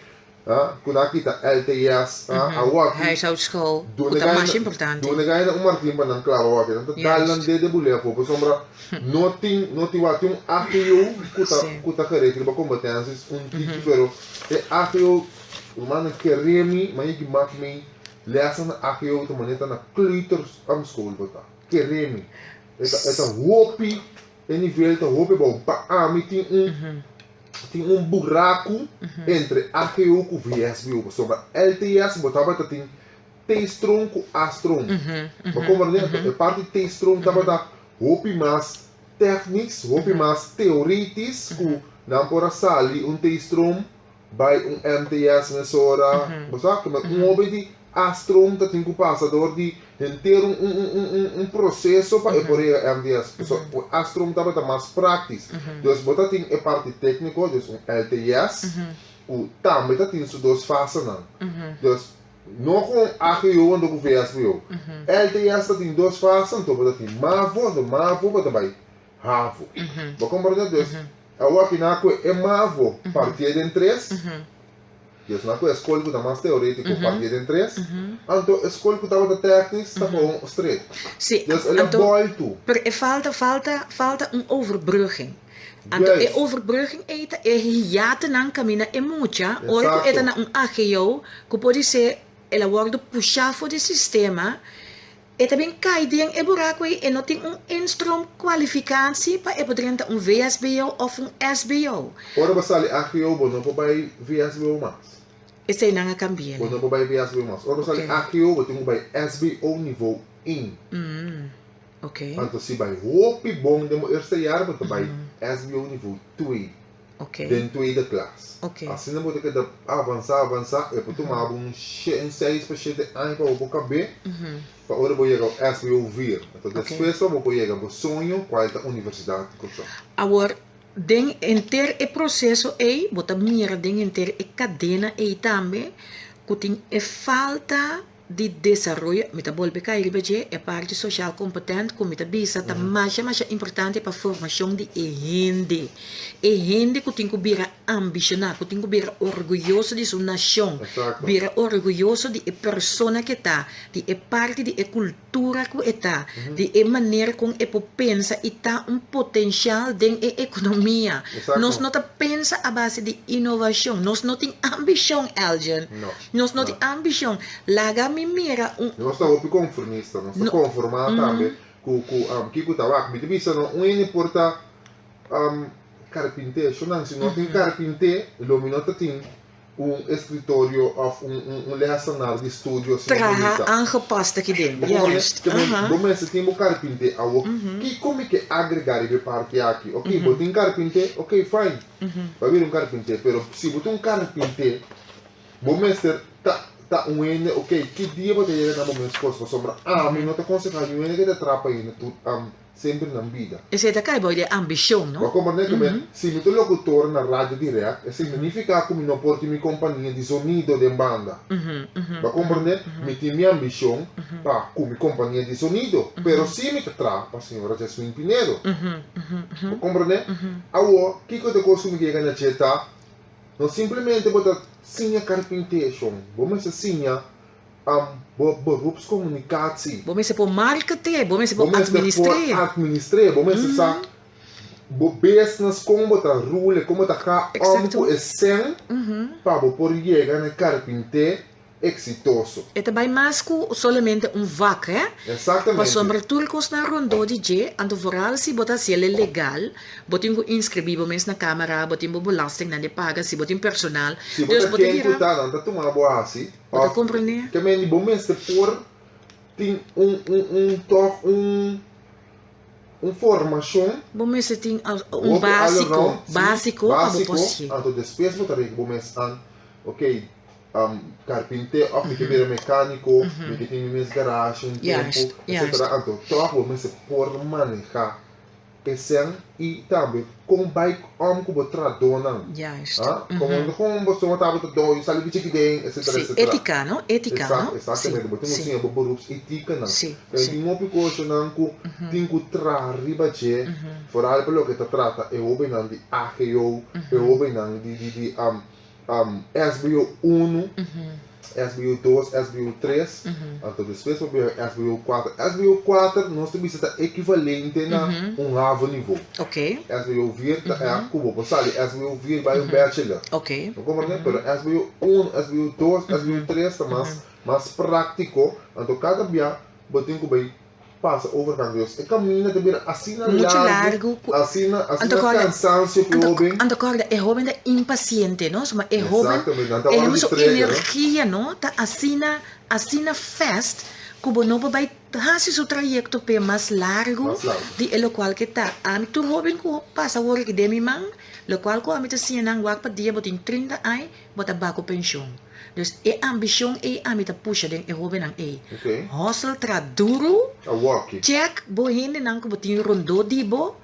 B: ku nan a kita LTS awor aki
C: Huishoudschool ku ta masha importante.
B: Duna gaina un martin pa nan klaba awor aki nan ta dal nan dede bulefo pasobra no tin no tin wak tin un AGO ku ta ku ta gericht riba competenties un tiki pero e AGO rumannan kere mi ma yegi mak mi lessen na AGO ta manera ta na kleuter school bo ta kere mi. E ta e ta hopi e nivel ta hopi abou. Pa ami tin un tin un buraku entre AGO ku VSBO pasobra LTS bo tabata tin T-stroom ku A-stroom. Bo komprende? Anto e parti T-stroom tabata hopi mas technisch, hopi mas theoretisch ku nan por a sali un T-stroom bai un MTS mesora, bo sa? Kende un hopi di A-stroom ta tin ku pasa dor di henter un un un un un proseso pa e por yega MTS. Pasobra ku A-stroom tabata mas praktis. Dus bo ta tin e parti tekniko, dus un LTS, ku tambe ta tin su dos fasenan. Dus no ku un AGO anto ku VSBO. LTS ta tin dos fase, anto bo ta tin mavo, anto mavo bo ta bai havo. Bo komprende? Dus. Awor aki nan a kue e mavo partié den tres, Dios nan a kue e skol ku ta mas teorétiko partié den tres, anto e skol ku tabata tèknis ta gewoon stret.
C: Sí,
B: Dus el a
C: anto,
B: bòltu.
C: pero e falta, falta, falta un overbrugging. Anto e
B: Juist.
C: overbrugging ei ta e hiatenan kaminda e mucha, ora ku e ta
B: Eksakto.
C: na un AGO, ku podisé el a wòrdu pushá for di sistema, E ta bin kai den e buraku ei, e no tin un instroomkwalificatie pa e por drenta un VSBO of un SBO.
B: Ora bo sali AGO bo no por bai VSBO mas.
C: Esei nan a cambi'e.
B: Bo no por bai VSBO mas. Ora bo sali AGO bo tin ku bai SBO nivo un.
C: Ok.
B: Anto si bai hopi bon den bo eerste jaar bo ta bai SBO nivo twee.
C: Ok.
B: Den tweede klas.
C: Ok.
B: Asina bo ta keda avansa avansa e por tuma bo un un seis pa shete aña pa bo por kab'é pa ora bo yega SBO vier. Anto despues pa bo por yega bo soño kual ta Universidat di Kòrsou.
C: Awor den henter e proseso ei bo ta mira den henter e kadena ei tambe ku tin e falta di desaroyo, mi ta bolbe kai riba dje, e parti social competent ku mi ta bisa ta masha masha importante pa formashon di e hende. E hende ku tin ku bira ambishoná, ku tin ku bira orguyoso di su nashon, bira orguyoso di e persona ku e ta, di e parti di e kultura ku e ta, di e manera kon e por pensa i ta un potenshal den e ekonomia. Nos no ta pensa a base di inovashon, nos no tin ambishon, Elgin. Nos no tin ambishon. Laga mi mira un.
B: Nos ta hopi konformista. Nos ta konformá tambe ku ku kiko ta wak. Mi ta bisa no un hende por ta karpinté. Shonnan si no tin karpinté lo mi no ta tin un eskritorio òf un un lèsenar di studio asina
C: Traha
B: bunita.
C: aangepast aki den.
B: Bo komprendé?
C: Juist.
B: Te men
C: Aha.
B: bo mester tin bo karpinté. Awor kiko mi ke agregá riba e parti aki? Oké, bo tin karpinté? Oké, fine. Bo a bira un karpinté. Pero si bo ta un karpinté. Bo mester ta ta un hende ok ki dia bo ta yega na bo mes kos pasobra ami no ta konsehá niun hende ke ta trapa hende tur semper nan bida.
C: Esei ta kai bou di e ambishon, no?
B: Bo a komprendé ku mi si mi ta lokutor na radio dirèkt esei no nifiká ku mi no por tin mi kompania di zonido den banda. Bo a komprendé? Mi tin mi ambishon pa ku mi kompania di zonido pero si mi ta traha pa señora Jasmine Pinedo. Bo a komprendé? Awor kiko ta e kos ku mi ke yega na dje ta No simplemente bo ta siña carpinteshon, bo mester siña bo beroepscommunicatie.
C: Bo mester por marketeer, bo mester por
B: Bo mester por
C: administreer.
B: administreer, bo mester sa bo business con bo ta rule, con bo ta ga om
C: Exacto.
B: cu e cen pa bo por yega na e carpinté exitoso.
C: E ta bai mas ku solamente un vak, hè?
B: Exactamente.
C: Pasobra tur kosnan rondó di dje, anto vooral si bo ta hasiel e legal, bo tin ku inskribí bo mes na kámara, bo tin bo belastingnan di paga, si bo tin personal.
B: Si bo
C: Dus
B: ta
C: bo ta
B: ken ku
C: bira.
B: ta, nan ta tuma bo hasi,
C: Bo ta
B: òf
C: komprendé?
B: ke men di bo mester por tin un un un tòg un un formashon.
C: Bo mester tin un
B: Hopi all
C: básiko,
B: around, si,
C: básiko pa bo
B: básiko,
C: por hasié.
B: anto despues bo ta reken bo mes an, ok, carpinté of mi ke bira mecanico, mi ke tin mi mes garage un tempo, etcetera. Anto toch bo mester por maneha esei y tambe con bai om cu bo tradonan. Ah, como no con bo soma tabata doyo sali bichi kiden, etcetera, etcetera.
C: Etica, no? Etica, no?
B: Exactamente, bo tin cu siña bo beroeps eticanan. Pero tin hopi cosnan cu tin cu traha riba dje, vooral pa loke ta trata e hobennan di AGO, e hobennan di di di SBO unu, SBO dos, SBO tres, anto despues bo bira SBO kuater. SBO kuater nos ta bisa ta ekivalente na un havo nivo. SBO vier ta e ku bo por sali SBO vier bai un bachelor. Bo komprende? Pero SBO unu, SBO dos, SBO tres ta mas mas práktiko, anto kada bia bo tin ku bai pasa overgang Dios. E caminda ta bira asina
C: Mucho
B: largo,
C: largo cu
B: asina,
C: Anto
B: asina
C: corda,
B: cansancio cu e
C: anto,
B: hoben.
C: anto corda e hoben ta impaciente, no? Suma e hoben,
B: Exactamente, nan ta
C: e
B: ora
C: hoben
B: di
C: su
B: trigger, no?
C: energia, no, ta asina, asina fast cu bo no por bay haci su trayecto p'e mas largo
B: Mas largo.
C: di e locual ke ta. Ami tur hoben cu pasa awor aki den mi man, locual cu ami ta siña nan wak pa dia bo tin 30 aña, bo ta ba cu pension. Dus e ambicion ey ami ta pusha den e hobennan ey. Hustle tra duru, check bo hendenan cu bo tin rondó di bo,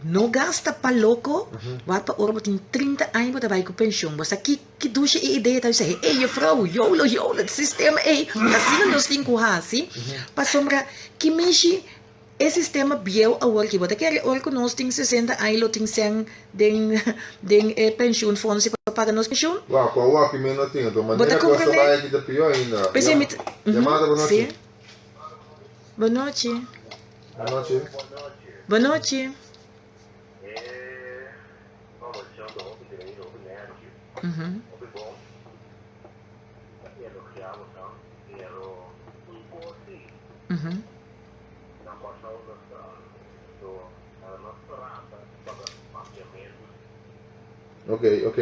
C: no gasta pa loco, wak pa ora bo tin 30 aña bo ta bay cu pension. Bo sa ki ki dushi e idea ta bisa, hey juffrouw, yolo yolo, e sistema ey, asina nos tin cu haci, pasobra ki mishi. E sistema bieu awor ki bo ta kere ora ku nos tin 60 aña lo tin sèn den den e pensioenfonds pa paga nos pensioen?
B: Wak, ku awor ki mi no tin, anto
C: Bo ta
B: manera ku a
C: comprende?
B: bai aki ta pió ainda.
C: P'esei mi ta,
B: Yamada,
C: mhm,
B: bonochi.
C: si. Bonochi.
B: Bonochi.
C: Bonochi. Mhm. Mhm.
B: Ok, ok.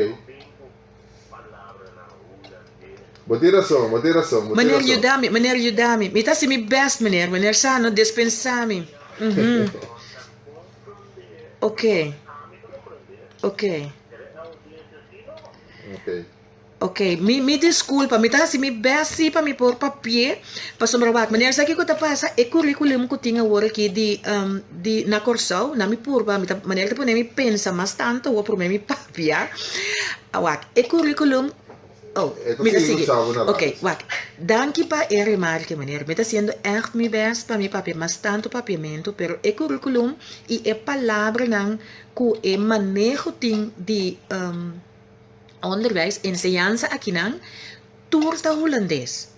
B: Bo tin rason, bo tin rason, bo tin
C: Meneer
B: rason.
C: yuda mi, meneer yuda mi. Mi ta hasi mi best meneer, meneer sa no despensa mi. Mhm. Ok. Ok.
B: Ok.
C: Ok, mi mi disculpa, mi ta haci mi best si pa mi por papia, pasobra wak, meneer sa kico ta pasa, e curriculum cu tin awor aki di di na Corsou, na mi purba, mi ta meneer ta pone mi pensa mas tanto awor prome mi papia, wak, e curriculum, oh,
B: E ta
C: mi ta
B: sigui
C: sigui,
B: lucha bo na
C: ok,
B: radio.
C: wak, danki pa e remarke meneer, mi ta haciendo echt mi best pa mi papia mas tanto papiamento, pero e curriculum y e palabranan cu e maneho tin di Onderwijs, enseñansa akinan tur ta hulandes.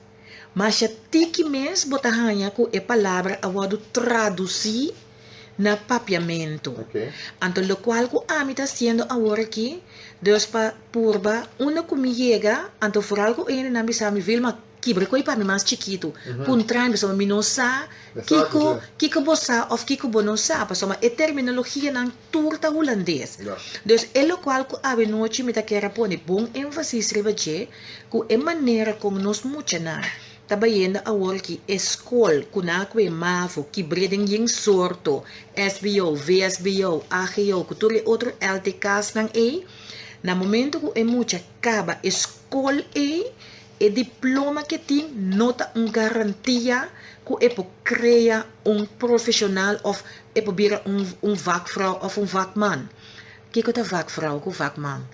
C: Masha tiki mes bo ta haña ku e palabra a wòrdu tradusí na papiamentu. Anto lokual ku ami ta hasiendo awor aki, dus pa purba unda ku mi yega, anto foral ku hendenan bisa mi, Vilma, Kibra koe pa mi mas chikitu. Puntra mi pasobra mi no sa kiko kiko bo sa of kiko bo no sa pasobra e terminologianan tur ta hulandes. Dus e lokual ku awenochi mi ta kier a pone bon énfasis riba dje ku e manera kon nos muchanan ta bayendo awor ki e skol ku nan a kue mavo kibr'é den yen sorto, SBO, VSBO, AGO ku tur e otro LTKsnan ei, na momento ku e mucha kaba e skol ei, E diploma ke tin no ta un garantia ku e por krea un profeshonal òf e por bira un un vakvrouw òf un vakman. Kiko ta vakvrouw ku vakman?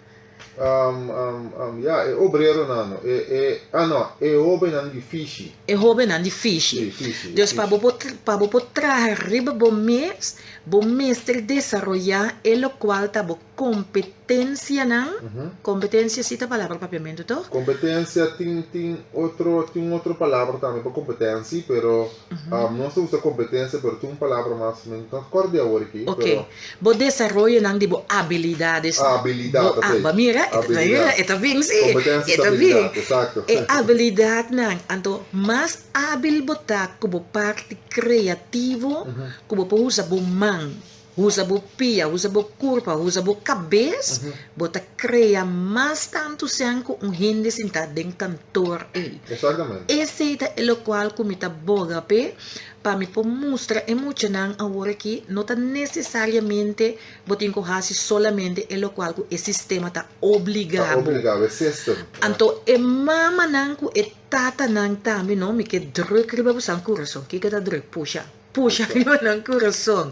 B: Ya, e obreronan no, e e ah no, e hobennan di fishi.
C: E hobennan di fishi.
B: Sí, fishi,
C: Dus pa
B: fishi.
C: bo por pa bo por traha riba bo mes, bo mester desaroyá e lokual ta bo Competencianan, competencia si ta palabra papiamentu toch?
B: Competencia tin tin otro tin un otro palabra tambe pa competentie pero nos ta usa competencia pero tin un palabra mas mi no ta acorda di awor aki
C: Ok,
B: pero.
C: bo desaroyonan di bo abilidades.
B: Abilidad
C: Bo
B: ta
C: a mira
B: Abilidad.
C: e ta bin si
B: Competencia
C: e
B: ta
C: ta bin.
B: abilidad exacto.
C: E abilidadnan anto mas abil bo ta ku bo parti creativo ku bo por usa bo man. Usa bo pia, usa bo kurpa, usa bo kabes, bo ta krea mas tantu sèn ku un hende sintá den kantor ei.
B: Exactamente.
C: Esei ta e lokual ku mi ta boga p'e, pa mi por mustra e muchanan awor aki no ta nesesariamente bo tin ku hasi solamente e lokual ku e sistema ta obligá
B: Ta
C: bo.
B: obligá bo, e system.
C: Anto e mamanan ku e tatanan tambe no, mi ke drùk riba bosan kurason. Kiko ta drùk? Pusha. Pusha riba nan kurason.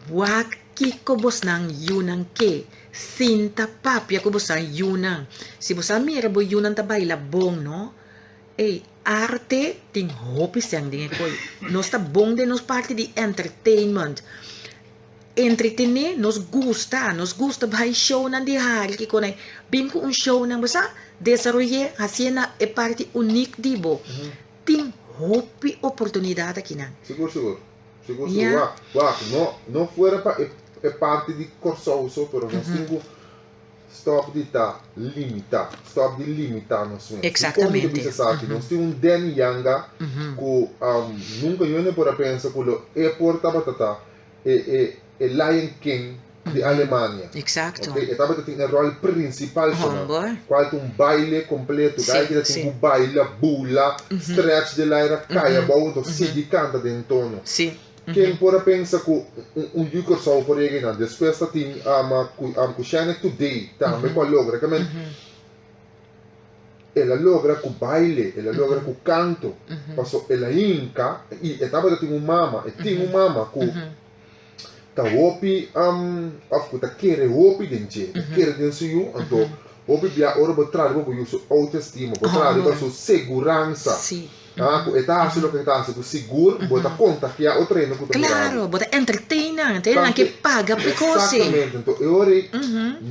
C: Wak kiko bosnan yunan ke. Sinta papia ku bosan yunan. Si bosan mira bo yunan ta baila bon no. Ey, arte tin hopi sèn den e koe. Nos ta bon den nos parti di entertainment. Entretené nos gusta. Nos gusta bai shownan di hari kiko nan. Bin ku un shownan bo sa desaroy'é hasié na e parti unik di bo. Tin hopi oportunidad akinan.
B: Sigur sigur. Sigur sigur.
C: Ya.
B: Wak, wak, no, no fuera pa e, e parti di Kòrsou so, pero nos tin ku stòp di ta limitá, stòp di limitá nos mes. Dikon mi ta
C: Exactamente.
B: bisa esaki? Nos tin un Danny Yanga ku nunka yo no por a pensa ku lo e por tabata ta e, e, e Lion King di Alemania.
C: Exacto.
B: Ok, e tabata tin e rol principal shona.
C: Homber.
B: Cual ta un baile completo.
C: Sí,
B: Guy kita tin
C: sí.
B: cu baila, bula, stretch de laira, cay abou, enton sigui canta den tono.
C: Sí.
B: Ken por a pensa cu un yu Corsou por yega einan? Despues ta tin cu cu Shanick Today tambe cu a logra. Ke men el a logra cu baile, el a logra cu canto. Paso el a hinca y e tabata tin un mama, e tin un mama cu ta hopi of ku ta kere hopi den dje, ta kere den su yu, anto hopi bia ora bo traha riba bo yu su autoestima, bo traha riba su seguransa. Ah, ku e ta hasi loke e ta hasi, ku sigur bo ta kontagiá otro hende ku ta mira bo.
C: Klaro, bo ta entertain nan, te nan ke paga pa e kos ei.
B: Eksaktamente, anto e ora ei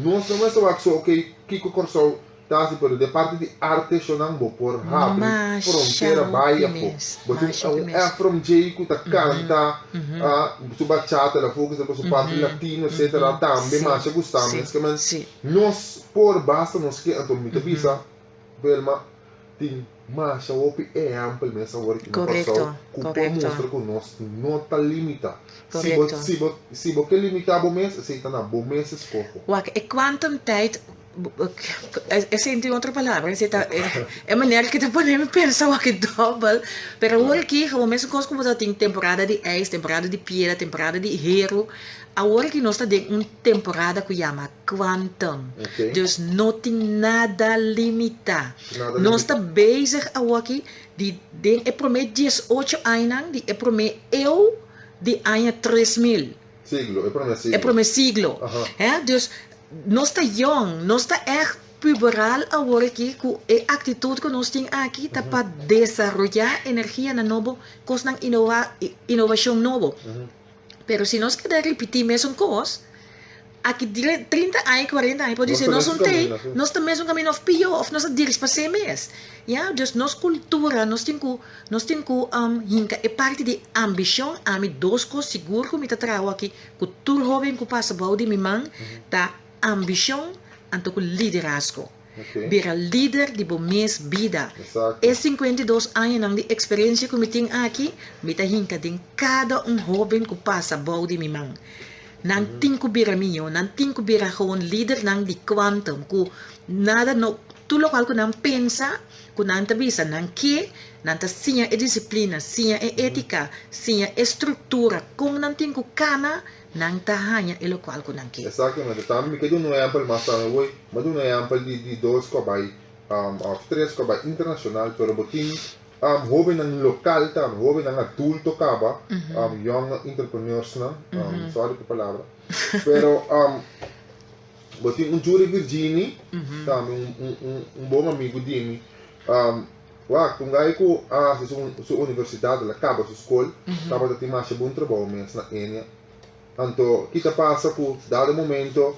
B: nos no mester wak so okey kiko Kòrsou ta hasi, pero den parti di arte shownan bo por habri
C: Masha
B: frontera
C: hopi
B: bai afó.
C: mes,
B: Bo tin
C: masha hopi
B: un
C: mes.
B: Efrom Jay ku ta kanta ah su bachata la focus riba su parti latino etcetera tambe
C: Sí,
B: masha gusta
C: sí,
B: mes ke men
C: sí.
B: nos por basta nos ke anto mi ta bisa Vilma tin masha hopi ehèmpel mes awor aki na Kòrsou
C: Korekto,
B: ku por
C: korekto,
B: mustra ku nos no ta limitá. Si bo
C: korekto.
B: si bo si bo ke limitá bo mes esei ta na bo mes eskoho.
C: Wak, e quantum tijd, esei tin otro palabra, esei ta e manera ke ta pone mi pensa wak e dòbel, pero awor aki bo mes kos ku bo ta tin temporada di ijs, temporada di piedra, temporada di heru, awor aki nos ta den un temporada ku yama Quantum.
B: Ok.
C: Dus no tin nada limitá.
B: Nada
C: Nos
B: limitá.
C: ta bezig awoki di den e promé 18 añanan di e promé eeuw di aña 3000.
B: Siglo, e promé
C: E
B: siglo.
C: promé siglo.
B: Aha.
C: Hè? Dus nos ta yong, nos ta ègt puberal awor aki ku e aktitut ku nos tin aki ta pa desaroyá energianan nobo, kosnan inova, inovashon nobo. Pero si nos keda ripití mesun kos, aki 30 aña, 40 aña, por dice nos un tei, nos ta mesun camino of pio, of nos ta dirigi pa se mes. Ya, dus nos cultura, nos tin cu, nos tin cu um, hinca e parti di ambicion. Ami dos cos sigur cu mi ta traha aki, cu tur hoben cu pasa bou di mi man, ta ambicion anto cu liderazgo.
B: Okay.
C: Bira lider di bo mes bida.
B: Exacto.
C: E 52 añanan di experiencia cu mi tin aki, mi ta hinca den cada un hoben cu pasa bou di mi man. Nan tin cu bira mihó, nan tin cu bira gewoon lidernan di quantum, cu nada no, tur locual cu nan pensa, cu nan ta bisa nan ke, nan ta siña e disciplina, siña e etica, siña e structura, con nan tin cu cana, Nan ta haña e lokual ku nan ke.
B: Exactamente. Tambe mi ke duna un ehempel mas tambe woy. Mi a duna un ehempel di di dos ku a bai of tres ku a bai internacional pero bo tin hobennan local tambe, hobennan adulto kaba, young entrepreneursnan, sorry pa e palabra, pero bo tin un Jury Virgini tambe un un un bon amigu di mi. Wak, un gai ku a hasi su su universidat, el a kaba su skol, tabata tin masha bon trabou mes na Enia. Anto, ki ta pasa ku dado momento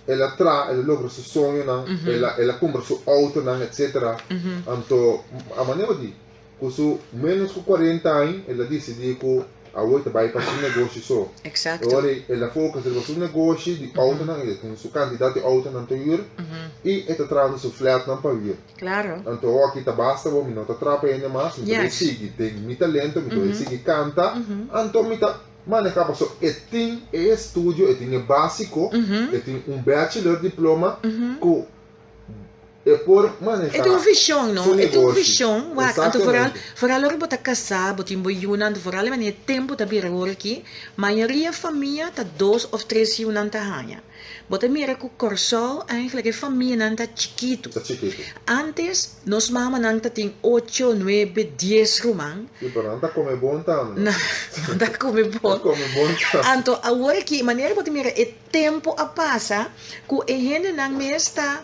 B: el a tra, el a logra su soñonan, el a el a kumpra su outonan, etsetera. Anto, a manera di ku su ménos ku kuarenta aña el a disidí ku awor ta bai pa su negoshi so.
C: Exacto.
B: E ora ei el a focus riba su negoshi di outonan, el a tin su kantidat di outonan ta huur i e ta trahando su flatnan pa huur.
C: Claro.
B: Anto awor aki ta basta bo, mi no ta traha pa hende mas, mi ta bai
C: Yes.
B: sigui den mi talento, mi ta bai sigui kanta, anto mi ta maneha pasobra e tin e estudio, e tin e básiko, e tin un bachelor diploma ku E por maneha
C: E tin un vision, no?
B: su
C: E tin un
B: negoshi.
C: vision. Wak, anto vooral,
B: Exactamente.
C: vooral ora bo ta casá, bo tin bo yunan, anto vooral e manera e tempo ta bira awor aki, mayoria famia ta dos of tres yunan ta haña. Bo ta mira ku Kòrsou eigenlijk e famianan ta chikitu.
B: Ta chikitu.
C: Antes nos mamanan ta tin ocho, nuebe, dies ruman.
B: Sí, pero nan ta come bon tambe.
C: Nan ta come bon.
B: Ta come bon tambe.
C: Anto awor aki, manera bo ta mira e Tempu a pasa ku e hendenan mes ta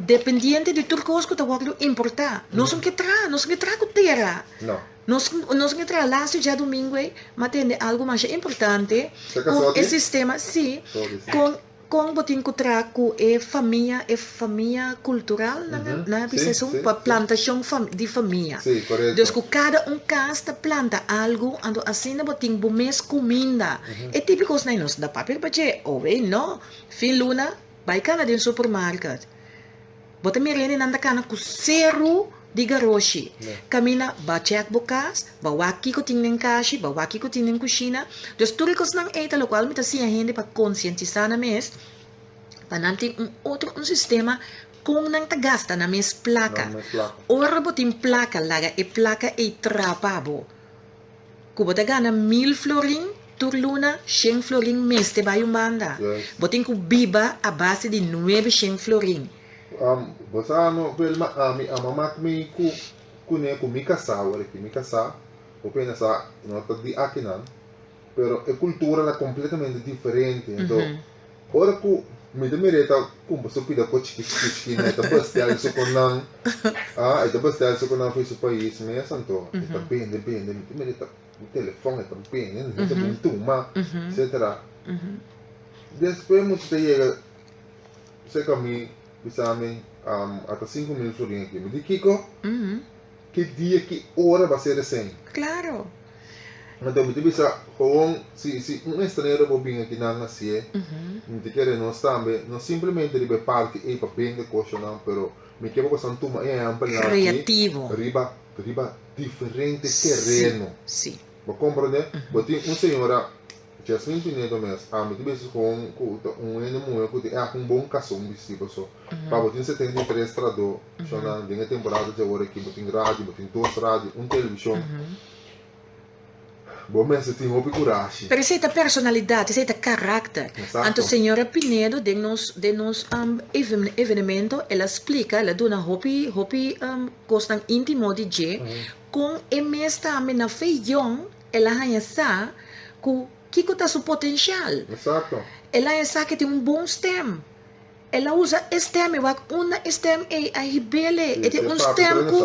C: dependiente di tur kos ku ta wòrdu importá. Nos no ke traha, nos no ke traha ku tera. Nos nos no ke traha. Lastu djadumingu ei mi a tende algu masha importante kon e sistema, si, kon kon bo tin ku traha ku e famia, e famia kultural nan a bisa esun, pa plantashon di famia. Dus ku kada un kas ta planta algu, anto asina bo tin bo mes kuminda. E tipi kosnan ei nos no ta papia riba dje. Owe no. Fin luna bai kana den supermarket. Bo ta mira hendenan ta kana ku seru di garoshi. Kaminda ba chèk bo kas, ba wak kiko tin den kashi, ba wak kiko tin den kushina. Dus tur e kosnan ei ta lokual mi ta siña hende pa konsientisá nan mes, pa nan tin un otro un sistema kon nan ta gasta nan mes plaka. Ora bo tin plaka laga e plaka ei trapa bo. Ku bo ta gana mil florin tur luna, shen florin mester bai un banda. Bo tin ku biba a base di nuebe shen florin.
B: Bo sa no, Vilma, ami a mama mi ku kuné ku mi kasá awor aki. Mi kasá, bo pena sa, no ta di akinan, pero e kultura ta kompletamente diferente. Anto, ora ku Mi ta mira e ta kumpra su pida ko chiki chiki chiki na e ta bestel su konan ah e ta bestel su konan for su pais mes anto e ta bende bende mi ta mira e ta ku telefon e ta bende hende ta bin tuma etcetera despues mucha ta yega serka mi bisa mi ata 5000 florin aki mi di kiko ki dia ki ora ba ser esei
C: Claro.
B: Anto mi ta bisa gewoon si si un estranhero por bin aki nan hacié mi ta kere nos tambe no simplemente riba e parti ei pa bende coshonan pero mi ke pa boso tuma e ehempelnan aki
C: Creativo.
B: riba riba diferente tereno.
C: Si.
B: Bo comprende? Bo tin un señora Jasmine Pinedo mes ami ta bisa gewoon cu ta un hende muhe cu tin echt un bon cason bisti paso pa bo tin 73 trado shonan den e temporada dje awor aki bo tin radio bo tin dos radio un television Bo mester tin hopi kurashi.
C: Pero esei ta personalidat, esei ta karakter.
B: Exacto.
C: Anto señora Pinedo den nos den nos evenemento el a splika, el a duna hopi hopi kosnan intimo di dje kon e mes tambe na fe yòn el a haña sa ku kiko ta su potenshal.
B: Exacto.
C: El a haña sa ke tin un bon stem. El a usa e stem, e wak unda e stem ei a hibele. E tin un stem ku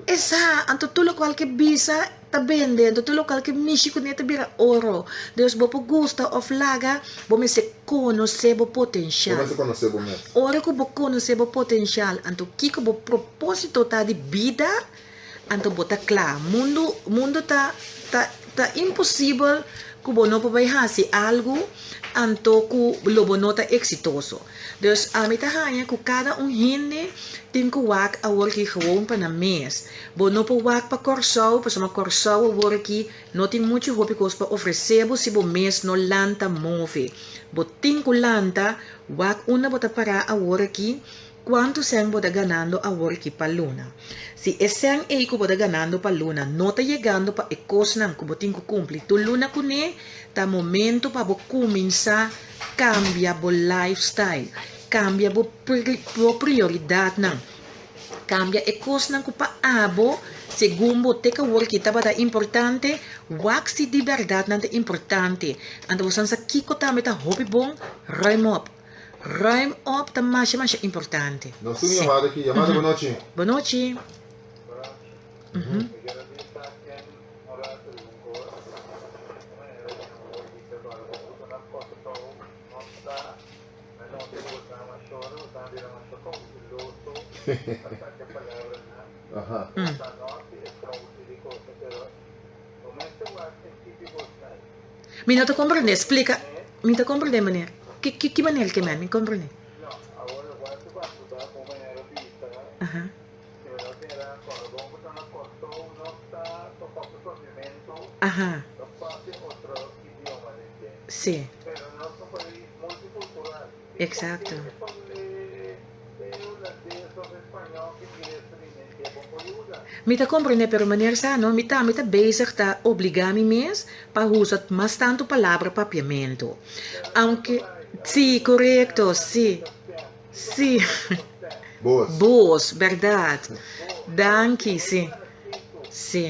C: e sa, anto tur lokual ke bisa ta bende, anto tur lokual ke mishi kuné ta bira oro. Dus bo por gusta òf laga, bo mester konosé bo
B: Bo
C: potenshal.
B: mester konosé bo mes.
C: Ora ku bo konosé bo potenshal, anto kiko bo propósito ta di bida, anto bo ta kla. Mundu, mundu ta, ta, ta imposibel ku bo no por bai hasi algu anto ku lo bo no ta eksitoso. Dus ami ta haña ku kada un hende tin ku wak awor ki gewoon pa nan mes. Bo no por wak pa Kòrsou pasobra Kòrsou awor aki no tin muchu hopi kos pa ofresé bo si bo mes no lanta move. Bo tin ku lanta wak unda bo ta pará awor aki. Kuantu sèn bo ta ganando awor ki pa luna? Si e sèn ei ku bo ta ganando pa luna no ta yegando pa e kosnan ku bo tin ku kumpli tur luna kuné, ta momento pa bo kuminsá kambia bo lifestyle, kambia bo bo prioridatnan, kambia e kosnan ku pa abo segun bo te awor ki tabata importante, wak si di bèrdat nan ta importante. Anto bo san sa kiko tambe ta hopi bon? Ruim op. Ruim op ta masha masha importante.
B: Nos tin un yamada aki. Yamada bonochi.
C: Bonochi. Mi no ta comprende. Splica. Mi ta comprende meneer. Ki ki ki manera ke men? Mi comprende. Aha. Aha. Si. Exacto. Mi ta comprende pero meneer sa no mi tambe ta bezig ta obliga mi mes pa usa mas tanto palabra papiamento aunke si corecto si si
B: Bos.
C: Bos berdad danki si si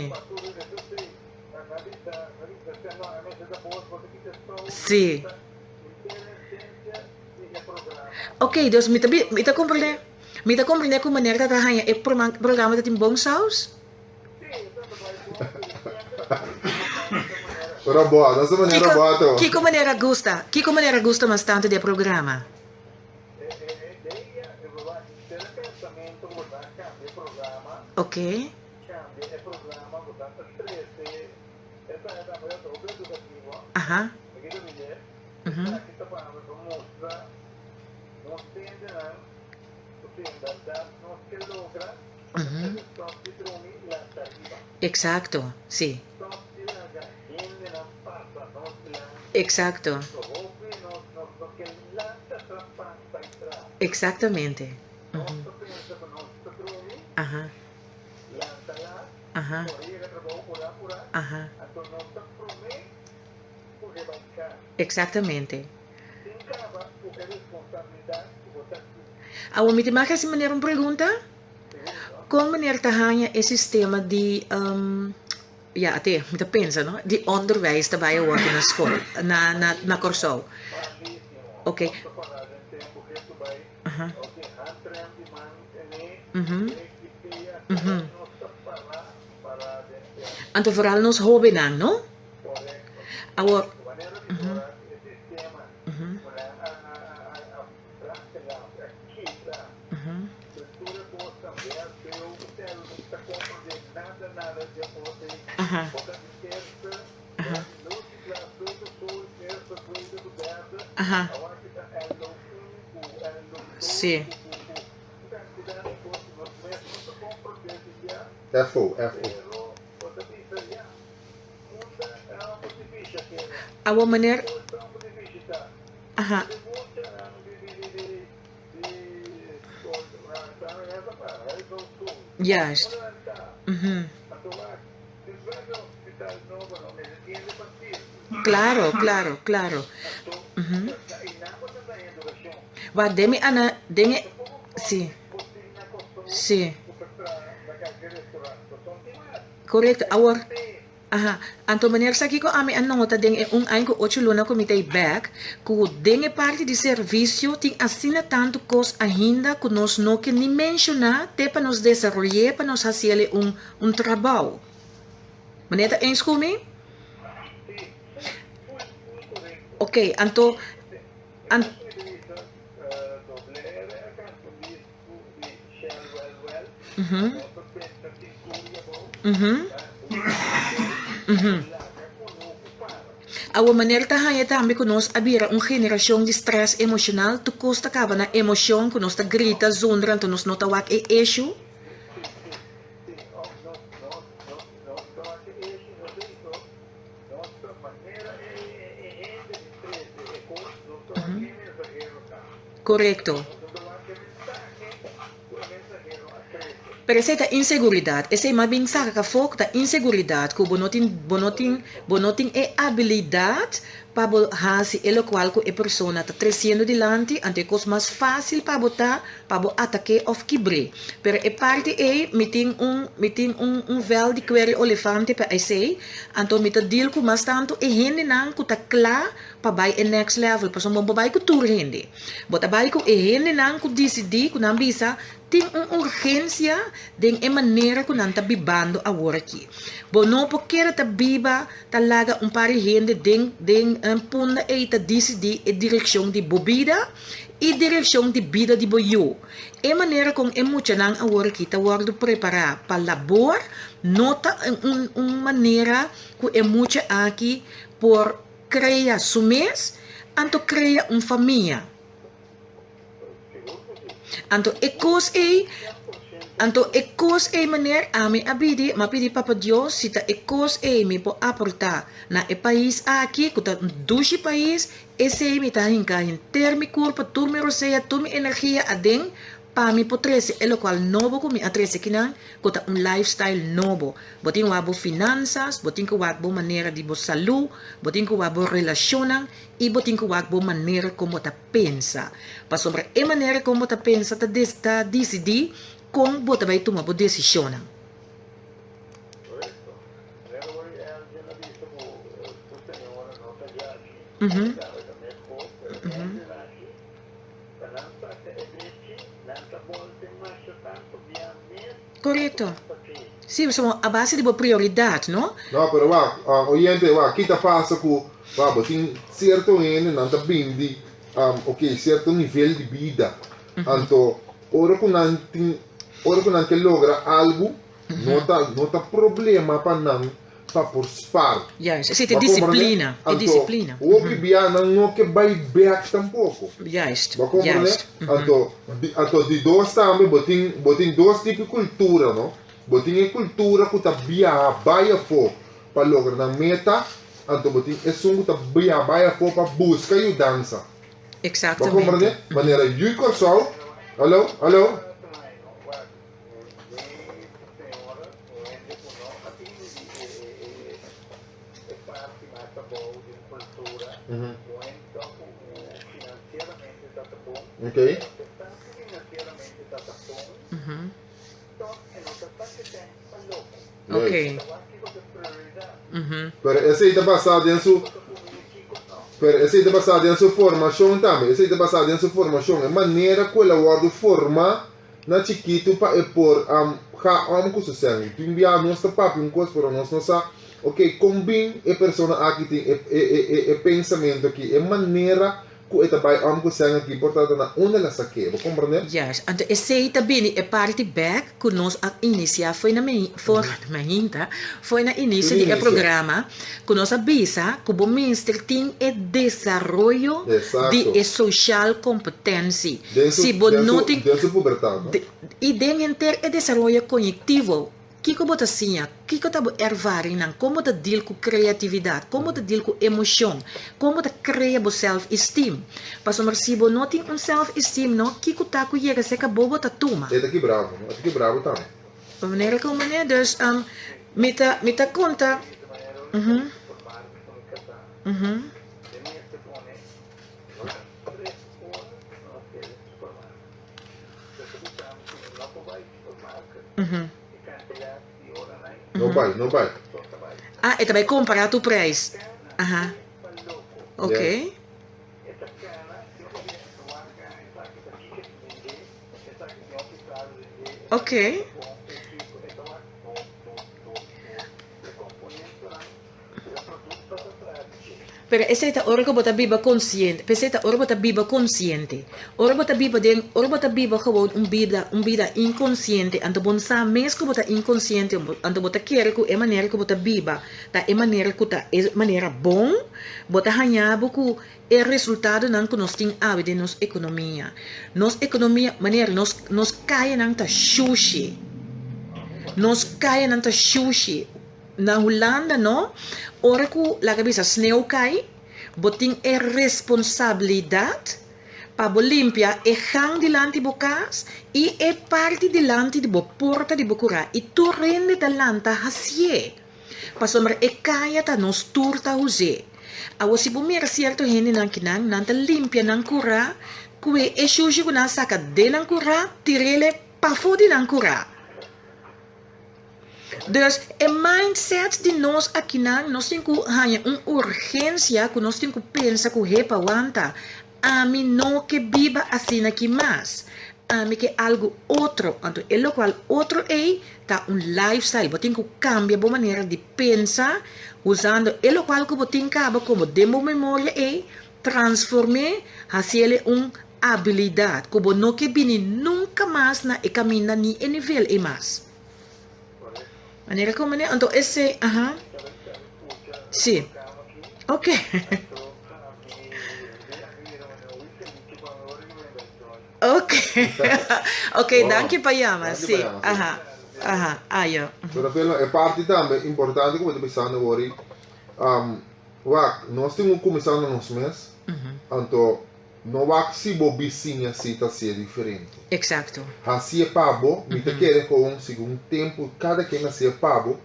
C: si. Ok, dus mi ta bi, mi ta comprende, mi ta comprende cu meneer ta ta haña e programa ta tin bon saus?
B: Robot, nos ta meneer
C: Kiko,
B: robot to.
C: kiko meneer a gusta? Kiko meneer a gusta mas tanto di e programa? Ok. Aha. Mhm. Mhm. Exacto, sí. Exacto. Exactamente. Mhm. Aha. Aha. Aha. Exactamente. Awor mi tin mag hasi meneer un pregunta? Kon meneer ta haña e sistema di ya ate mi ta pensa no di onderwijs ta bai awor na skol na na na Kòrsou? Ok. Aha. Mhm. Mhm. Anto vooral nos hobennan, no? Awor, mhm. Mhm. Mhm. Aha. Aha. Aha. Sí.
B: FO, FO.
C: Awor meneer. Aha. Juist. Mhm. Claro, claro, claro. Mhm. Wa den mi ana den e sí. Sí. Correcto. Awor Aha, anto meneer sa kiko ami a nota den e un aña ku ocho luna ku mi ta ei bek, ku den e parti di servisio tin asina tantu kos ainda ku nos no ke ni menshoná te pa nos desaroy'é pa nos hasiel e un un trabou. Meneer ta eens ku mi? Oké, anto an. Mhm. Mhm. Mhm. Awor manera ta haña tambe ku nos a bira un generashon di strès emoshonal, tur kos ta kaba na emoshon ku nos ta grita, zundra, anto nos no ta wak e issue. Korekto. Pero esei ta inseguridat. Esei mas bien saka afó ku ta inseguridat, ku bo no tin, bo no tin, bo no tin e abilidat pa bo hasi e lokual ku e persona ta tresiendo dilanti, anto e kos mas fásil pa bo ta pa bo atak'é òf kibr'é. Pero e parti ei mi tin un, mi tin un, un vèl di kuer di olefante pa esei, anto mi ta deal ku mas tantu e hendenan ku ta kla pa bai e next level, pasobra bo no por bai ku tur hende. Bo ta bai ku e hendenan ku disidí ku nan bisa tin un urgensia den e manera ku nan ta bibando awor aki. Bo no por kere ta biba ta laga un par di hende den den punda ei ta disidí e direkshon di bo bida i direkshon di bida di bo yu. E manera kon e muchanan awor aki ta wòrdu prepará pa labor no ta un un manera ku e mucha aki por Krea su mes, anto krea un famia. Anto e kos ei, anto e kos ei meneer, ami a bidi, mi a pidi Papa Dios si ta e kos ei mi por aporta na e pais aki, ku ta un dushi pais, esei mi ta hinka henter mi kurpa, tur mi rosea, tur mi energia aden Pa mi por trece e locual nobo cu mi a trece kinan, cu ta un lifestyle nobo. Bo tin wak bo finanzas, bo tin cu wak bo manera di bo salud, bo tin cu wak bo relacionnan y bo tin cu wak bo manera con bo ta pensa. Pasobra e manera con bo ta pensa ta ta dicidi con bo ta bay tuma bo decisionnan.
A: Pa nan saka e lechi, nan ta bolbe masha tantu bia mes
C: Korekto.
A: ku ta tin.
C: Sí, pasobra a base di bo prioridat, no?
B: No, pero wak, oyente, wak, ki ta pasa ku, wak, bo tin sierto hende nan ta bindi, ok, sierto nivel di bida. Anto, ora ku nan tin, ora ku nan ke logra algu, no ta, no ta problema pa nan pa por spar.
C: Juist, esei ta
B: Bo a comprende?
C: disiplina, e
B: Anto,
C: disiplina.
B: hopi bia nan no ke bai bek tampoko.
C: Juist,
B: Bo a comprende?
C: juist.
B: Anto, di, anto di dos tambe bo tin, bo tin dos tipo di kultura, no? Bo tin e kultura ku ta biaha bai afó pa logra nan meta, anto bo tin esun ku ta biaha bai afó pa buska yudansa. Bo a
C: Exactamente.
B: comprende? Manera Yu Kòrsou, hallo, hallo? Okay.
C: Okay.
B: Pero esei ta basá den su. Pero esei ta basá den su formashon tambe. Esei ta basá den su formashon, e manera ku el a wòrdu formá na chikitu pa e por ga om ku su sèn. Tin bia nos ta papia un kos pero nos no sa, ok, kon bin e persona aki tin e e e e pensamentu aki, e manera Ku e ta bai om ku sèn aki por trata na unda el a sak'é. Bo komprendé?
C: Juist. Anto esei ta bini e parti bèk ku nos a inisiá fo'i na mei, for mainta, fo'i na inisio di e programa, ku nos a bisa ku bo mester tin e desaroyo di e social competentie.
B: Den su,
C: Si bo
B: den
C: no
B: su,
C: tin,
B: den su pubertat, no?
C: I den henter e desaroyo kognitivo. Kiko bo ta siña? Kiko ta bo ervaringnan? Kon bo ta deal ku kreatividat? Kon bo ta deal ku emoshon? Kon bo ta krea bo self-esteem? Pasobra si bo no tin un self-esteem no, kiko ta ku yega serka bo bo ta tuma?
B: E ta kibra bo, no? E ta kibra bo tambe.
C: Pa manera ku manera, dus mi ta mi ta konta, uhum, uhum.
B: No bai, no bai.
C: Ah, e ta bai compara tu prijs. Aha. Ok. Ok. Pero esei ta ora ku bo ta biba konsiente. P'esei ta ora bo ta biba konsiente. Ora bo ta biba den, ora bo ta biba gewoon un bida, un bida inkonsiente, anto bo no sa mes ku bo ta inkonsiente, anto bo ta kere ku e manera ku bo ta biba ta e manera ku ta e manera bon, bo ta haña bo ku e resultadonan ku nos tin awe den nos ekonomia. Nos ekonomia, manera nos, nos kayanan ta shushi. Nos kayanan ta shushi. Na Hulanda no, ora ku laga bisa sneu kai, bo tin e responsabilidat pa bo limpia e gang dilanti bo kas i e parti dilanti di bo porta di bo kurá i tur hende ta lanta hasié, pasobra e kaya ta nos tur ta us'é. Awor si bo mira sierto hendenan kinan, nan ta limpia nan kurá ku e shushi ku nan a saka den nan kurá tir'el pafó di nan kurá. Dus e mindset di nos akinan nos tin ku haña un urgensia ku nos tin ku pensa ku hepa wanta ami no ke biba asina aki mas ami ke algu otro anto e lokual otro ei ta un lifestyle bo tin ku kambia bo manera di pensa usando e lokual ku bo tin kaba komo den bo memoria ei transform'é hasiel un abilidat ku bo no ke bini nunka mas na e kaminda ni e nivel ei mas. Manera ku manera, anto esei, aha. Sí. Ok. Ok. Ok,
B: Wow.
C: danki pa yama.
B: Danki pa
C: Sí.
B: yama, sí.
C: Aha. Aha. Ayo.
B: Pero Felma, e parti tambe importante ku bo ta bisando awor ei, wak, nos tin ku kuminsá na nos mes, anto No wak si bo bisiña si ta hacié diferente.
C: Exacto.
B: Hacié pa bo, mi ta kere gewoon segun tempo cada ken hacié pa bo,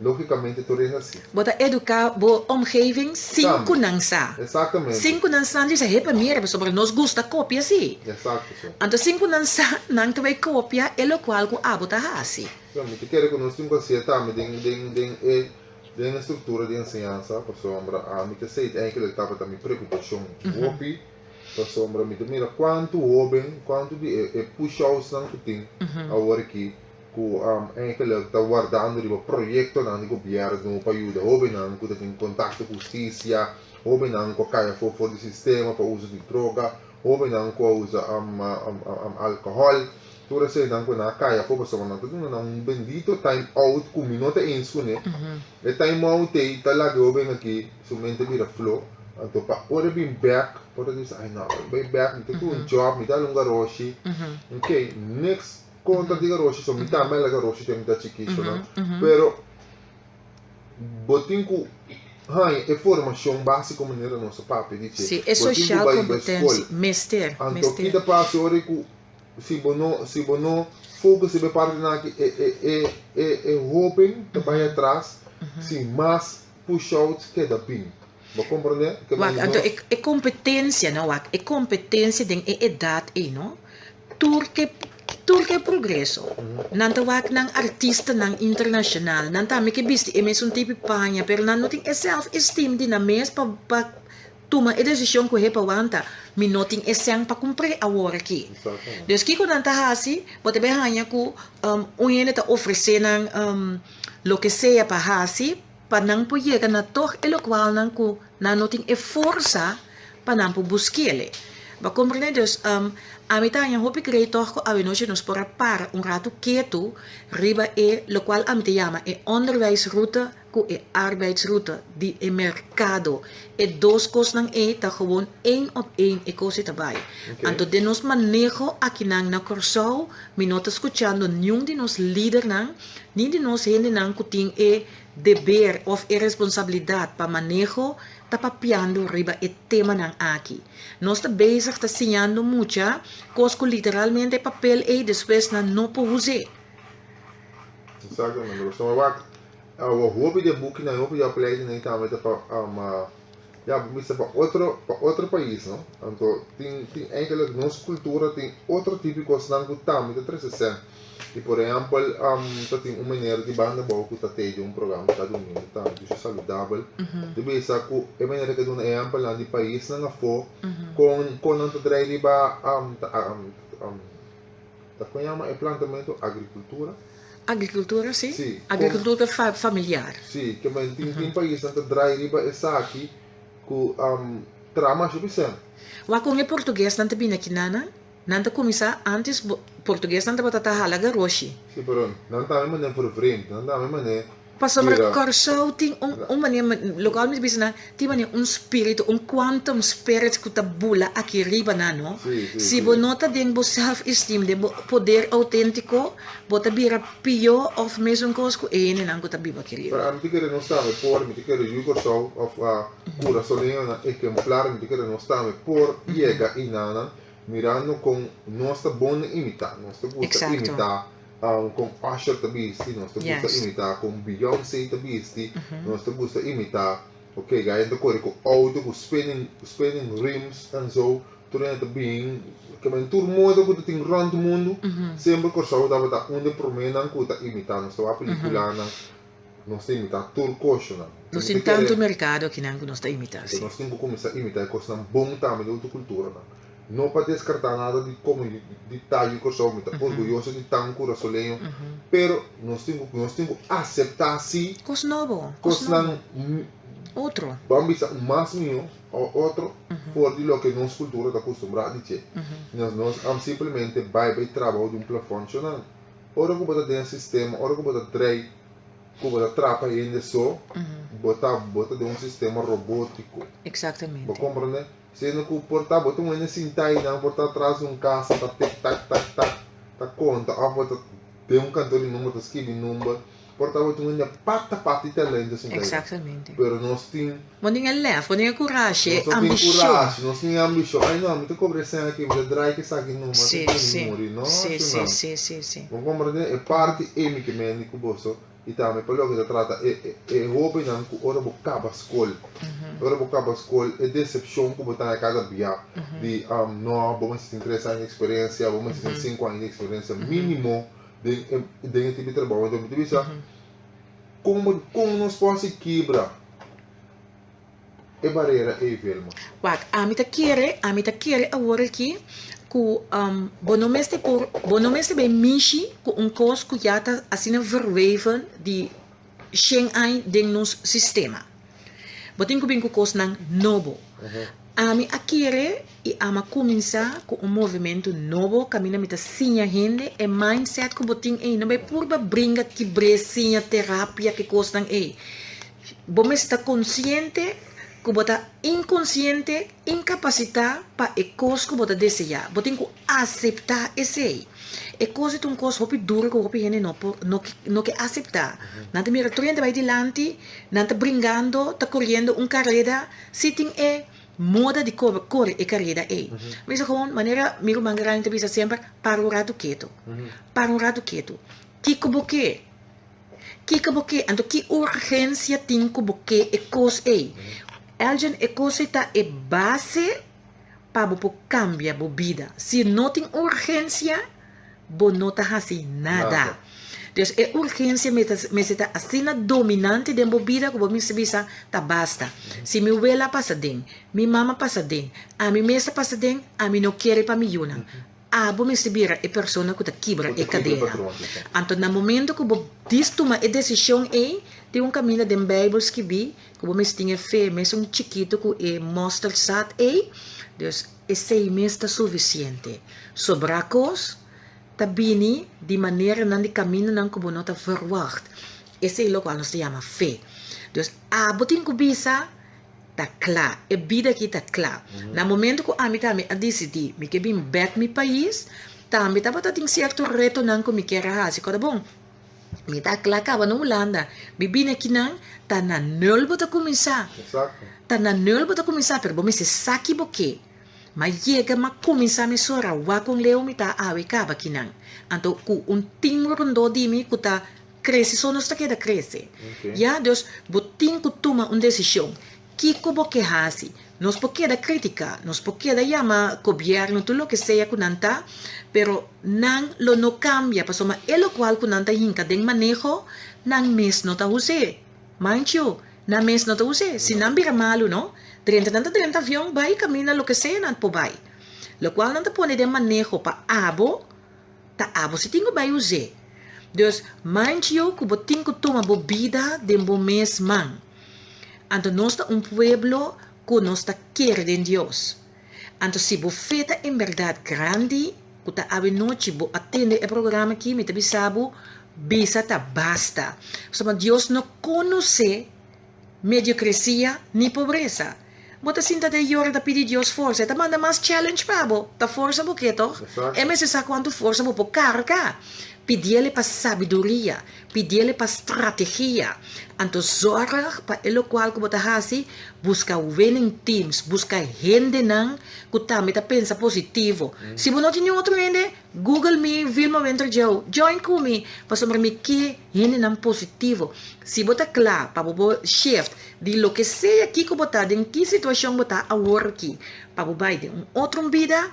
B: logicamente tur hende hacié.
C: Bo ta educa bo omgeving sin
B: Tambe.
C: cu nan sa.
B: Exactamente.
C: Sin cu nan sa, nan dice, hepa mira, pasobra nos gusta copia si.
B: Exacto, so.
C: Anto sin cu nan sa, nan ta bay copia e locual cu abo ta haci.
B: So, mi ta kere cu nos tin cu hacié tambe den, den, den e. Den e struktura di enseñansa, pasobra ami ta sei eigenlijk tabata mi preokupashon hopi, pasobra mi ta mira kuantu hoben, kuantu di e push-outsnan ku tin awor aki ku eigenlijk ta wardando riba proyektonan di gobièrnu pa yuda hobennan ku ta tin kontakto ku hustisia, hobennan ku a kai afó for di sistema pa uso di droga, Hobennan ku a usa alkohòl, tur eseinan ku nan a kai afó pasobra nan ta duna nan un bendito time out ku mi no ta eens kuné. E time out ei ta laga e hoben aki su mente bira flo, anto pa ora e bin bèk por ta bisa ai no ora mi bai bèk mi ta ku un job, mi ta hala un garoshi, ok niks kontra di garoshi so mi tambe a hala garoshi te mi ta chikisho nan, pero Bo tin ku haña e formashon básiko manera nos a papia di dje.
C: Sí, e
B: Bo tin ku
C: social
B: bai bai skol.
C: competentie mester,
B: Anto
C: mester.
B: ki ta pasa ora ku si bo no si bo no focus riba e partinan aki e e e e e hoben ta bai atras si mas push outs keda bin. Bo komprende? Ke
C: Wak,
B: men
C: anto
B: nos
C: e e competencia no wak, e competencia den e edad ei no, Tur ke tur ke progreso. Nan ta wak nan artistanan internashonal. Nan tambe ke bisti e mesun tipi paña, pero nan no tin e self esteem di nan mes pa pa tuma e desishon ku hepa wanta, mi no tin e sèn pa kumpr'é awor aki. Dus kiko nan ta hasi? Bo ta bin haña ku un hende ta ofresé nan loke sea pa hasi pa nan por yega na tòg e lokualnan ku nan no tin e forsa pa nan por busk'el. Bo a komprendé? Dus ami ta haña hopi grei tòg ku awenochi nos por a para un ratu ketu riba e lokual ami ta yama e onderwijsroute ku e arbeidsroute di e merkado. E dos kosnan ei ta gewoon één op één e kos ei ta bai. Anto den nos maneho akinan na Kòrsou mi no ta skuchando niun di nos lidernan ni di nos hendenan ku tin e deber òf e responsabilidat pa maneho ta papiando riba e temanan aki. Nos ta bezig ta siñando mucha kos ku literalmente e papel ei despues nan no por us'é.
B: Exactamente. Pasobra wak, awa hopi di e bukinan, hopi di e opleidingnan tambe ta pa ya bo bisa pa otro pa otro pais no. Anto tin tin eigenlijk nos cultura tin otro tipo di cosnan cu tambe ta trece sèn. Y por ehempel ta tin un meneer di banda abou cu ta tei den un programa cada domingo tambe Dusha Saludabel ta bisa cu e meneer ta duna ehempelnan di paisnan afo con con nan ta drai riba ta con yama e plantamento agricultura.
C: Agricultura si, si agricultura familiar.
B: Si ke men tin tin paisnan ta drai riba esaki cu traha masha bisèn.
C: Wak con e portuguesnan ta bini aki nana? Nan ta kuminsá antes portuguesnan tabata ta hala garoshi.
B: Sí, pero nan tambe manera vervreemd, nan tambe manera
C: Pasobra Kòrsou tin un un manera, lokual mi ta bisa nan, tin manera un spiritu, un quantum spirit ku ta bula aki riba nan, no?
B: Sí, sí,
C: Si bo
B: sí.
C: no ta den bo self esteem, den bo poder outéntiko, bo ta bira pió òf mesun kos ku e hendenan ku ta biba aki
B: Pero
C: riba.
B: ami ta kere nos tambe por, mi ta kere yu Kòrsou òf kurasoleñonan ehemplar, mi ta kere nos tambe por yega einanan Mirando kon nos ta bon na imitá, nos ta gusta
C: Exacto.
B: imitá kon Usher ta bisti, nos ta gusta
C: Juist.
B: imitá kon Beyoncé ta bisti, nos ta gusta imitá, ok, gayen ta kore ku outo ku spinning, spinning rims en zo, tur hende ta bin, ke men tur moda ku ta tin rònt mundu, semper Kòrsou tabata un di e proménan ku ta imitá, nos ta wak pelikulanan, nos ta imitá tur koshonan.
C: Nos tin tantu merkado akinan ku nos ta imitá, si.
B: Nos tin ku kuminsá imitá e kosnan bon tambe di otro kulturanan. No pa deskartá nada di komo di ta yu Kòrsou, mi ta orguyoso di ta un kurasoleño, pero nos tin ku nos tin ku aseptá si
C: Kos nobo, kos nobo.
B: kosnan
C: Otro.
B: ban bisa un mas mihó o otro for di loke nos kultura ta kustumbrá di dje. Nos nos simplemente bai bai trabou di un plafòn shonal. Ora ku bo ta den e sistema, ora ku bo ta drei, ku bo ta trapa hende so, bo ta bo ta den un sistema robótiko.
C: Exactamente.
B: Bo komprende? Siendo ku por ta bo ta un hende sintá einan, por ta atras di un kasa ta tik tak tak tak ta konta òf bo ta den un kantor di number ta skibi number. Por ta bo tin un hende pata pata di talento sintá einan.
C: Exactamente.
B: Pero nos tin.
C: Bo tin e lef, bo tin e kurashi, e
B: Nos no tin
C: ambishon.
B: kurashi, nos tin e ambishon. Ai no, mi ta kobra e sèn aki, mi ta drai ku esaki numa,
C: Sí,
B: te bini
C: sí,
B: muri. No,
C: sí, sí,
B: shunam.
C: sí, sí, sí.
B: Bo komprende? E parti ei mi ke mendi ku boso i tambe pa loke ta trata e e e hobennan ku ora bo kaba skol, ora bo kaba skol e desepshon ku bo ta haña kada bia di no, bo mester tin tres aña di eksperensia, bo mester tin sinku aña di eksperensia mínimo den e den e tipo di trabou. Enton mi ta bisa kon bo kon nos por hasi kibra e barera ei, Vilma?
C: Wak, ami ta kere, ami ta kere awor aki ku bo no mester por, bo no mester bay mishi ku un kos ku ya ta asina verweven di shen aña den nos sistema. Bo tin ku bin ku kosnan nobo. Ami a kere i ama kuminsá ku un movementu nobo kaminda mi ta siña hende e mindset ku bo tin ei. No bay purba bringa kibr'é, siña terapia, ki kosnan ei. Bo mester ta konsiente ku bo ta inkonsiente, inkapasitá pa e kos ku bo ta deseá. Bo tin ku aseptá esei. E kos ei ta un kos hopi duru ku hopi hende no por, no ke, no ke aseptá. Nan ta mira tur hende bai dilanti, nan ta bringando, ta koriendo un kareda, si tin e moda di kore e kareda ei. Mi bisa gewoon, manera mi ruman grandi ta bisa semper, para un ratu ketu, para un ratu ketu. Kiko bo ke? Kiko bo ke? Anto ki urgensia tin ku bo ke e kos ei? Elgin, e kos ei ta e base pa bo por kambia bo bida. Si no tin urgensia, bo no ta hasi nada. Dus e urgensia mester ta asina dominante den bo bida ku bo mester bisa ta basta. Si mi wela a pasa den, mi mama a pasa den, ami mes a pasa den, ami no kere pa mi yunan. Abo mester bira e persona ku ta kibra e kadena. Anto na momento ku bo dis tuma e desishon ei, tin un kaminda den Beibel skibí ku bo mester tin e fe mesun chikitu ku e mòstersaad ei. Dus esei mes ta sufisiente. Sobrá kos ta bini di maneranan di kamindanan ku bo no ta verwagt. Esei lokual nos ta yama fe. Dus abo tin ku bisa. Ta kla, e bida aki ta kla. Na momento ku ami tambe a disidí mi ke bin bèk mi pais, tambe tabata tin sierto retonan ku mi kier a hasi. Kòrda bon, mi ta kla kaba na Hulanda, mi bini akinan, ta na nul bo ta kuminsá. Ta na nul bo ta kuminsá, pero bo mester sa ki bo ke. M'a yega, m'a kuminsá mesora wak kon leu mi ta awe kaba akinan. Anto ku un tim rondó di mi ku ta Crece so nos ta keda crece. Ya, dus bo tin cu tuma un decision. Kico bo ke haci? Nos por keda critica, nos por keda yama gobierno tur loke sea cu nan ta, pero nan lo no cambia pasobra e locual cu nan ta hinca den maneho, nan mes no ta us'e. Manchu, nan mes no ta us'e. Si nan bira malu no, drenta nan ta drenta avion bay caminda loke sea nan por bay. Locual nan ta pone den maneho pa abo, Ta abo si tin ku bai us'é. Dus, mind you ku bo tin ku tuma bo bida den bo mes man. Anto nos ta un pueblo ku nos ta kere den Dios. Anto si bo fe ta en bèrdat grandi, ku ta awe nochi bo a tende e programa aki, mi ta bisa bo, bisa ta basta. Pasobra Dios no konosé mediokresia ni pobresa. Bo ta sinta den yora ta pidi Dios forsa, e ta manda mas challenge pa bo, ta forsa bo ke toch? E mester sa kuantu forsa bo por karga. Pidiele pa sabiduria, pidiele pa strategia. Anto zorg pa e lokual ku bo ta hasi, buska winning teams, buska hendenan ku tambe ta pensa positivo. Si bo no tin niun otro hende, google mi Vilma Winter Joe, join ku mi, pasobra mi ke Hendenan positivo. Si bo ta kla pa bo bo shift di loke sea kiko bo ta, den ki situashon bo ta awor aki, pa bo bai den un otro bida,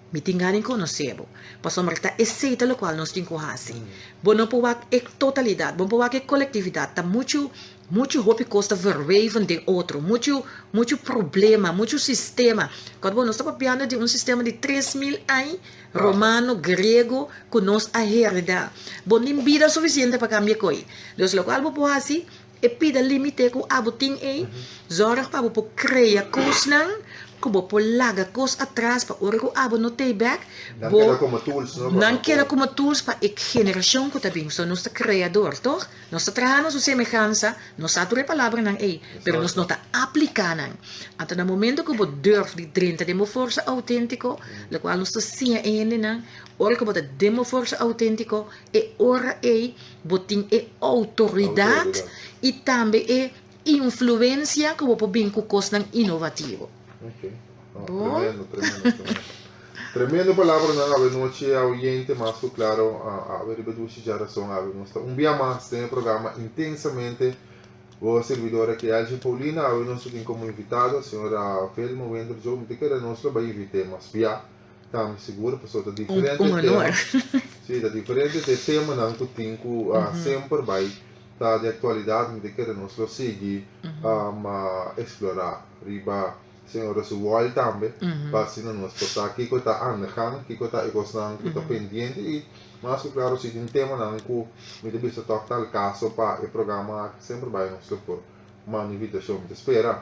C: mi tin gana di konosé bo. Pasobra ta esei ta lokual nos tin ku hasi. Bo no por wak e totalidat, bo no por wak e kolektividat. Ta muchu Muchu hopi kos ta verweven den otro, muchu muchu problema, muchu sistema. Kòrda bo, nos ta papiando di un sistema di 3000 añ, romano, griego, ku nos a heredá. Bo no tin bida sufisiente pa kambia koi. Dus lokual bo por hasi, e pida limite ku abo tin ei, zòrg pa bo por krea kosnan ku bo por laga kos atras pa ora ku abo no tei bèk,
B: Nan
C: bo
B: keda komo tools, no? Pa
C: nan
B: nan
C: keda
B: por.
C: komo tools pa e generashon ku ta bin. So nos ta kreador, tòg? Nos ta traha na su semehansa, nos sa tur e palabranan ei, pero nos no ta apliká nan. Anto na momento ku bo durf di drenta den bo forsa outéntiko, lokual nos ta siña e hendenan, ora ku bo ta den bo forsa outéntiko, e ora ei bo tin e outoridat i tambe e influensia ku bo por bin ku kosnan inovativo.
B: Ok. Oh, tremendo, tremendo, tremendo. Tremendo palabranan awe nochi a oyente mas ku klaro awe riba dushi djarason awe nos ta un bia mas den e programa Intensamente bo servidor aki Elgin Paulina awe nos ta tin komo invitado señora Velma Wender Joe mi ta kere nos lo bai invit'é mas bia ta mi sigur pasobra ta diferente
C: Un
B: tema
C: honor.
B: si ta diferente te temanan ku tin ku semper bai ta di aktualidat mi ta kere nos lo sigui explora riba Señora su wòl tambe pa asina nos por sa kiko ta aan de gang, kiko ta e kosnan ku ta pendiente i mas ku klaro si tin temanan ku mi ta bisa tòg ta al kaso pa e programa aki semper bai nos lo por manda invitashon mi ta spera.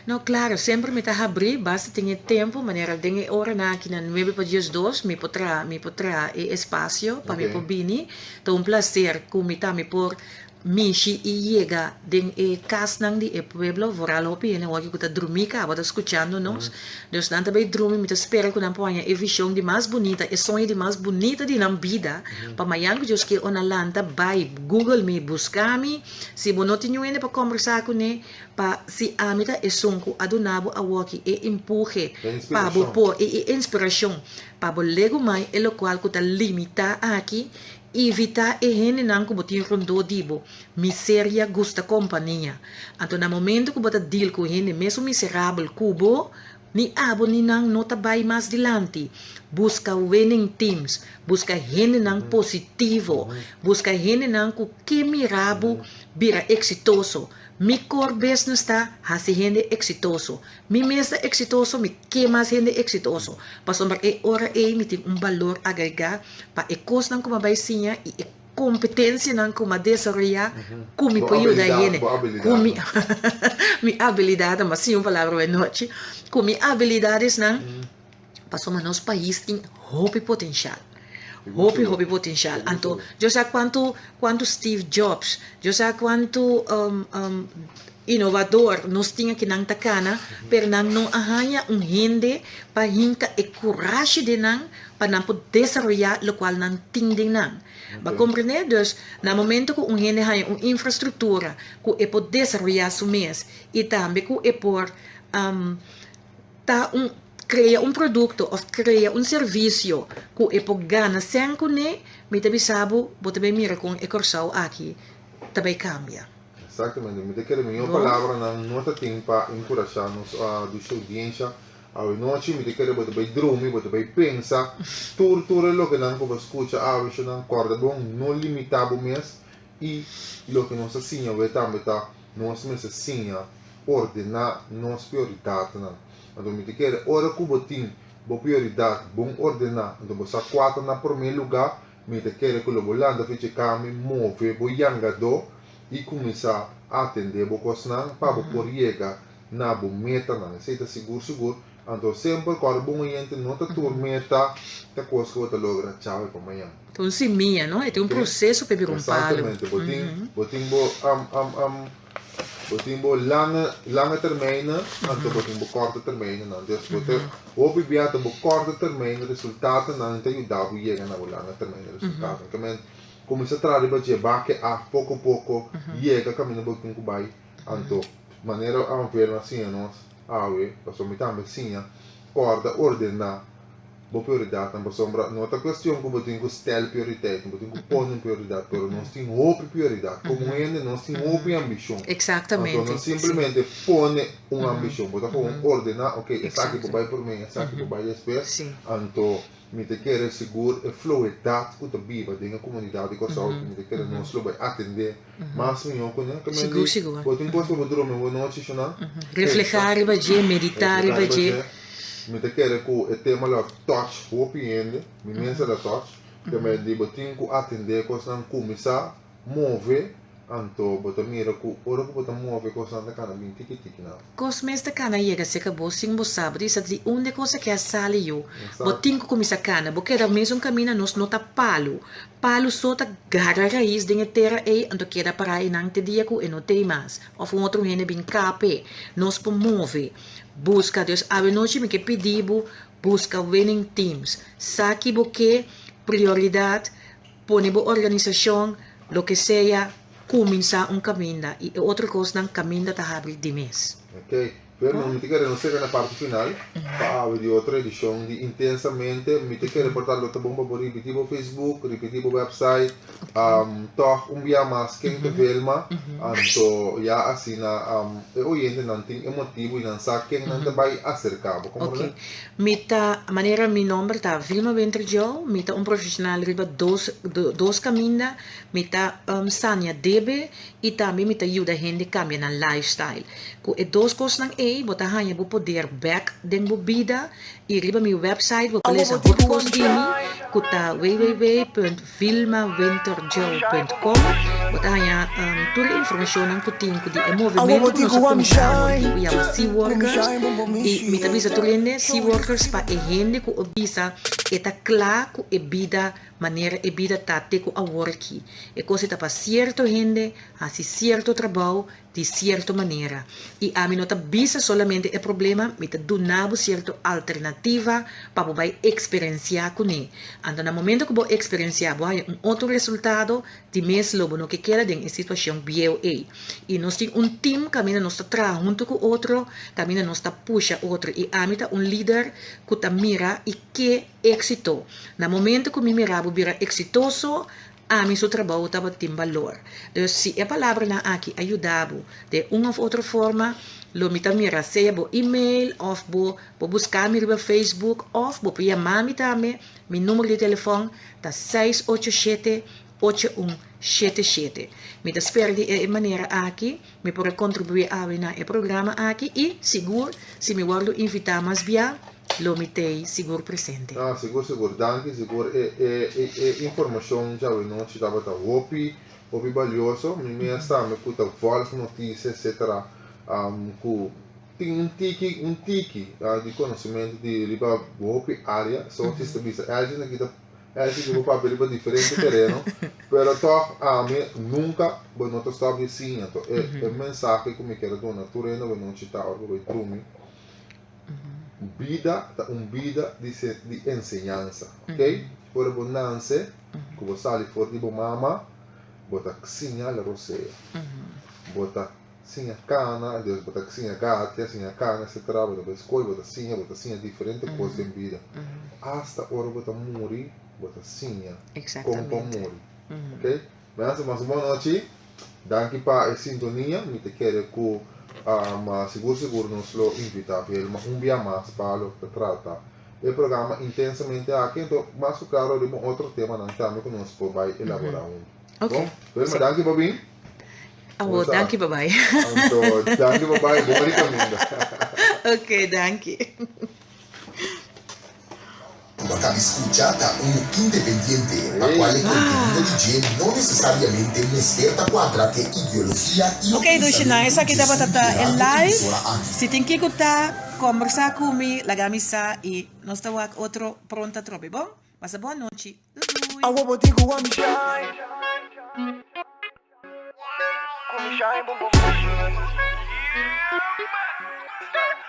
C: No klaro semper mi ta habrí basta tin e tempu manera den e oranan aki na nuebe pa diesdos mi por traha mi por traha e espasio pa mi por bini ta un plaser ku mi tambe por Mishi i yega den e kasnan di e pueblo, vooral hopi hende hopi ku ta drumí kaba ta skuchando nos. Dus nan ta bai drumi, mi ta spera ku nan por haña e vishon di mas bunita, e soño di mas bunita di nan bida, pa mañan ku Dios ke ora nan lanta bai google mi, buska mi, si bo no tin niun hende pa kombersá kuné, pa si ami ta esun ku a duna bo awoki e empuhe pa bo por, e inspirashon pa bo legu mai e lokual ku ta limitá aki. Evitá e hendenan ku bo tin rondó di bo. Miseria gusta kompania. Anto na momento ku bo ta deal ku hende mesun miserabel ku bo, Ni abo ni nan no ta bai mas dilanti. Buska winning teams, buska hendenan positivo, buska hendenan ku ke mira bo bira eksitoso. Mi core business ta hasi hende eksitoso. Mi mes ta eksitoso, mi ke mas hende eksitoso. Pasobra e ora ei mi tin un balor agregá pa e kosnan ku mi a bai siña i e kompetensianan ku mi a desaroyá ku mi por yuda hende. Ku mi mi abilidatnan, mi a siña un palabra awe nochi, ku mi abilidadesnan, pasobra nos pais tin hopi potenshal. Hopi, hopi potenshal. Anto, Dios sa kuantu, kuantu Steve Jobs, Dios sa kuantu inovador nos tin aki nan ta kana, pero nan no a haña un hende pa hinka e kurashi den nan pa nan por desaroyá lokual nan tin den nan. Bo a komprendé? Dus, na momento ku un hende haña un infrastruktura ku e por desaroyá su mes i tambe ku e por ta un krea un produkto òf krea un servisio ku e por gana sèn kuné, mi ta bisa bo, bo ta bai mira kon e Kòrsou aki ta bai kambia.
B: Exactamente, mi ta kere miho palabranan no ta tin pa enkurashá nos dushi oudiensha awe nochi. Mi ta kere bo ta bai drumi, bo ta bai pensa tur tur e lokenan ku bo skucha awe shownan. Kòrda bon, no limitá bo mes i loke nos a siña awe tambe ta nos mester siña ordená nos prioridatnan. Anto mi ta kere ora ku bo tin bo prioridat bon ordená, anto bo sa kua ta na promé lugá, Mi ta kere ku lo bo lanta fichi kami, move bo yangadó i kuminsá atendé bo kosnan pa bo por yega na bo metanan. Esei ta sigur sigur. Anto semper kòrda bon oyente, no ta tur meta ta kos ku bo ta logra djawe pa mañan.
C: Ta un simia, no? E tin un proseso pa e bira un palu.
B: Eksaktamente. Bo tin, bo tin bo Bo tin bo lange lange termijnen, anto bo tin bo korte termijnennan. Dus bo ta hopi bia ta bo korte termijn resultatonan ta yuda bo yega na bo lange termijn resultatonan. Ke men kuminsá traha riba dje bake af poko poko yega kaminda bo tin ku bai. Anto manera Anvelma a siña nos awe, pasobra mi tambe siña, kòrda ordená bo prioridatnan pasobra no ta kuestion ku bo tin ku stel prioriteiten, bo tin ku pone un prioridat, pero nos tin hopi prioridat. Komo hende nos tin hopi ambishon.
C: Eksaktamente.
B: Anto no simplemente pone un ambishon, bo ta gewoon ordená, ok, esaki por bai promé, esaki por bai despues. Anto mi ta kere sigur e floedat ku ta biba den e komunidat di Kòrsou, mi ta kere nos lo bai atendé mas mihó kuné.
C: Sigur, sigur.
B: Bo tin kos pa bo drumi bo nochi, shona?
C: Reflehá riba dje, meditá riba dje.
B: Mi ta kere ku e tema lo a touch hopi hende, mi mes a touch, te men di bo tin ku atendé kosnan, kuminsá move, anto bo ta mira ku ora ku bo ta move kosnan ta kana bin tiki tiki na.
C: Kos mes ta kana yega serka bo sin bo sa, bo ta bisa di unda e kos aki a sali yu, bo tin ku kuminsá kana, bo keda mesun kaminda, nos no ta palu, palu so ta gara rais den e tera ei anto keda pará einan te dia ku e no t'ei mas, òf un otro hende bin kap'e, nos por move. Buska Dios awe nochi mi ke pidi bo buska winning teams sa ki bo ke prioridad pone bo organisacion loke sea cuminsa un caminda y e otro cosnan caminda ta habri di mes.
B: Ok, pero mi ta kere nos yega na parti final pa awe di otro edicion di Intensamente. Mi ta kere por ta lo ta bon pa bo ripiti bo Facebook, ripiti bo website, Tòg un bia mas ken ta Vilma, anto ya asina e oyentenan tin e motibu i nan sa ken nan ta bai aserká bo. Komprendé?
C: Ok. Mi ta, manera mi nòmber ta Vilma Winterjoe, mi ta un profeshonal riba dos dos kaminda, mi ta sania debe i tambe mi ta yuda hende kambia nan lifestyle. Ku e dos kosnan ei bo ta haña bo poder bèk den bo bida i riba mi website bo por lesa hopi kos di mi ku ta www.vilmawinterjoe.com. Bo ta haña tur e informashonnan ku tin ku di e movementu ku nos a kuminsá awor ku yama Sea Workers i mi ta bisa tur hende Sea Workers pa e hende ku a bisa e ta kla ku e bida manera e bida ta te ku awor aki. E kos ei ta pa sierto hende hasi sierto trabou di sierto manera. I ami no ta bisa solamente e problema, mi ta duna bo sierto alternativa pa bo bai eksperensiá kuné. Anto na momento ku bo eksperensiá bo haña un otro resultado, di mes lo bo no ke keda den e situashon bieu ei. I nos tin un tim kaminda nos ta traha huntu ku otro, kaminda nos ta pusha otro. I ami ta un lider ku ta mira i ke éksito. Na momento ku mi mira bo bira eksitoso, Ami su trabou tabatin balor. Dus si e palabranan aki a yuda bo den un of otro forma, Lo mi ta mira sea bo email of bo bo buska mi riba Facebook of bo por yama mi tambe. Mi numero di telefòn ta seis ocho shete ocho un shete shete. Mi ta spera di e manera aki mi por a kontribuí awe na e programa aki i sigur si mi wòrdu invitá mas bia lo mi t'ei sigur presente.
B: Ah, sigur sigur. Danki sigur. E e e e informashon djawe nochi tabata hopi hopi balioso. Mi mes tambe ku ta vòlg notisia etcetera ku tin un tiki un tiki di konosementu di riba hopi área. So si ta bisa Elgin aki ta Elgin ki bo papia riba diferente tereno pero tòg ami nunka bo no ta stòp di siña. Anto e e mensahe ku mi kier a duna tur hende awe nochi ta ora ku bo bai drumi bida ta un bida di di enseñansa ok ora bo nanse ku bo sali for di bo mama bo ta siña la rosea bo ta siña kana entonces bo ta siña gatia siña kana etcetera bo ta bai skol bo ta siña bo ta siña diferente kos den bida asta ora bo ta muri bo ta siña kon pa muri ok Mensen mas bon nochi. Danki pa e sintonia. Mi ta kere ku sigur sigur nos lo invita Vilma un bia mas pa loke ta trata e programa Intensamente aki. Anto mas ku klaro riba un otro temanan tambe ku nos por bai elabora huntu. Bon, Vilma danki pa bin.
C: Awo, danki pa bai.
B: Anto danki pa bai, bon ricaminda.
C: Ok, danki.
D: Cu a cabi scucha ta un independiente, pa cual e contenido di dje no necesariamente mester ta cuadra cu e ideologia y o
C: Ok, Dushinan,
D: pensamiento
C: esaki
D: dje
C: tabata
D: esun
C: ta e
D: gerando
C: live.
D: emisora aki.
C: Si tin kico ta, combersa cu mi, laga mi sa y nos ta wak otro pronto atrobe, bon? Pasa bon nochi. Doei doei.
E: Awo bo tin cu a mi shine. Cu mi shine bom bom machine.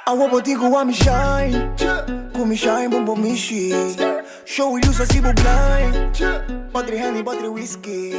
E: Awo bo tin cu a mi shine. Cu mi shine bom bom machine. Show you luz asi bo blind. Batri Henny, batri whisky.